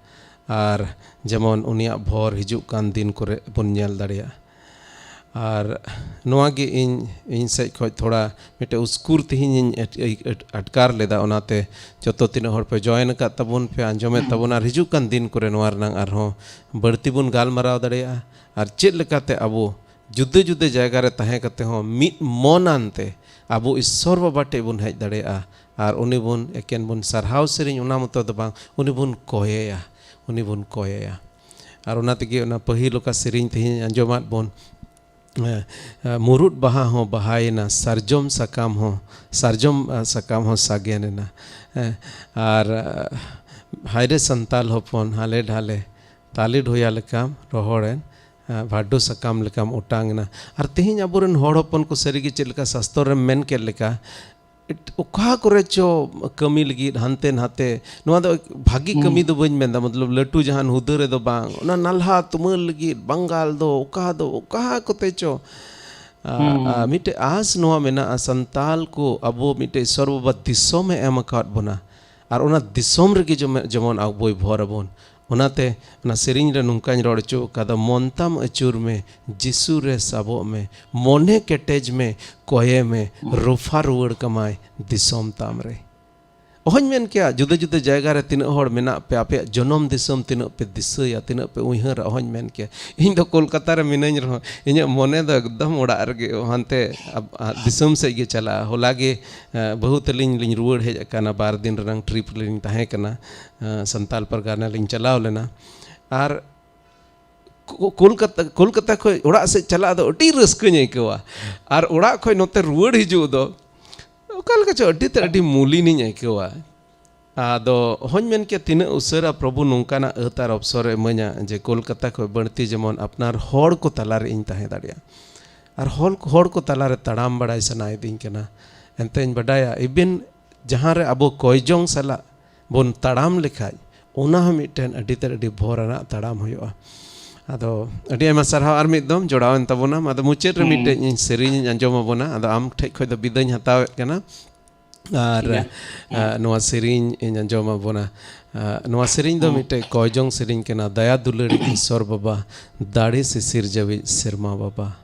ᱟᱨ ᱡᱮᱢᱚᱱ ᱩᱱᱤᱭᱟᱜ ᱵᱷᱚᱨ ᱦᱤᱡᱩᱜ ᱠᱟᱱ ᱫᱤᱱ ᱠᱚᱨᱮ ᱵᱚᱱ ᱧᱮᱞ ᱫᱟᱲᱮᱭᱟᱜᱼᱟ᱾ ᱟᱨ ᱱᱚᱣᱟ ᱜᱮ ᱤᱧ, ᱤᱧ ᱥᱮᱫ ᱠᱷᱚᱱ ᱛᱷᱚᱲᱟ ᱢᱤᱫᱴᱮᱡ ᱩᱥᱠᱩᱨ ᱛᱮᱦᱮᱧ ᱤᱧ ᱟᱴ-, ᱟᱴ-, ᱟᱴᱠᱟᱨ ᱞᱮᱫᱟ᱾ ᱚᱱᱟᱛᱮ ᱡᱚᱛᱚ ᱛᱤᱱᱟᱹᱜ ᱦᱚᱲ ᱯᱮ ᱡᱚᱭᱮᱱ ᱟᱠᱟᱫ ᱛᱟᱵᱚᱱ ᱯᱮ, ᱟᱸᱡᱚᱢᱮᱫ ᱛᱟᱵᱚᱱ, ᱟᱨ ᱦᱤᱡᱩᱜ ᱠᱟᱱ ᱫᱤᱱ ᱠᱚᱨᱮ ᱱᱚᱣᱟ ᱨᱮᱱᱟᱝ ᱟᱨᱦᱚᱸ ᱵᱟᱹᱲᱛᱤ ᱵᱚᱱ ᱜᱟᱞᱢᱟᱨᱟᱣ ᱫᱟᱲᱮᱭᱟᱜᱼᱟ᱾ ᱟᱨ ᱪᱮᱫ ᱞᱮᱠᱟᱛᱮ ᱟᱵᱚ ᱡᱩᱫᱟᱹ ᱡᱩᱫᱟᱹ ᱡᱟᱭᱜᱟ ᱨᱮ ᱛᱟᱦᱮᱸ ᱠᱟᱛᱮ ᱦᱚᱸ ᱢᱤᱫ ᱢᱚᱱ ᱟᱱᱛᱮ ᱟᱵᱚ ᱤᱥᱥᱚᱨ ᱵᱟᱵᱟ ᱴᱷᱮᱡ ᱵᱚᱱ ᱦᱮᱡ ᱫᱟᱲᱮᱭᱟᱜᱼᱟ, ᱟᱨ ᱩᱱᱤ ᱵᱚᱱ ᱮᱠᱮᱱ ᱵᱚᱱ ᱥᱟᱨᱦᱟᱣ ᱥᱮᱨᱮᱧ, ᱚᱱᱟ ᱢᱚᱛᱚ ᱫᱚ ᱵᱟᱝ, ᱩᱱᱤ ᱵᱚᱱ ᱠᱚᱭᱮᱭᱟ, ᱩᱱᱤ ᱵᱚᱱ ᱠᱚᱭᱮᱭᱟ᱾ ᱟᱨ ᱚᱱᱟ ᱛᱮᱜᱮ ᱚᱱᱟ ᱯᱟᱹᱦᱤᱞ ᱚᱠᱟ ᱥᱮᱨᱮᱧ ᱛᱮᱦᱮᱧ ᱟᱸᱡᱚᱢᱟᱫ ᱵᱚᱱ, ᱮ, ᱮ, ᱢᱩᱨᱩᱫ ᱵᱟᱦᱟ ᱦᱚᱸ ᱵᱟᱦᱟᱭᱮᱱᱟ, ᱥᱟᱨᱡᱚᱢ ᱥᱟᱠᱟᱢ ᱦᱚᱸ, ᱥᱟᱨᱡᱚᱢ, ᱮ, ᱥᱟᱠᱟᱢ ᱦᱚᱸ ᱥᱟᱜᱮᱱ ᱮᱱᱟ᱾ ᱮ, ᱟᱨ, ᱮ, ᱦᱟᱭᱨᱮ ᱥᱟᱱᱛᱟᱞ ᱦᱚᱯᱚᱱ ᱦᱟᱞᱮ ᱰᱷᱟᱞᱮ, ᱛᱟᱞᱮ ᱰᱷᱚᱭᱟ ᱞᱮᱠᱟᱢ ᱨᱚᱦᱚᱲᱮᱱ, ᱵᱷᱟᱰᱩ ᱥᱟᱠᱟᱢ ᱞᱮᱠᱟᱢ ᱚᱴᱟᱝ ᱮᱱᱟ᱾ ᱟᱨ ᱛᱮᱦᱮᱧ ᱟᱵᱚᱨᱮᱱ ᱦᱚᱲ ᱦᱚᱯᱚᱱ ᱠᱚ ᱥᱟᱹᱨᱤᱜᱮ ᱪᱮᱫ ᱞᱮᱠᱟ ᱥᱟᱥᱛᱚᱨ ᱨᱮᱢ ᱢᱮᱱ ᱠᱮᱫ ᱞᱮᱠᱟ, ᱮᱴ-, ᱚᱠᱟ ᱠᱚᱨᱮ ᱪᱚ ᱠᱟᱹᱢᱤ ᱞᱟᱹᱜᱤᱫ ᱦᱟᱱᱛᱮ ᱱᱟᱛᱮ, ᱱᱚᱣᱟ ᱫᱚ ᱵᱷᱟᱹᱜᱤ ᱠᱟᱹᱢᱤ ᱫᱚ ᱵᱟᱹᱧ ᱢᱮᱱᱫᱟ, ᱢᱚᱛᱞᱚᱵ ᱞᱟᱹᱴᱩ ᱡᱟᱦᱟᱱ ᱦᱩᱫᱟᱹ ᱨᱮᱫᱚ ᱵᱟᱝ, ᱚᱱᱟ ᱱᱟᱞᱦᱟ ᱛᱩᱢᱟᱹᱞ ᱞᱟᱹᱜᱤᱫ ᱵᱟᱝᱜᱟᱞ ᱫᱚ ᱚᱠᱟ ᱫᱚ ᱚᱠᱟ ᱠᱚᱛᱮ ᱪᱚ, ᱟ, ᱟ, ᱢᱤᱫᱴᱮᱡ ᱟᱸᱥ ᱱᱚᱣᱟ ᱢᱮᱱᱟᱜᱼᱟ, ᱥᱟᱱᱛᱟᱞ ᱠᱚ ᱟᱵᱚ ᱢᱤᱫᱴᱮᱡ ᱤᱥᱚᱨ ᱵᱟᱵᱟ ᱫᱤᱥᱚᱢᱮ ᱮᱢ ᱟᱠᱟᱫ ᱵᱚᱱᱟ, ᱟᱨ ᱚᱱᱟ ᱫᱤᱥᱚᱢ ᱨᱮᱜᱮ ᱡᱮᱢᱚᱱ, ᱡᱮᱢᱚᱱ ᱟᱵᱚᱭ ᱵᱷᱚᱨ ᱟᱵᱚᱱ᱾ ᱚᱱᱟᱛᱮ ᱚᱱᱟ ᱥᱮᱨᱮᱧ ᱨᱮ ᱱᱚᱝᱠᱟᱧ ᱨᱚᱲ ᱦᱚᱪᱚ ᱟᱠᱟᱫᱟ, "ᱢᱚᱱ ᱛᱟᱢ ᱟᱹᱪᱩᱨ ᱢᱮ, ᱡᱤᱥᱩ ᱨᱮ ᱥᱟᱵᱚᱜ ᱢᱮ, ᱢᱚᱱᱮ ᱠᱮᱴᱮᱡ ᱢᱮ, ᱠᱚᱭᱮ ᱢᱮ, ᱨᱚᱯᱷᱟ ᱨᱩᱣᱟᱹᱲ ᱠᱟᱢᱟᱭ ᱫᱤᱥᱚᱢ ᱛᱟᱢ ᱨᱮ᱾" ᱚᱦᱚᱧ ᱢᱮᱱ ᱠᱮᱭᱟ, ᱡᱩᱫᱟᱹ ᱡᱩᱫᱟᱹ ᱡᱟᱭᱜᱟ ᱨᱮ ᱛᱤᱱᱟᱹᱜ ᱦᱚᱲ ᱢᱮᱱᱟᱜ ᱯᱮ, ᱟᱯᱮᱭᱟᱜ ᱡᱚᱱᱚᱢ ᱫᱤᱥᱚᱢ ᱛᱤᱱᱟᱹᱜ ᱯᱮ ᱫᱤᱥᱟᱹᱭᱟ, ᱛᱤᱱᱟᱹᱜ ᱯᱮ ᱩᱭᱦᱟᱹᱨᱟ, ᱚᱦᱚᱧ ᱢᱮᱱ ᱠᱮᱭᱟ᱾ ᱤᱧ ᱫᱚ ᱠᱳᱞᱠᱟᱛᱟ ᱨᱮ ᱢᱤᱱᱟᱹᱧ ᱨᱮᱦᱚᱸ, ᱤᱧᱟᱹᱜ ᱢᱚᱱᱮ ᱫᱚ ᱮᱠᱫᱚᱢ ᱚᱲᱟᱜ ᱨᱮᱜᱮ, ᱦᱟᱱᱛᱮ ᱟᱵ-, ᱟ, ᱫᱤᱥᱚᱢ ᱥᱮᱫ ᱜᱮ ᱪᱟᱞᱟᱜᱼᱟ᱾ ᱦᱚᱞᱟ ᱜᱮ, ᱮ, ᱵᱟᱹᱦᱩ ᱛᱟᱹᱞᱤᱧ ᱞᱤᱧ ᱨᱩᱣᱟᱹᱲ ᱦᱮᱡ ᱟᱠᱟᱱᱟ, ᱵᱟᱨ ᱫᱤᱱ ᱨᱮᱱᱟᱝ trip ᱨᱮᱞᱤᱧ ᱛᱟᱦᱮᱸ ᱠᱟᱱᱟ, ᱮ, ᱥᱟᱱᱛᱟᱞ ᱯᱟᱨᱜᱟᱱᱟ ᱞᱤᱧ ᱪᱟᱞᱟᱣ ᱞᱮᱱᱟ᱾ ᱟᱨ ᱠᱳ-, ᱠᱳᱞᱠᱟᱛᱟ, ᱠᱳᱞᱠᱟᱛᱟ ᱠᱷᱚᱱ ᱚᱲᱟᱜ ᱥᱮᱫ ᱪᱟᱞᱟᱜ ᱫᱚ ᱟᱹᱰᱤ ᱨᱟᱹᱥᱠᱟᱹᱧ ᱟᱹᱭᱠᱟᱹᱣᱟ, ᱟᱨ ᱚᱲᱟᱜ ᱠᱷᱚᱱ ᱱᱚᱛᱮ ᱨᱩᱣᱟᱹᱲ ᱦᱤᱡᱩᱜ ᱫᱚ ᱚᱠᱟ ᱞᱮᱠᱟ ᱪᱚ ᱟᱹᱰᱤ ᱛᱮᱫ ᱟᱹᱰᱤ ᱢᱩᱞᱤᱱᱤᱧ ᱟᱹᱭᱠᱟᱹᱣᱟ᱾ ᱟᱫᱚ ᱦᱚᱧ ᱢᱮᱱ ᱠᱮᱭᱟ, ᱛᱤᱱᱟᱹᱜ ᱩᱥᱟᱹᱨᱟ ᱯᱨᱚᱵᱷᱩ ᱱᱚᱝᱠᱟᱱᱟᱜ ᱟᱹᱛ ᱟᱨ ᱚᱯᱥᱚᱨᱮ ᱤᱢᱟᱹᱧᱟ ᱡᱮ ᱠᱳᱞᱠᱟᱛᱟ ᱠᱷᱚᱱ ᱵᱟᱹᱲᱛᱤ ᱡᱮᱢᱚᱱ ᱟᱯᱱᱟᱨ ᱦᱚᱲ ᱠᱚ ᱛᱟᱞᱟᱨᱮ ᱤᱧ ᱛᱟᱦᱮᱸ ᱫᱟᱲᱮᱭᱟᱜᱼᱟ, ᱟᱨ ᱦᱚᱲ, ᱦᱚᱲ ᱠᱚ ᱛᱟᱞᱟᱨᱮ ᱛᱟᱲᱟᱢ ᱵᱟᱲᱟᱭ ᱥᱟᱱᱟᱭᱤᱫᱤᱧ ᱠᱟᱱᱟ᱾ ᱮᱱᱛᱮᱧ ᱵᱟᱰᱟᱭᱟ, even ᱡᱟᱦᱟᱸ ᱨᱮ ᱟᱵᱚ ᱠᱚᱭᱡᱚᱝ ᱥᱟᱞᱟᱜ ᱵᱚᱱ ᱛᱟᱲᱟᱢ ᱞᱮᱠᱷᱟᱡ, ᱚᱱᱟ ᱦᱚᱸ ᱢᱤᱫᱴᱮᱱ ᱟᱹᱰᱤ ᱛᱮᱫ ᱟᱹᱰᱤ ᱵᱷᱚᱨ ᱟᱱᱟᱜ ᱛᱟᱲᱟᱢ ᱦᱩᱭᱩᱜᱼᱟ᱾ ᱟᱫᱚ ᱟᱹᱰᱤ ᱟᱭᱢᱟ ᱥᱟᱨᱦᱟᱣ ᱟᱨ ᱢᱤᱫ ᱫᱚᱢ ᱡᱚᱲᱟᱣᱮᱱ ᱛᱟᱵᱚᱱᱟᱢ᱾ ᱟᱫᱚ ᱢᱩᱪᱟᱹᱫ ᱨᱮ ᱢᱤᱫᱴᱮᱡ ᱤᱧ ᱥᱮᱨᱮᱧ ᱤᱧ ᱟᱸᱡᱚᱢ ᱟᱵᱚᱱᱟ᱾ ᱟᱫᱚ ᱟᱢ ᱴᱷᱮᱡ ᱠᱷᱚᱡ ᱫᱚ ᱵᱤᱫᱟᱹᱧ ᱦᱟᱛᱟᱣᱮᱫ ᱠᱟᱱᱟ᱾ ᱟᱨ, ᱟ, ᱱᱚᱣᱟ ᱥᱮᱨᱮᱧ ᱤᱧ ᱟᱸᱡᱚᱢ ᱟᱵᱚᱱᱟ᱾ ᱟ, ᱱᱚᱣᱟ ᱥᱮᱨᱮᱧ ᱫᱚ ᱢᱤᱫᱴᱮᱡ ᱠᱚᱭᱡᱚᱝ ᱥᱮᱨᱮᱧ ᱠᱟᱱᱟ, ᱫᱟᱭᱟ ᱫᱩᱞᱟᱹᱲᱤᱡ ᱤᱥᱚᱨ ᱵᱟᱵᱟ, ᱫᱟᱲᱮ ᱥᱤᱥᱤᱨ ᱡᱟᱹᱣᱤᱡ ᱥᱮᱨᱢᱟ ᱵᱟᱵᱟ᱾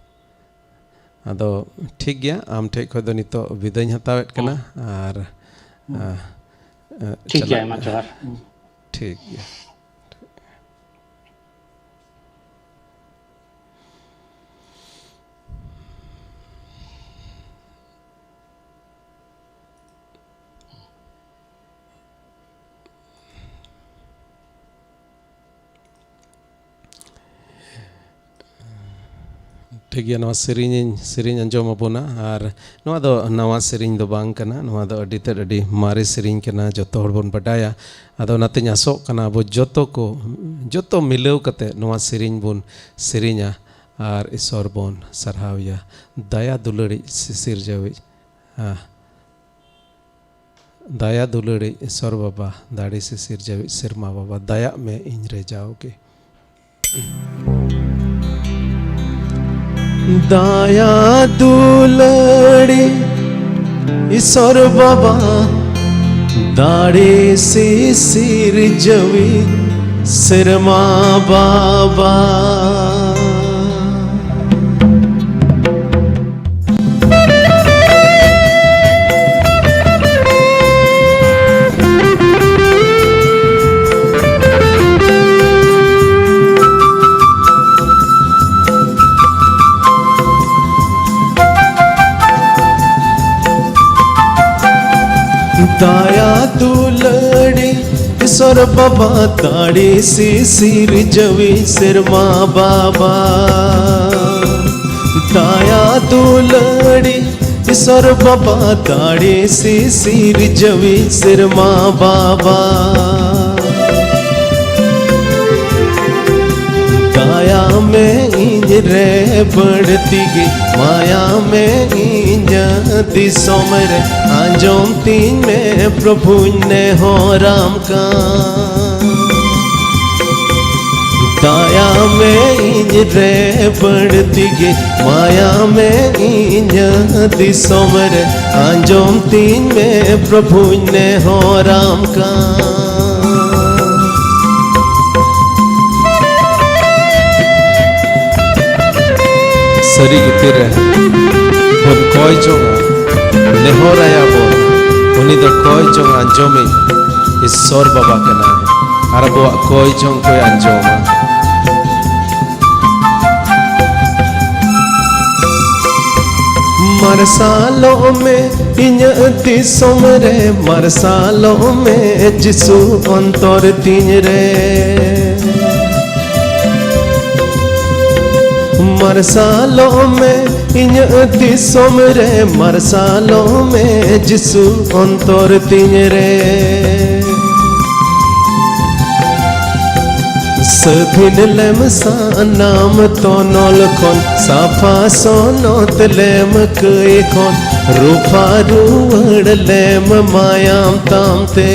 ᱟᱫᱚ ᱴᱷᱤᱠ ᱜᱮᱭᱟ, ᱟᱢ ᱴᱷᱮᱡ ᱠᱷᱚᱡ ᱫᱚ ᱱᱤᱛᱚᱜ ᱵᱤᱫᱟᱹᱧ ᱦᱟᱛᱟᱣᱮᱫ ᱠᱟᱱᱟ᱾ ᱟᱨ, ᱟ, ᱟ, ᱴᱷᱤᱠ ᱜᱮᱭᱟ, ᱪᱟᱞᱟᱜ ᱟᱭᱢᱟ ᱡᱚᱦᱟᱨ᱾ ᱴᱷᱤᱠ ᱜᱮᱭᱟ᱾ ᱴᱷᱤᱠ ᱜᱮᱭᱟ, ᱱᱚᱣᱟ ᱥᱮᱨᱮᱧ ᱤᱧ ᱥᱮᱨᱮᱧ ᱟᱸᱡᱚᱢ ᱟᱵᱚᱱᱟ᱾ ᱟᱨ ᱱᱚᱣᱟ ᱫᱚ ᱱᱟᱣᱟ ᱥᱮᱨᱮᱧ ᱫᱚ ᱵᱟᱝ ᱠᱟᱱᱟ, ᱱᱚᱣᱟ ᱫᱚ ᱟᱹᱰᱤ ᱛᱮᱫ ᱟᱹᱰᱤ ᱢᱟᱨᱮ ᱥᱮᱨᱮᱧ ᱠᱟᱱᱟ, ᱡᱚᱛᱚ ᱦᱚᱲ ᱵᱚᱱ ᱵᱟᱰᱟᱭᱟ᱾ ᱟᱫᱚ ᱚᱱᱟᱛᱮᱧ ᱟᱥᱚᱜ ᱠᱟᱱᱟ, ᱟᱵᱚ ᱡᱚᱛᱚ ᱠᱚ, ᱡᱚᱛᱚ ᱢᱤᱞᱟᱹᱣ ᱠᱟᱛᱮ ᱱᱚᱣᱟ ᱥᱮᱨᱮᱧ ᱵᱚᱱ ᱥᱮᱨᱮᱧᱟ ᱟᱨ ᱤᱥᱚᱨ ᱵᱚᱱ ᱥᱟᱨᱦᱟᱣᱮᱭᱟ᱾ ᱫᱟᱭᱟ ᱫᱩᱞᱟᱹᱲᱤᱡ ᱥᱤᱥᱤᱨᱡᱟᱹᱣᱤᱡ, ᱦᱮᱸ, ᱫᱟᱭᱟ ᱫᱩᱞᱟᱹᱲᱤᱡ ᱤᱥᱚᱨ ᱵᱟᱵᱟ, ᱫᱟᱲᱮ ᱥᱤᱥᱤᱨᱡᱟᱹᱣᱤᱡ ᱥᱮᱨᱢᱟ ᱵᱟᱵᱟ, ᱫᱟᱭᱟᱜ ᱢᱮ ᱤᱧ ᱨᱮ ᱡᱟᱣᱜᱮ᱾ ᱫᱟᱭᱟ ᱫᱩᱞᱟᱹᱲᱤ ᱤᱥᱚᱨ ᱵᱟᱵᱟ, ᱫᱟᱲᱮ ᱥᱤᱥᱤᱨ ᱡᱟᱹᱣᱤ ᱥᱮᱨᱢᱟ ᱵᱟᱵᱟ᱾ ᱫᱟᱭᱟ ᱫᱩᱞᱟᱹᱲᱤ ᱤᱥᱚᱨ ᱵᱟᱵᱟ, ᱫᱟᱲᱮ ᱥᱤᱥᱤᱨ ᱡᱟᱹᱣᱤ ᱥᱮᱨᱢᱟ ᱵᱟᱵᱟ᱾ ᱫᱟᱭᱟ ᱫᱩᱞᱟᱹᱲᱤ ᱤᱥᱚᱨ ᱵᱟᱵᱟ, ᱫᱟᱲᱮ ᱥᱤᱥᱤᱨ ᱡᱟᱹᱣᱤ ᱥᱮᱨᱢᱟ ᱵᱟᱵᱟ᱾ ᱫᱟᱭᱟ ᱢᱮ ᱤᱧ ᱨᱮ ᱵᱟᱹᱲᱛᱤ ᱜᱮ, ᱢᱟᱭᱟ ᱢᱮ ᱤᱧᱟᱹᱜ ᱫᱤᱥᱚᱢ ᱨᱮ, ᱟᱸᱡᱚᱢ ᱛᱤᱧ ᱢᱮ ᱯᱨᱚᱵᱷᱩᱧ ᱱᱮᱦᱚᱨᱟᱢ ᱠᱟᱱ᱾ ᱫᱟᱭᱟ ᱢᱮ ᱤᱧ ᱨᱮ ᱵᱟᱹᱲᱛᱤ ᱜᱮ, ᱢᱟᱭᱟ ᱢᱮ ᱤᱧᱟᱹᱜ ᱫᱤᱥᱚᱢ ᱨᱮ, ᱟᱸᱡᱚᱢ ᱛᱤᱧ ᱢᱮ ᱯᱨᱚᱵᱷᱩᱧ ᱱᱮᱦᱚᱨᱟᱢ ᱠᱟᱱ᱾ ᱥᱟᱹᱨᱤ ᱜᱮ ᱛᱤᱨᱮ ᱵᱚᱱ ᱠᱚᱭ ᱡᱚᱝᱟ, ᱱᱮᱦᱚᱨᱟᱭᱟ ᱵᱚᱱ, ᱩᱱᱤ ᱫᱚ ᱠᱚᱭ ᱡᱚᱝ ᱟᱸᱡᱚᱢᱤᱡ ᱤᱥᱚᱨ ᱵᱟᱵᱟ ᱠᱟᱱᱟᱭ᱾ ᱟᱨ ᱟᱵᱚᱣᱟᱜ ᱠᱚᱭ ᱡᱚᱝ ᱠᱚᱭ ᱟᱸᱡᱚᱢᱟ᱾ ᱢᱟᱨᱥᱟᱞᱚᱜ ᱢᱮ ᱤᱧᱟᱹᱜ ᱫᱤᱥᱚᱢ ᱨᱮ, ᱢᱟᱨᱥᱟᱞᱚᱜ ᱢᱮ ᱡᱤᱥᱩ ᱚᱱᱛᱚᱨ ᱛᱤᱧ ᱨᱮ᱾ ᱢᱟᱨᱥᱟᱞᱚᱜ ᱢᱮ ᱤᱧᱟᱹᱜ ᱫᱤᱥᱚᱢ ᱨᱮ, ᱢᱟᱨᱥᱟᱞᱚᱜ ᱢᱮ ᱡᱤᱥᱩ ᱚᱱᱛᱚᱨ ᱛᱤᱧ ᱨᱮ᱾ ᱥᱟᱹᱫᱷᱤᱱ ᱞᱮᱢ ᱥᱟᱱᱟᱢ ᱛᱚᱱᱚᱞ ᱠᱷᱚᱱ, ᱥᱟᱯᱷᱟ ᱥᱚᱱᱚᱛ ᱞᱮᱢ ᱠᱟᱹᱭ ᱠᱷᱚᱱ, ᱨᱩᱯᱷᱟ ᱨᱩᱣᱟᱹᱲ ᱞᱮᱢ ᱢᱟᱭᱟᱢ ᱛᱟᱢ ᱛᱮ᱾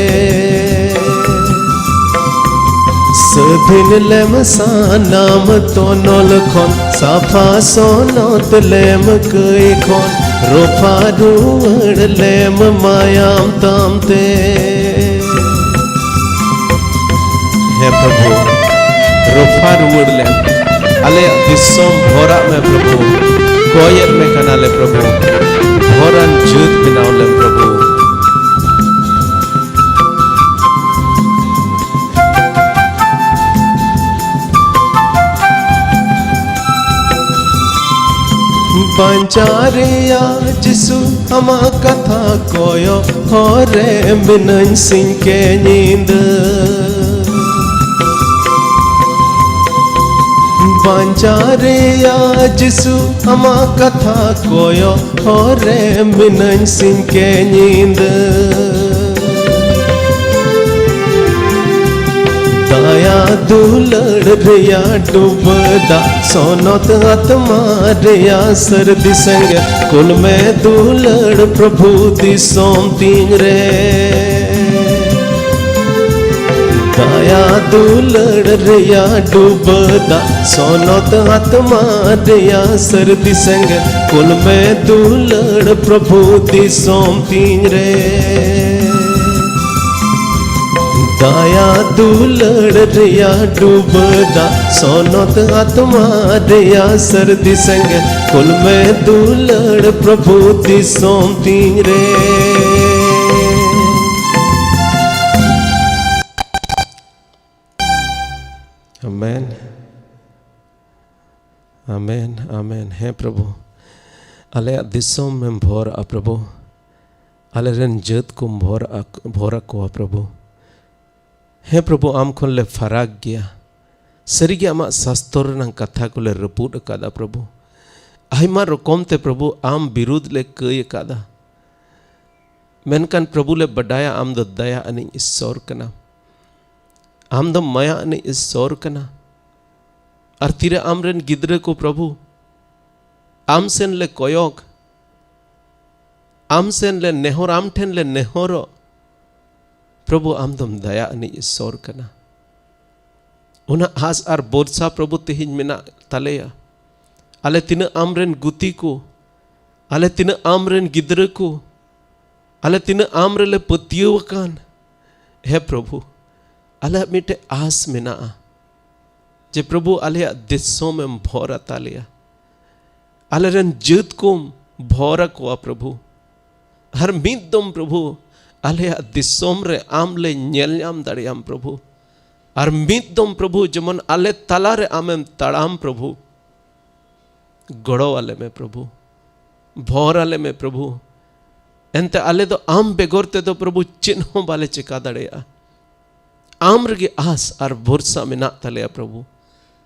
ᱥᱟᱹᱫᱷᱤᱱ ᱞᱮᱢ ᱥᱟᱱᱟᱢ ᱛᱚᱱᱚᱞ ᱠᱷᱚᱱ, ᱥᱟᱯᱷᱟ ᱥᱚᱱᱚᱛ ᱞᱮᱢ ᱠᱟᱹᱭ ᱠᱷᱚᱱ, ᱨᱚᱯᱷᱟ ᱨᱩᱣᱟᱹᱲ ᱞᱮᱢ ᱢᱟᱭᱟᱢ ᱛᱟᱢ ᱛᱮ᱾ ᱦᱮᱸ ᱯᱨᱚᱵᱷᱩ, ᱨᱚᱯᱷᱟ ᱨᱩᱣᱟᱹᱲ ᱞᱮᱢ, ᱟᱞᱮᱭᱟᱜ ᱫᱤᱥᱚᱢ ᱵᱷᱚᱨᱟᱜ ᱢᱮ ᱯᱨᱚᱵᱷᱩ, ᱠᱚᱭᱮᱫ ᱢᱮ ᱠᱟᱱᱟᱞᱮ ᱯᱨᱚᱵᱷᱩ, ᱵᱷᱚᱨᱟᱱ ᱡᱟᱹᱛ ᱵᱮᱱᱟᱣ ᱞᱮᱢ ᱯᱨᱚᱵᱷᱩ᱾ ᱵᱟᱧᱪᱟᱣ ᱨᱮᱭᱟᱜ ᱡᱤᱥᱩ ᱟᱢᱟᱜ ᱠᱟᱛᱷᱟ ᱠᱚᱭᱚᱜ ᱦᱚᱨ ᱨᱮ ᱢᱤᱱᱟᱹᱧ ᱥᱤᱧ ᱠᱮ ᱧᱤᱫᱟᱹ᱾ ᱵᱟᱧᱪᱟᱣ ᱨᱮᱭᱟᱜ ᱡᱤᱥᱩ ᱟᱢᱟᱜ ᱠᱟᱛᱷᱟ ᱠᱚᱭᱚᱜ ᱦᱚᱨ ᱨᱮ ᱢᱤᱱᱟᱹᱧ ᱥᱤᱧ ᱠᱮ ᱧᱤᱫᱟᱹ᱾ ᱫᱟᱭᱟ ᱫᱩᱞᱟᱹᱲ ᱨᱮᱭᱟᱜ ᱰᱩᱵᱟᱹ ᱫᱟᱜ ᱥᱚᱱᱚᱛ ᱟᱛᱢᱟ ᱨᱮᱭᱟᱜ ᱥᱟᱹᱨᱫᱤ ᱥᱮᱸᱜᱮᱞ ᱠᱩᱞ ᱢᱮ ᱫᱩᱞᱟᱹᱲ ᱯᱨᱚᱵᱷᱩ ᱫᱤᱥᱚᱢ ᱛᱤᱧ ᱨᱮ᱾ ᱫᱟᱭᱟ ᱫᱩᱞᱟᱹᱲ ᱨᱮᱭᱟᱜ ᱰᱩᱵᱟᱹ ᱫᱟᱜ ᱥᱚᱱᱚᱛ ᱟᱛᱢᱟ ᱨᱮᱭᱟᱜ ᱥᱟᱹᱨᱫᱤ ᱥᱮᱸᱜᱮᱞ ᱠᱩᱞ ᱢᱮ ᱫᱩᱞᱟᱹᱲ ᱯᱨᱚᱵᱷᱩ ᱫᱤᱥᱚᱢ ᱛᱤᱧ ᱨᱮ᱾ ᱫᱟᱭᱟ ᱫᱩᱞᱟᱹᱲ ᱨᱮᱭᱟᱜ ᱰᱩᱵᱟᱹ ᱫᱟᱜ ᱥᱚᱱᱚᱛ ᱟᱛᱢᱟ ᱨᱮᱭᱟᱜ ᱥᱟᱹᱨᱫᱤ ᱥᱮᱸᱜᱮᱞ ᱠᱩᱞ ᱢᱮ ᱫᱩᱞᱟᱹᱲ ᱯᱨᱚᱵᱷᱩ ᱫᱤᱥᱚᱢ ᱛᱤᱧ ᱨᱮ᱾ ᱟᱢᱮᱱ᱾ ᱟᱢᱮᱱ, ᱟᱢᱮᱱ᱾ ᱦᱮᱸ ᱯᱨᱚᱵᱷᱩ, ᱟᱞᱮᱭᱟᱜ ᱫᱤᱥᱚᱢ ᱮᱢ ᱵᱷᱚᱨᱟᱜᱼᱟ ᱯᱨᱚᱵᱷᱩ, ᱟᱞᱮᱨᱮᱱ ᱡᱟᱹᱛ ᱠᱚᱢ ᱵᱷᱚᱨᱟᱜᱼᱟ, ᱵᱷᱚᱨ ᱟᱠᱚᱣᱟ ᱯᱨᱚᱵᱷᱩ᱾ ᱦᱮᱸ ᱯᱨᱚᱵᱷᱩ, ᱟᱢ ᱠᱷᱚᱱ ᱞᱮ ᱯᱷᱟᱨᱟᱠ ᱜᱮᱭᱟ, ᱥᱟᱹᱨᱤᱜᱮ ᱟᱢᱟᱜ ᱥᱟᱥᱛᱚᱨ ᱨᱮᱱᱟᱜ ᱠᱟᱛᱷᱟ ᱠᱚᱞᱮ ᱨᱟᱹᱯᱩᱫ ᱟᱠᱟᱫᱟ ᱯᱨᱚᱵᱷᱩ᱾ ᱟᱭᱢᱟ ᱨᱚᱠᱚᱢ ᱛᱮ ᱯᱨᱚᱵᱷᱩ ᱟᱢ ᱵᱤᱨᱩᱫᱷ ᱞᱮ ᱠᱟᱹᱭ ᱟᱠᱟᱫᱟ᱾ ᱢᱮᱱᱠᱷᱟᱱ ᱯᱨᱚᱵᱷᱩ ᱞᱮ ᱵᱟᱰᱟᱭᱟ ᱟᱢ ᱫᱚ ᱫᱟᱭᱟ ᱟᱹᱱᱤᱡ ᱤᱥᱥᱚᱨ ᱠᱟᱱᱟᱢ᱾ ᱟᱢ ᱫᱚ ᱢᱟᱭᱟ ᱟᱹᱱᱤᱡ ᱤᱥᱥᱚᱨ ᱠᱟᱱᱟ᱾ ᱟᱨ ᱛᱤᱨᱮ ᱟᱢᱨᱮᱱ ᱜᱤᱫᱽᱨᱟᱹ ᱠᱚ ᱯᱨᱚᱵᱷᱩ ᱟᱢ ᱥᱮᱱ ᱞᱮ ᱠᱚᱭᱚᱜ, ᱟᱢ ᱥᱮᱱ ᱞᱮ ᱱᱮᱦᱚᱨ, ᱟᱢ ᱴᱷᱮᱱ ᱞᱮ ᱱᱮᱦᱚᱨᱚᱜ, ᱯᱨᱚᱵᱷᱩ ᱟᱢ ᱫᱚᱢ ᱫᱟᱭᱟ ᱟᱹᱱᱤᱡ ᱤᱥᱥᱚᱨ ᱠᱟᱱᱟ᱾ ᱚᱱᱟ ᱟᱥ ᱟᱨ ᱵᱷᱚᱨᱥᱟ ᱯᱨᱚᱵᱷᱩ ᱛᱮᱦᱮᱧ ᱢᱮᱱᱟᱜ ᱛᱟᱞᱮᱭᱟ᱾ ᱟᱞᱮ ᱛᱤᱱᱟᱹᱜ ᱟᱢᱨᱮᱱ ᱜᱩᱛᱤ ᱠᱚ, ᱟᱞᱮ ᱛᱤᱱᱟᱹᱜ ᱟᱢᱨᱮᱱ ᱜᱤᱫᱽᱨᱟᱹ ᱠᱚ, ᱟᱞᱮ ᱛᱤᱱᱟᱹᱜ ᱟᱢ ᱨᱮᱞᱮ ᱯᱟᱹᱛᱭᱟᱹᱣ ᱟᱠᱟᱱ, ᱦᱮ ᱯᱨᱚᱵᱷᱩ, ᱟᱞᱮᱭᱟᱜ ᱢᱤᱫᱴᱮᱡ ᱟᱥ ᱢᱮᱱᱟᱜᱼᱟ ᱡᱮ ᱯᱨᱚᱵᱷᱩ ᱟᱞᱮᱭᱟᱜ ᱫᱤᱥᱚᱢ ᱮᱢ ᱵᱷᱚᱨ ᱟᱛᱟᱞᱮᱭᱟ, ᱟᱞᱮᱨᱮᱱ ᱡᱟᱹᱛ ᱠᱚᱢ ᱵᱷᱚᱨ ᱟᱠᱚᱣᱟ ᱯᱨᱚᱵᱷᱩ᱾ ᱟᱨ ᱢᱤᱫ ᱫᱚᱢ ᱯᱨᱚᱵᱷᱩ ᱟᱞᱮᱭᱟᱜ ᱫᱤᱥᱚᱢ ᱨᱮ ᱟᱢ ᱞᱮ ᱧᱮᱞ ᱧᱟᱢ ᱫᱟᱲᱮᱭᱟᱢ ᱯᱨᱚᱵᱷᱩ᱾ ᱟᱨ ᱢᱤᱫ ᱫᱚᱢ ᱯᱨᱚᱵᱷᱩ ᱡᱮᱢᱚᱱ ᱟᱞᱮ ᱛᱟᱞᱟᱨᱮ ᱟᱢᱮᱢ ᱛᱟᱲᱟᱢ ᱯᱨᱚᱵᱷᱩ᱾ ᱜᱚᱲᱚ ᱟᱞᱮ ᱢᱮ ᱯᱨᱚᱵᱷᱩ, ᱵᱷᱚᱨ ᱟᱞᱮ ᱢᱮ ᱯᱨᱚᱵᱷᱩ᱾ ᱮᱱᱛᱮ ᱟᱞᱮ ᱫᱚ ᱟᱢ ᱵᱮᱜᱚᱨ ᱛᱮᱫᱚ ᱯᱨᱚᱵᱷᱩ ᱪᱮᱫ ᱦᱚᱸ ᱵᱟᱞᱮ ᱪᱮᱠᱟ ᱫᱟᱲᱮᱭᱟᱜᱼᱟ᱾ ᱟᱢ ᱨᱮᱜᱮ ᱟᱥ ᱟᱨ ᱵᱷᱚᱨᱥᱟ ᱢᱮᱱᱟᱜ ᱛᱟᱞᱮᱭᱟ ᱯᱨᱚᱵᱷᱩ᱾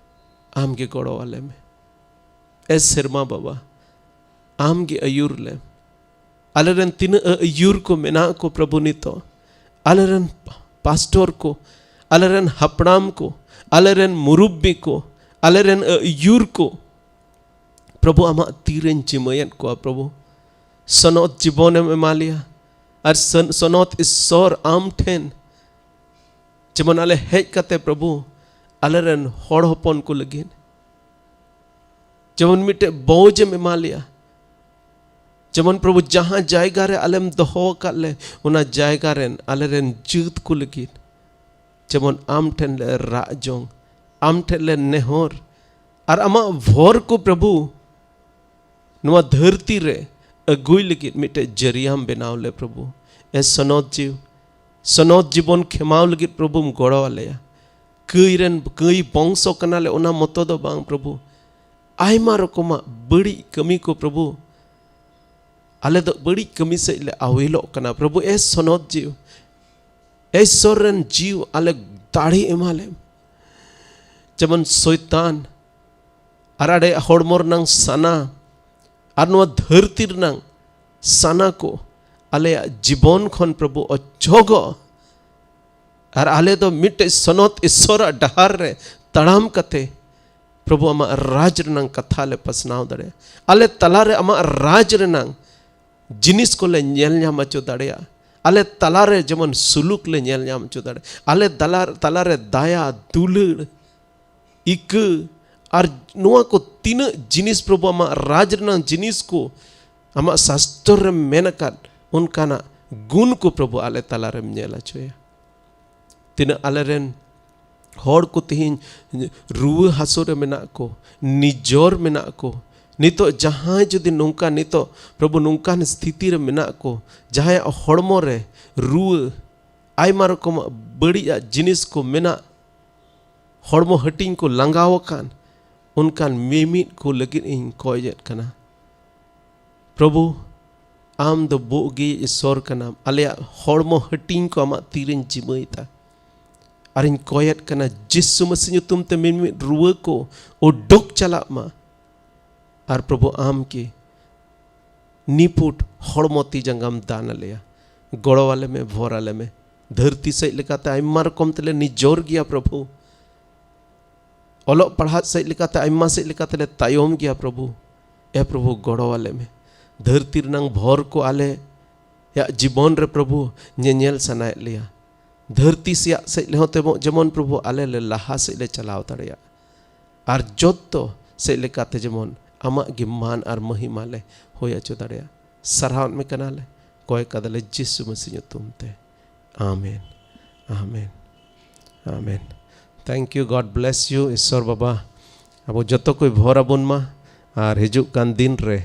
ᱟᱢ ᱜᱮ ᱜᱚᱲᱚ ᱟᱞᱮ ᱢᱮ᱾ ᱮ ᱥᱮᱨᱢᱟ ᱵᱟᱵᱟ, ᱟᱢ ᱜᱮ ᱟᱹᱭᱩᱨ ᱞᱮᱢ᱾ ᱟᱞᱮᱨᱮᱱ ᱛᱤᱱᱟᱹᱜ ᱟᱹᱭᱩᱨ ᱠᱚ ᱢᱮᱱᱟᱜ ᱠᱚ ᱯᱨᱚᱵᱷᱩ, ᱱᱤᱛᱚᱜ ᱟᱞᱮᱨᱮᱱ ᱯᱟᱥᱴᱚᱨ ᱠᱚ, ᱟᱞᱮᱨᱮᱱ ᱦᱟᱯᱲᱟᱢ ᱠᱚ, ᱟᱞᱮᱨᱮᱱ ᱢᱩᱨᱩᱵᱵᱤ ᱠᱚ, ᱟᱞᱮᱨᱮᱱ ᱟᱹᱭᱩᱨ ᱠᱚ, ᱯᱨᱚᱵᱷᱩ ᱟᱢᱟᱜ ᱛᱤᱨᱮᱧ ᱡᱤᱢᱟᱹᱭᱮᱫ ᱠᱚᱣᱟ ᱯᱨᱚᱵᱷᱩ᱾ ᱥᱚᱱᱚᱛ ᱡᱤᱵᱚᱱᱮᱢ ᱮᱢᱟ ᱞᱮᱭᱟ, ᱟᱨ ᱥᱚᱱ- ᱥᱚᱱᱚᱛ ᱤᱥᱥᱚᱨ ᱟᱢ ᱴᱷᱮᱱ ᱡᱮᱢᱚᱱ ᱟᱞᱮ ᱦᱮᱡ ᱠᱟᱛᱮ ᱯᱨᱚᱵᱷᱩ ᱟᱞᱮᱨᱮᱱ ᱦᱚᱲ ᱦᱚᱯᱚᱱ ᱠᱚ ᱞᱟᱹᱜᱤᱫ ᱡᱮᱢᱚᱱ ᱢᱤᱫᱴᱮᱡ ᱵᱳᱡᱽ ᱮᱢ ᱮᱢᱟ ᱞᱮᱭᱟ, ᱡᱮᱢᱚᱱ ᱯᱨᱚᱵᱷᱩ ᱡᱟᱦᱟᱸ ᱡᱟᱭᱜᱟ ᱨᱮ ᱟᱞᱮᱢ ᱫᱚᱦᱚ ᱟᱠᱟᱫ ᱞᱮ, ᱚᱱᱟ ᱡᱟᱭᱜᱟ ᱨᱮᱱ ᱟᱞᱮᱨᱮᱱ ᱡᱟᱹᱛ ᱠᱚ ᱞᱟᱹᱜᱤᱫ ᱡᱮᱢᱚᱱ ᱟᱢ ᱴᱷᱮᱱ ᱞᱮ ᱨᱟᱜ ᱡᱚᱝ, ᱟᱢ ᱴᱷᱮᱱ ᱞᱮ ᱱᱮᱦᱚᱨ, ᱟᱨ ᱟᱢᱟᱜ ᱵᱷᱚᱨ ᱠᱚ ᱯᱨᱚᱵᱷᱩ ᱱᱚᱣᱟ ᱫᱷᱟᱹᱨᱛᱤ ᱨᱮ ᱟᱹᱜᱩᱭ ᱞᱟᱹᱜᱤᱫ ᱢᱤᱫᱴᱮᱡ ᱡᱟᱹᱨᱤᱭᱟᱢ ᱵᱮᱱᱟᱣ ᱞᱮ ᱯᱨᱚᱵᱷᱩ᱾ ᱮ ᱥᱚᱱᱚᱛ ᱡᱤᱣ, ᱥᱚᱱᱚᱛ ᱡᱤᱵᱚᱱ ᱠᱷᱮᱢᱟᱣ ᱞᱟᱹᱜᱤᱫ ᱯᱨᱚᱵᱷᱩᱢ ᱜᱚᱲᱚ ᱟᱞᱮᱭᱟ᱾ ᱠᱟᱹᱭ ᱨᱮᱱ, ᱠᱟᱹᱭ ᱵᱚᱝᱥᱚ ᱠᱟᱱᱟᱞᱮ, ᱚᱱᱟ ᱢᱚᱛᱚ ᱫᱚ ᱵᱟᱝ ᱯᱨᱚᱵᱷᱩ᱾ ᱟᱭᱢᱟ ᱨᱚᱠᱚᱢᱟᱜ ᱵᱟᱹᱲᱤᱡ ᱠᱟᱹᱢᱤ ᱠᱚ ᱯᱨᱚᱵᱷᱩ, ᱟᱞᱮ ᱫᱚ ᱵᱟᱹᱲᱤᱡ ᱠᱟᱹᱢᱤ ᱥᱮᱫ ᱞᱮ ᱟᱹᱣᱮᱞᱚᱜ ᱠᱟᱱᱟ ᱯᱨᱚᱵᱷᱩ᱾ ᱮ ᱥᱚᱱᱚᱛ ᱡᱤᱣ, ᱮ ᱤᱥᱥᱚᱨ ᱨᱮᱱ ᱡᱤᱣ, ᱟᱞᱮ ᱫᱟᱲᱮ ᱮᱢᱟ ᱞᱮᱢ᱾ ᱡᱮᱢᱚᱱ ᱥᱚᱭᱛᱟᱱ ᱟᱨ ᱟᱞᱮᱭᱟᱜ ᱦᱚᱲᱢᱚ ᱨᱮᱱᱟᱝ ᱥᱟᱱᱟ ᱟᱨ ᱱᱚᱣᱟ ᱫᱷᱟᱹᱨᱛᱤ ᱨᱮᱱᱟᱝ ᱥᱟᱱᱟ ᱠᱚ ᱟᱞᱮᱭᱟᱜ ᱡᱤᱵᱚᱱ ᱠᱷᱚᱱ ᱯᱨᱚᱵᱷᱩ ᱚᱪᱚᱜᱚᱜ, ᱟᱨ ᱟᱞᱮ ᱫᱚ ᱢᱤᱫᱴᱮᱡ ᱥᱚᱱᱚᱛ ᱤᱥᱥᱚᱨᱟᱜ ᱰᱟᱦᱟᱨ ᱨᱮ ᱛᱟᱲᱟᱢ ᱠᱟᱛᱮ ᱯᱨᱚᱵᱷᱩ ᱟᱢᱟᱜ ᱨᱟᱡᱽ ᱨᱮᱱᱟᱝ ᱠᱟᱛᱷᱟ ᱞᱮ ᱯᱟᱥᱱᱟᱣ ᱫᱟᱲᱮᱭᱟᱜᱼᱟ᱾ ᱟᱞᱮ ᱛᱟᱞᱟᱨᱮ ᱟᱢᱟᱜ ᱨᱟᱡᱽ ᱨᱮᱱᱟᱝ ᱡᱤᱱᱤᱥ ᱠᱚᱞᱮ ᱧᱮᱞ ᱧᱟᱢ ᱦᱚᱪᱚ ᱫᱟᱲᱮᱭᱟᱜᱼᱟ᱾ ᱟᱞᱮ ᱛᱟᱞᱟᱨᱮ ᱡᱮᱢᱚᱱ ᱥᱩᱞᱩᱠ ᱞᱮ ᱧᱮᱞ ᱧᱟᱢ ᱦᱚᱪᱚ ᱫᱟᱲᱮᱭᱟᱜᱼᱟ᱾ ᱟᱞᱮ ᱫᱟᱞᱟ- ᱛᱟᱞᱟᱨᱮ ᱫᱟᱭᱟ, ᱫᱩᱞᱟᱹᱲ, ᱤᱠᱟᱹ, ᱟᱨ ᱱᱚᱣᱟ ᱠᱚ ᱛᱤᱱᱟᱹᱜ ᱡᱤᱱᱤᱥ ᱯᱨᱚᱵᱷᱩ ᱟᱢᱟᱜ ᱨᱟᱡᱽ ᱨᱮᱱᱟᱜ ᱡᱤᱱᱤᱥ ᱠᱚ ᱟᱢᱟᱜ ᱥᱟᱥᱛᱚᱨ ᱨᱮ ᱢᱮᱱ ᱟᱠᱟᱫ, ᱚᱱᱠᱟᱱᱟᱜ ᱜᱩᱱ ᱠᱚ ᱯᱨᱚᱵᱷᱩ ᱟᱞᱮ ᱛᱟᱞᱟᱨᱮᱢ ᱧᱮᱞ ᱦᱚᱪᱚᱭᱟ᱾ ᱛᱤᱱᱟᱹᱜ ᱟᱞᱮᱨᱮᱱ ᱦᱚᱲ ᱠᱚ ᱛᱮᱦᱮᱧ ᱨᱩᱣᱟᱹ ᱦᱟᱹᱥᱩ ᱨᱮ ᱢᱮᱱᱟᱜ ᱠᱚ, ᱱᱤᱡᱚᱨ ᱢᱮᱱᱟᱜ ᱠᱚ, ᱱᱤᱛᱚᱜ ᱡᱟᱦᱟᱸᱭ ᱡᱩᱫᱤ ᱱᱚᱝᱠᱟ ᱱᱤᱛᱚᱜ ᱯᱨᱚᱵᱷᱩ ᱱᱚᱝᱠᱟᱱ ᱥᱛᱷᱤᱛᱤ ᱨᱮ ᱢᱮᱱᱟᱜ ᱠᱚ, ᱡᱟᱦᱟᱸᱭᱟᱜ ᱦᱚᱲᱢᱚ ᱨᱮ ᱨᱩᱣᱟᱹ, ᱟᱭᱢᱟ ᱨᱚᱠᱚᱢᱟᱜ ᱵᱟᱹᱲᱤᱡᱟᱜ ᱡᱤᱱᱤᱥ ᱠᱚ ᱢᱮᱱᱟᱜ, ᱦᱚᱲᱢᱚ ᱦᱟᱹᱴᱤᱧ ᱠᱚ ᱞᱟᱸᱜᱟᱣ ᱟᱠᱟᱱ, ᱚᱱᱠᱟᱱ ᱢᱤᱢᱤᱫ ᱠᱚ ᱞᱟᱹᱜᱤᱫ ᱤᱧ ᱠᱚᱭᱮᱫ ᱠᱟᱱᱟ᱾ ᱯᱨᱚᱵᱷᱩ, ᱟᱢ ᱫᱚ ᱵᱩᱜᱤ ᱤᱥᱥᱚᱨ ᱠᱟᱱᱟᱢ᱾ ᱟᱞᱮᱭᱟᱜ ᱦᱚᱲᱢᱚ ᱦᱟᱹᱴᱤᱧ ᱠᱚ ᱟᱢᱟᱜ ᱛᱤᱨᱮᱧ ᱡᱤᱢᱟᱹᱭᱮᱫᱟ᱾ ᱟᱨᱤᱧ ᱠᱚᱭᱮᱫ ᱠᱟᱱᱟ, ᱡᱤᱥᱩ ᱢᱟᱹᱥᱤ ᱧᱩᱛᱩᱢ ᱛᱮ ᱢᱤᱢᱤᱫ ᱨᱩᱣᱟᱹ ᱠᱚ ᱩᱰᱩᱠ ᱪᱟᱞᱟᱜ ᱢᱟ᱾ ᱟᱨ ᱯᱨᱚᱵᱷᱩ, ᱟᱢ ᱠᱤ ᱱᱤᱯᱷᱩᱴ ᱦᱚᱲᱢᱚ ᱛᱤ ᱡᱟᱸᱜᱟᱢ ᱫᱟᱱ ᱟᱞᱮᱭᱟ? ᱜᱚᱲᱚ ᱟᱞᱮ ᱢᱮ, ᱵᱷᱚᱨ ᱟᱞᱮ ᱢᱮ᱾ ᱫᱷᱟᱹᱨᱛᱤ ᱥᱮᱫ ᱞᱮᱠᱟᱛᱮ ᱟᱭᱢᱟ ᱨᱚᱠᱚᱢ ᱛᱮᱞᱮ ᱱᱤᱡᱚᱨ ᱜᱮᱭᱟ ᱯᱨᱚᱵᱷᱩ᱾ ᱚᱞᱚᱜ ᱯᱟᱲᱦᱟᱜ ᱥᱮᱫ ᱞᱮᱠᱟᱛᱮ ᱟᱭᱢᱟ ᱥᱮᱫ ᱞᱮᱠᱟᱛᱮᱞᱮ ᱛᱟᱭᱚᱢ ᱜᱮᱭᱟ ᱯᱨᱚᱵᱷᱩ᱾ ᱮ ᱯᱨᱚᱵᱷᱩ, ᱜᱚᱲᱚ ᱟᱞᱮ ᱢᱮ᱾ ᱫᱷᱟᱹᱨᱛᱤ ᱨᱮᱱᱟᱝ ᱵᱷᱚᱨ ᱠᱚ ᱟᱞᱮᱭᱟᱜ ᱡᱤᱵᱚᱱ ᱨᱮ ᱯᱨᱚᱵᱷᱩ ᱧᱮᱧᱮᱞ ᱥᱟᱱᱟᱭᱮᱫ ᱞᱮᱭᱟ᱾ ᱫᱷᱟᱹᱨᱛᱤ ᱥᱮᱭᱟᱜ ᱥᱮᱫ ᱞᱮᱦᱚᱸ ᱛᱮᱵᱚ ᱡᱮᱢᱚᱱ ᱯᱨᱚᱵᱷᱩ ᱟᱞᱮ ᱞᱮ ᱞᱟᱦᱟ ᱥᱮᱫ ᱞᱮ ᱪᱟᱞᱟᱣ ᱫᱟᱲᱮᱭᱟᱜ, ᱟᱨ ᱡᱚᱛᱚ ᱥᱮᱫ ᱞᱮᱠᱟᱛᱮ ᱡᱮᱢᱚᱱ ᱟᱢᱟᱜ ᱜᱮ ᱢᱟᱱ ᱟᱨ ᱢᱚᱦᱤᱢᱟ ᱞᱮ ᱦᱩᱭ ᱦᱚᱪᱚ ᱫᱟᱲᱮᱭᱟᱜ᱾ ᱥᱟᱨᱦᱟᱣᱮᱫ ᱢᱮ ᱠᱟᱱᱟᱞᱮ, ᱠᱚᱭ ᱠᱟᱫᱟᱞᱮ ᱡᱤᱥᱩ ᱢᱟᱹᱥᱤ ᱧᱩᱛᱩᱢ ᱛᱮ᱾ ᱟᱢᱮᱱ, ᱟᱢᱮᱱ, ᱟᱢᱮᱱ᱾ Thank you, God bless you, ᱤᱥᱥᱚᱨ ᱵᱟᱵᱟ ᱟᱵᱚ ᱡᱚᱛᱚ ᱠᱚᱭ ᱵᱷᱚᱨ ᱟᱵᱚᱱ ᱢᱟ, ᱟᱨ ᱦᱤᱡᱩᱜ ᱠᱟᱱ ᱫᱤᱱ ᱨᱮ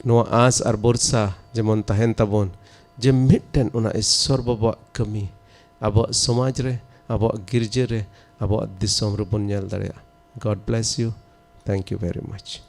ᱱᱚᱣᱟ ᱟᱸᱥ ᱟᱨ ᱵᱷᱚᱨᱥᱟ ᱡᱮᱢᱚᱱ ᱛᱟᱦᱮᱱ ᱛᱟᱵᱚᱱ, ᱡᱮ ᱢᱤᱫᱴᱮᱱ ᱚᱱᱟ ᱤᱥᱥᱚᱨ ᱵᱟᱵᱟᱣᱟᱜ ᱠᱟᱹᱢᱤ ᱟᱵᱚᱣᱟᱜ ᱥᱚᱢᱟᱡᱽ ᱨᱮ, ᱟᱵᱚᱣᱟᱜ ᱜᱤᱨᱡᱟᱹ ᱨᱮ, ᱟᱵᱚᱣᱟᱜ ᱫᱤᱥᱚᱢ ᱨᱮᱵᱚᱱ ᱧᱮᱞ ᱫᱟᱲᱮᱭᱟᱜᱼᱟ᱾ God bless you. Thank you very much.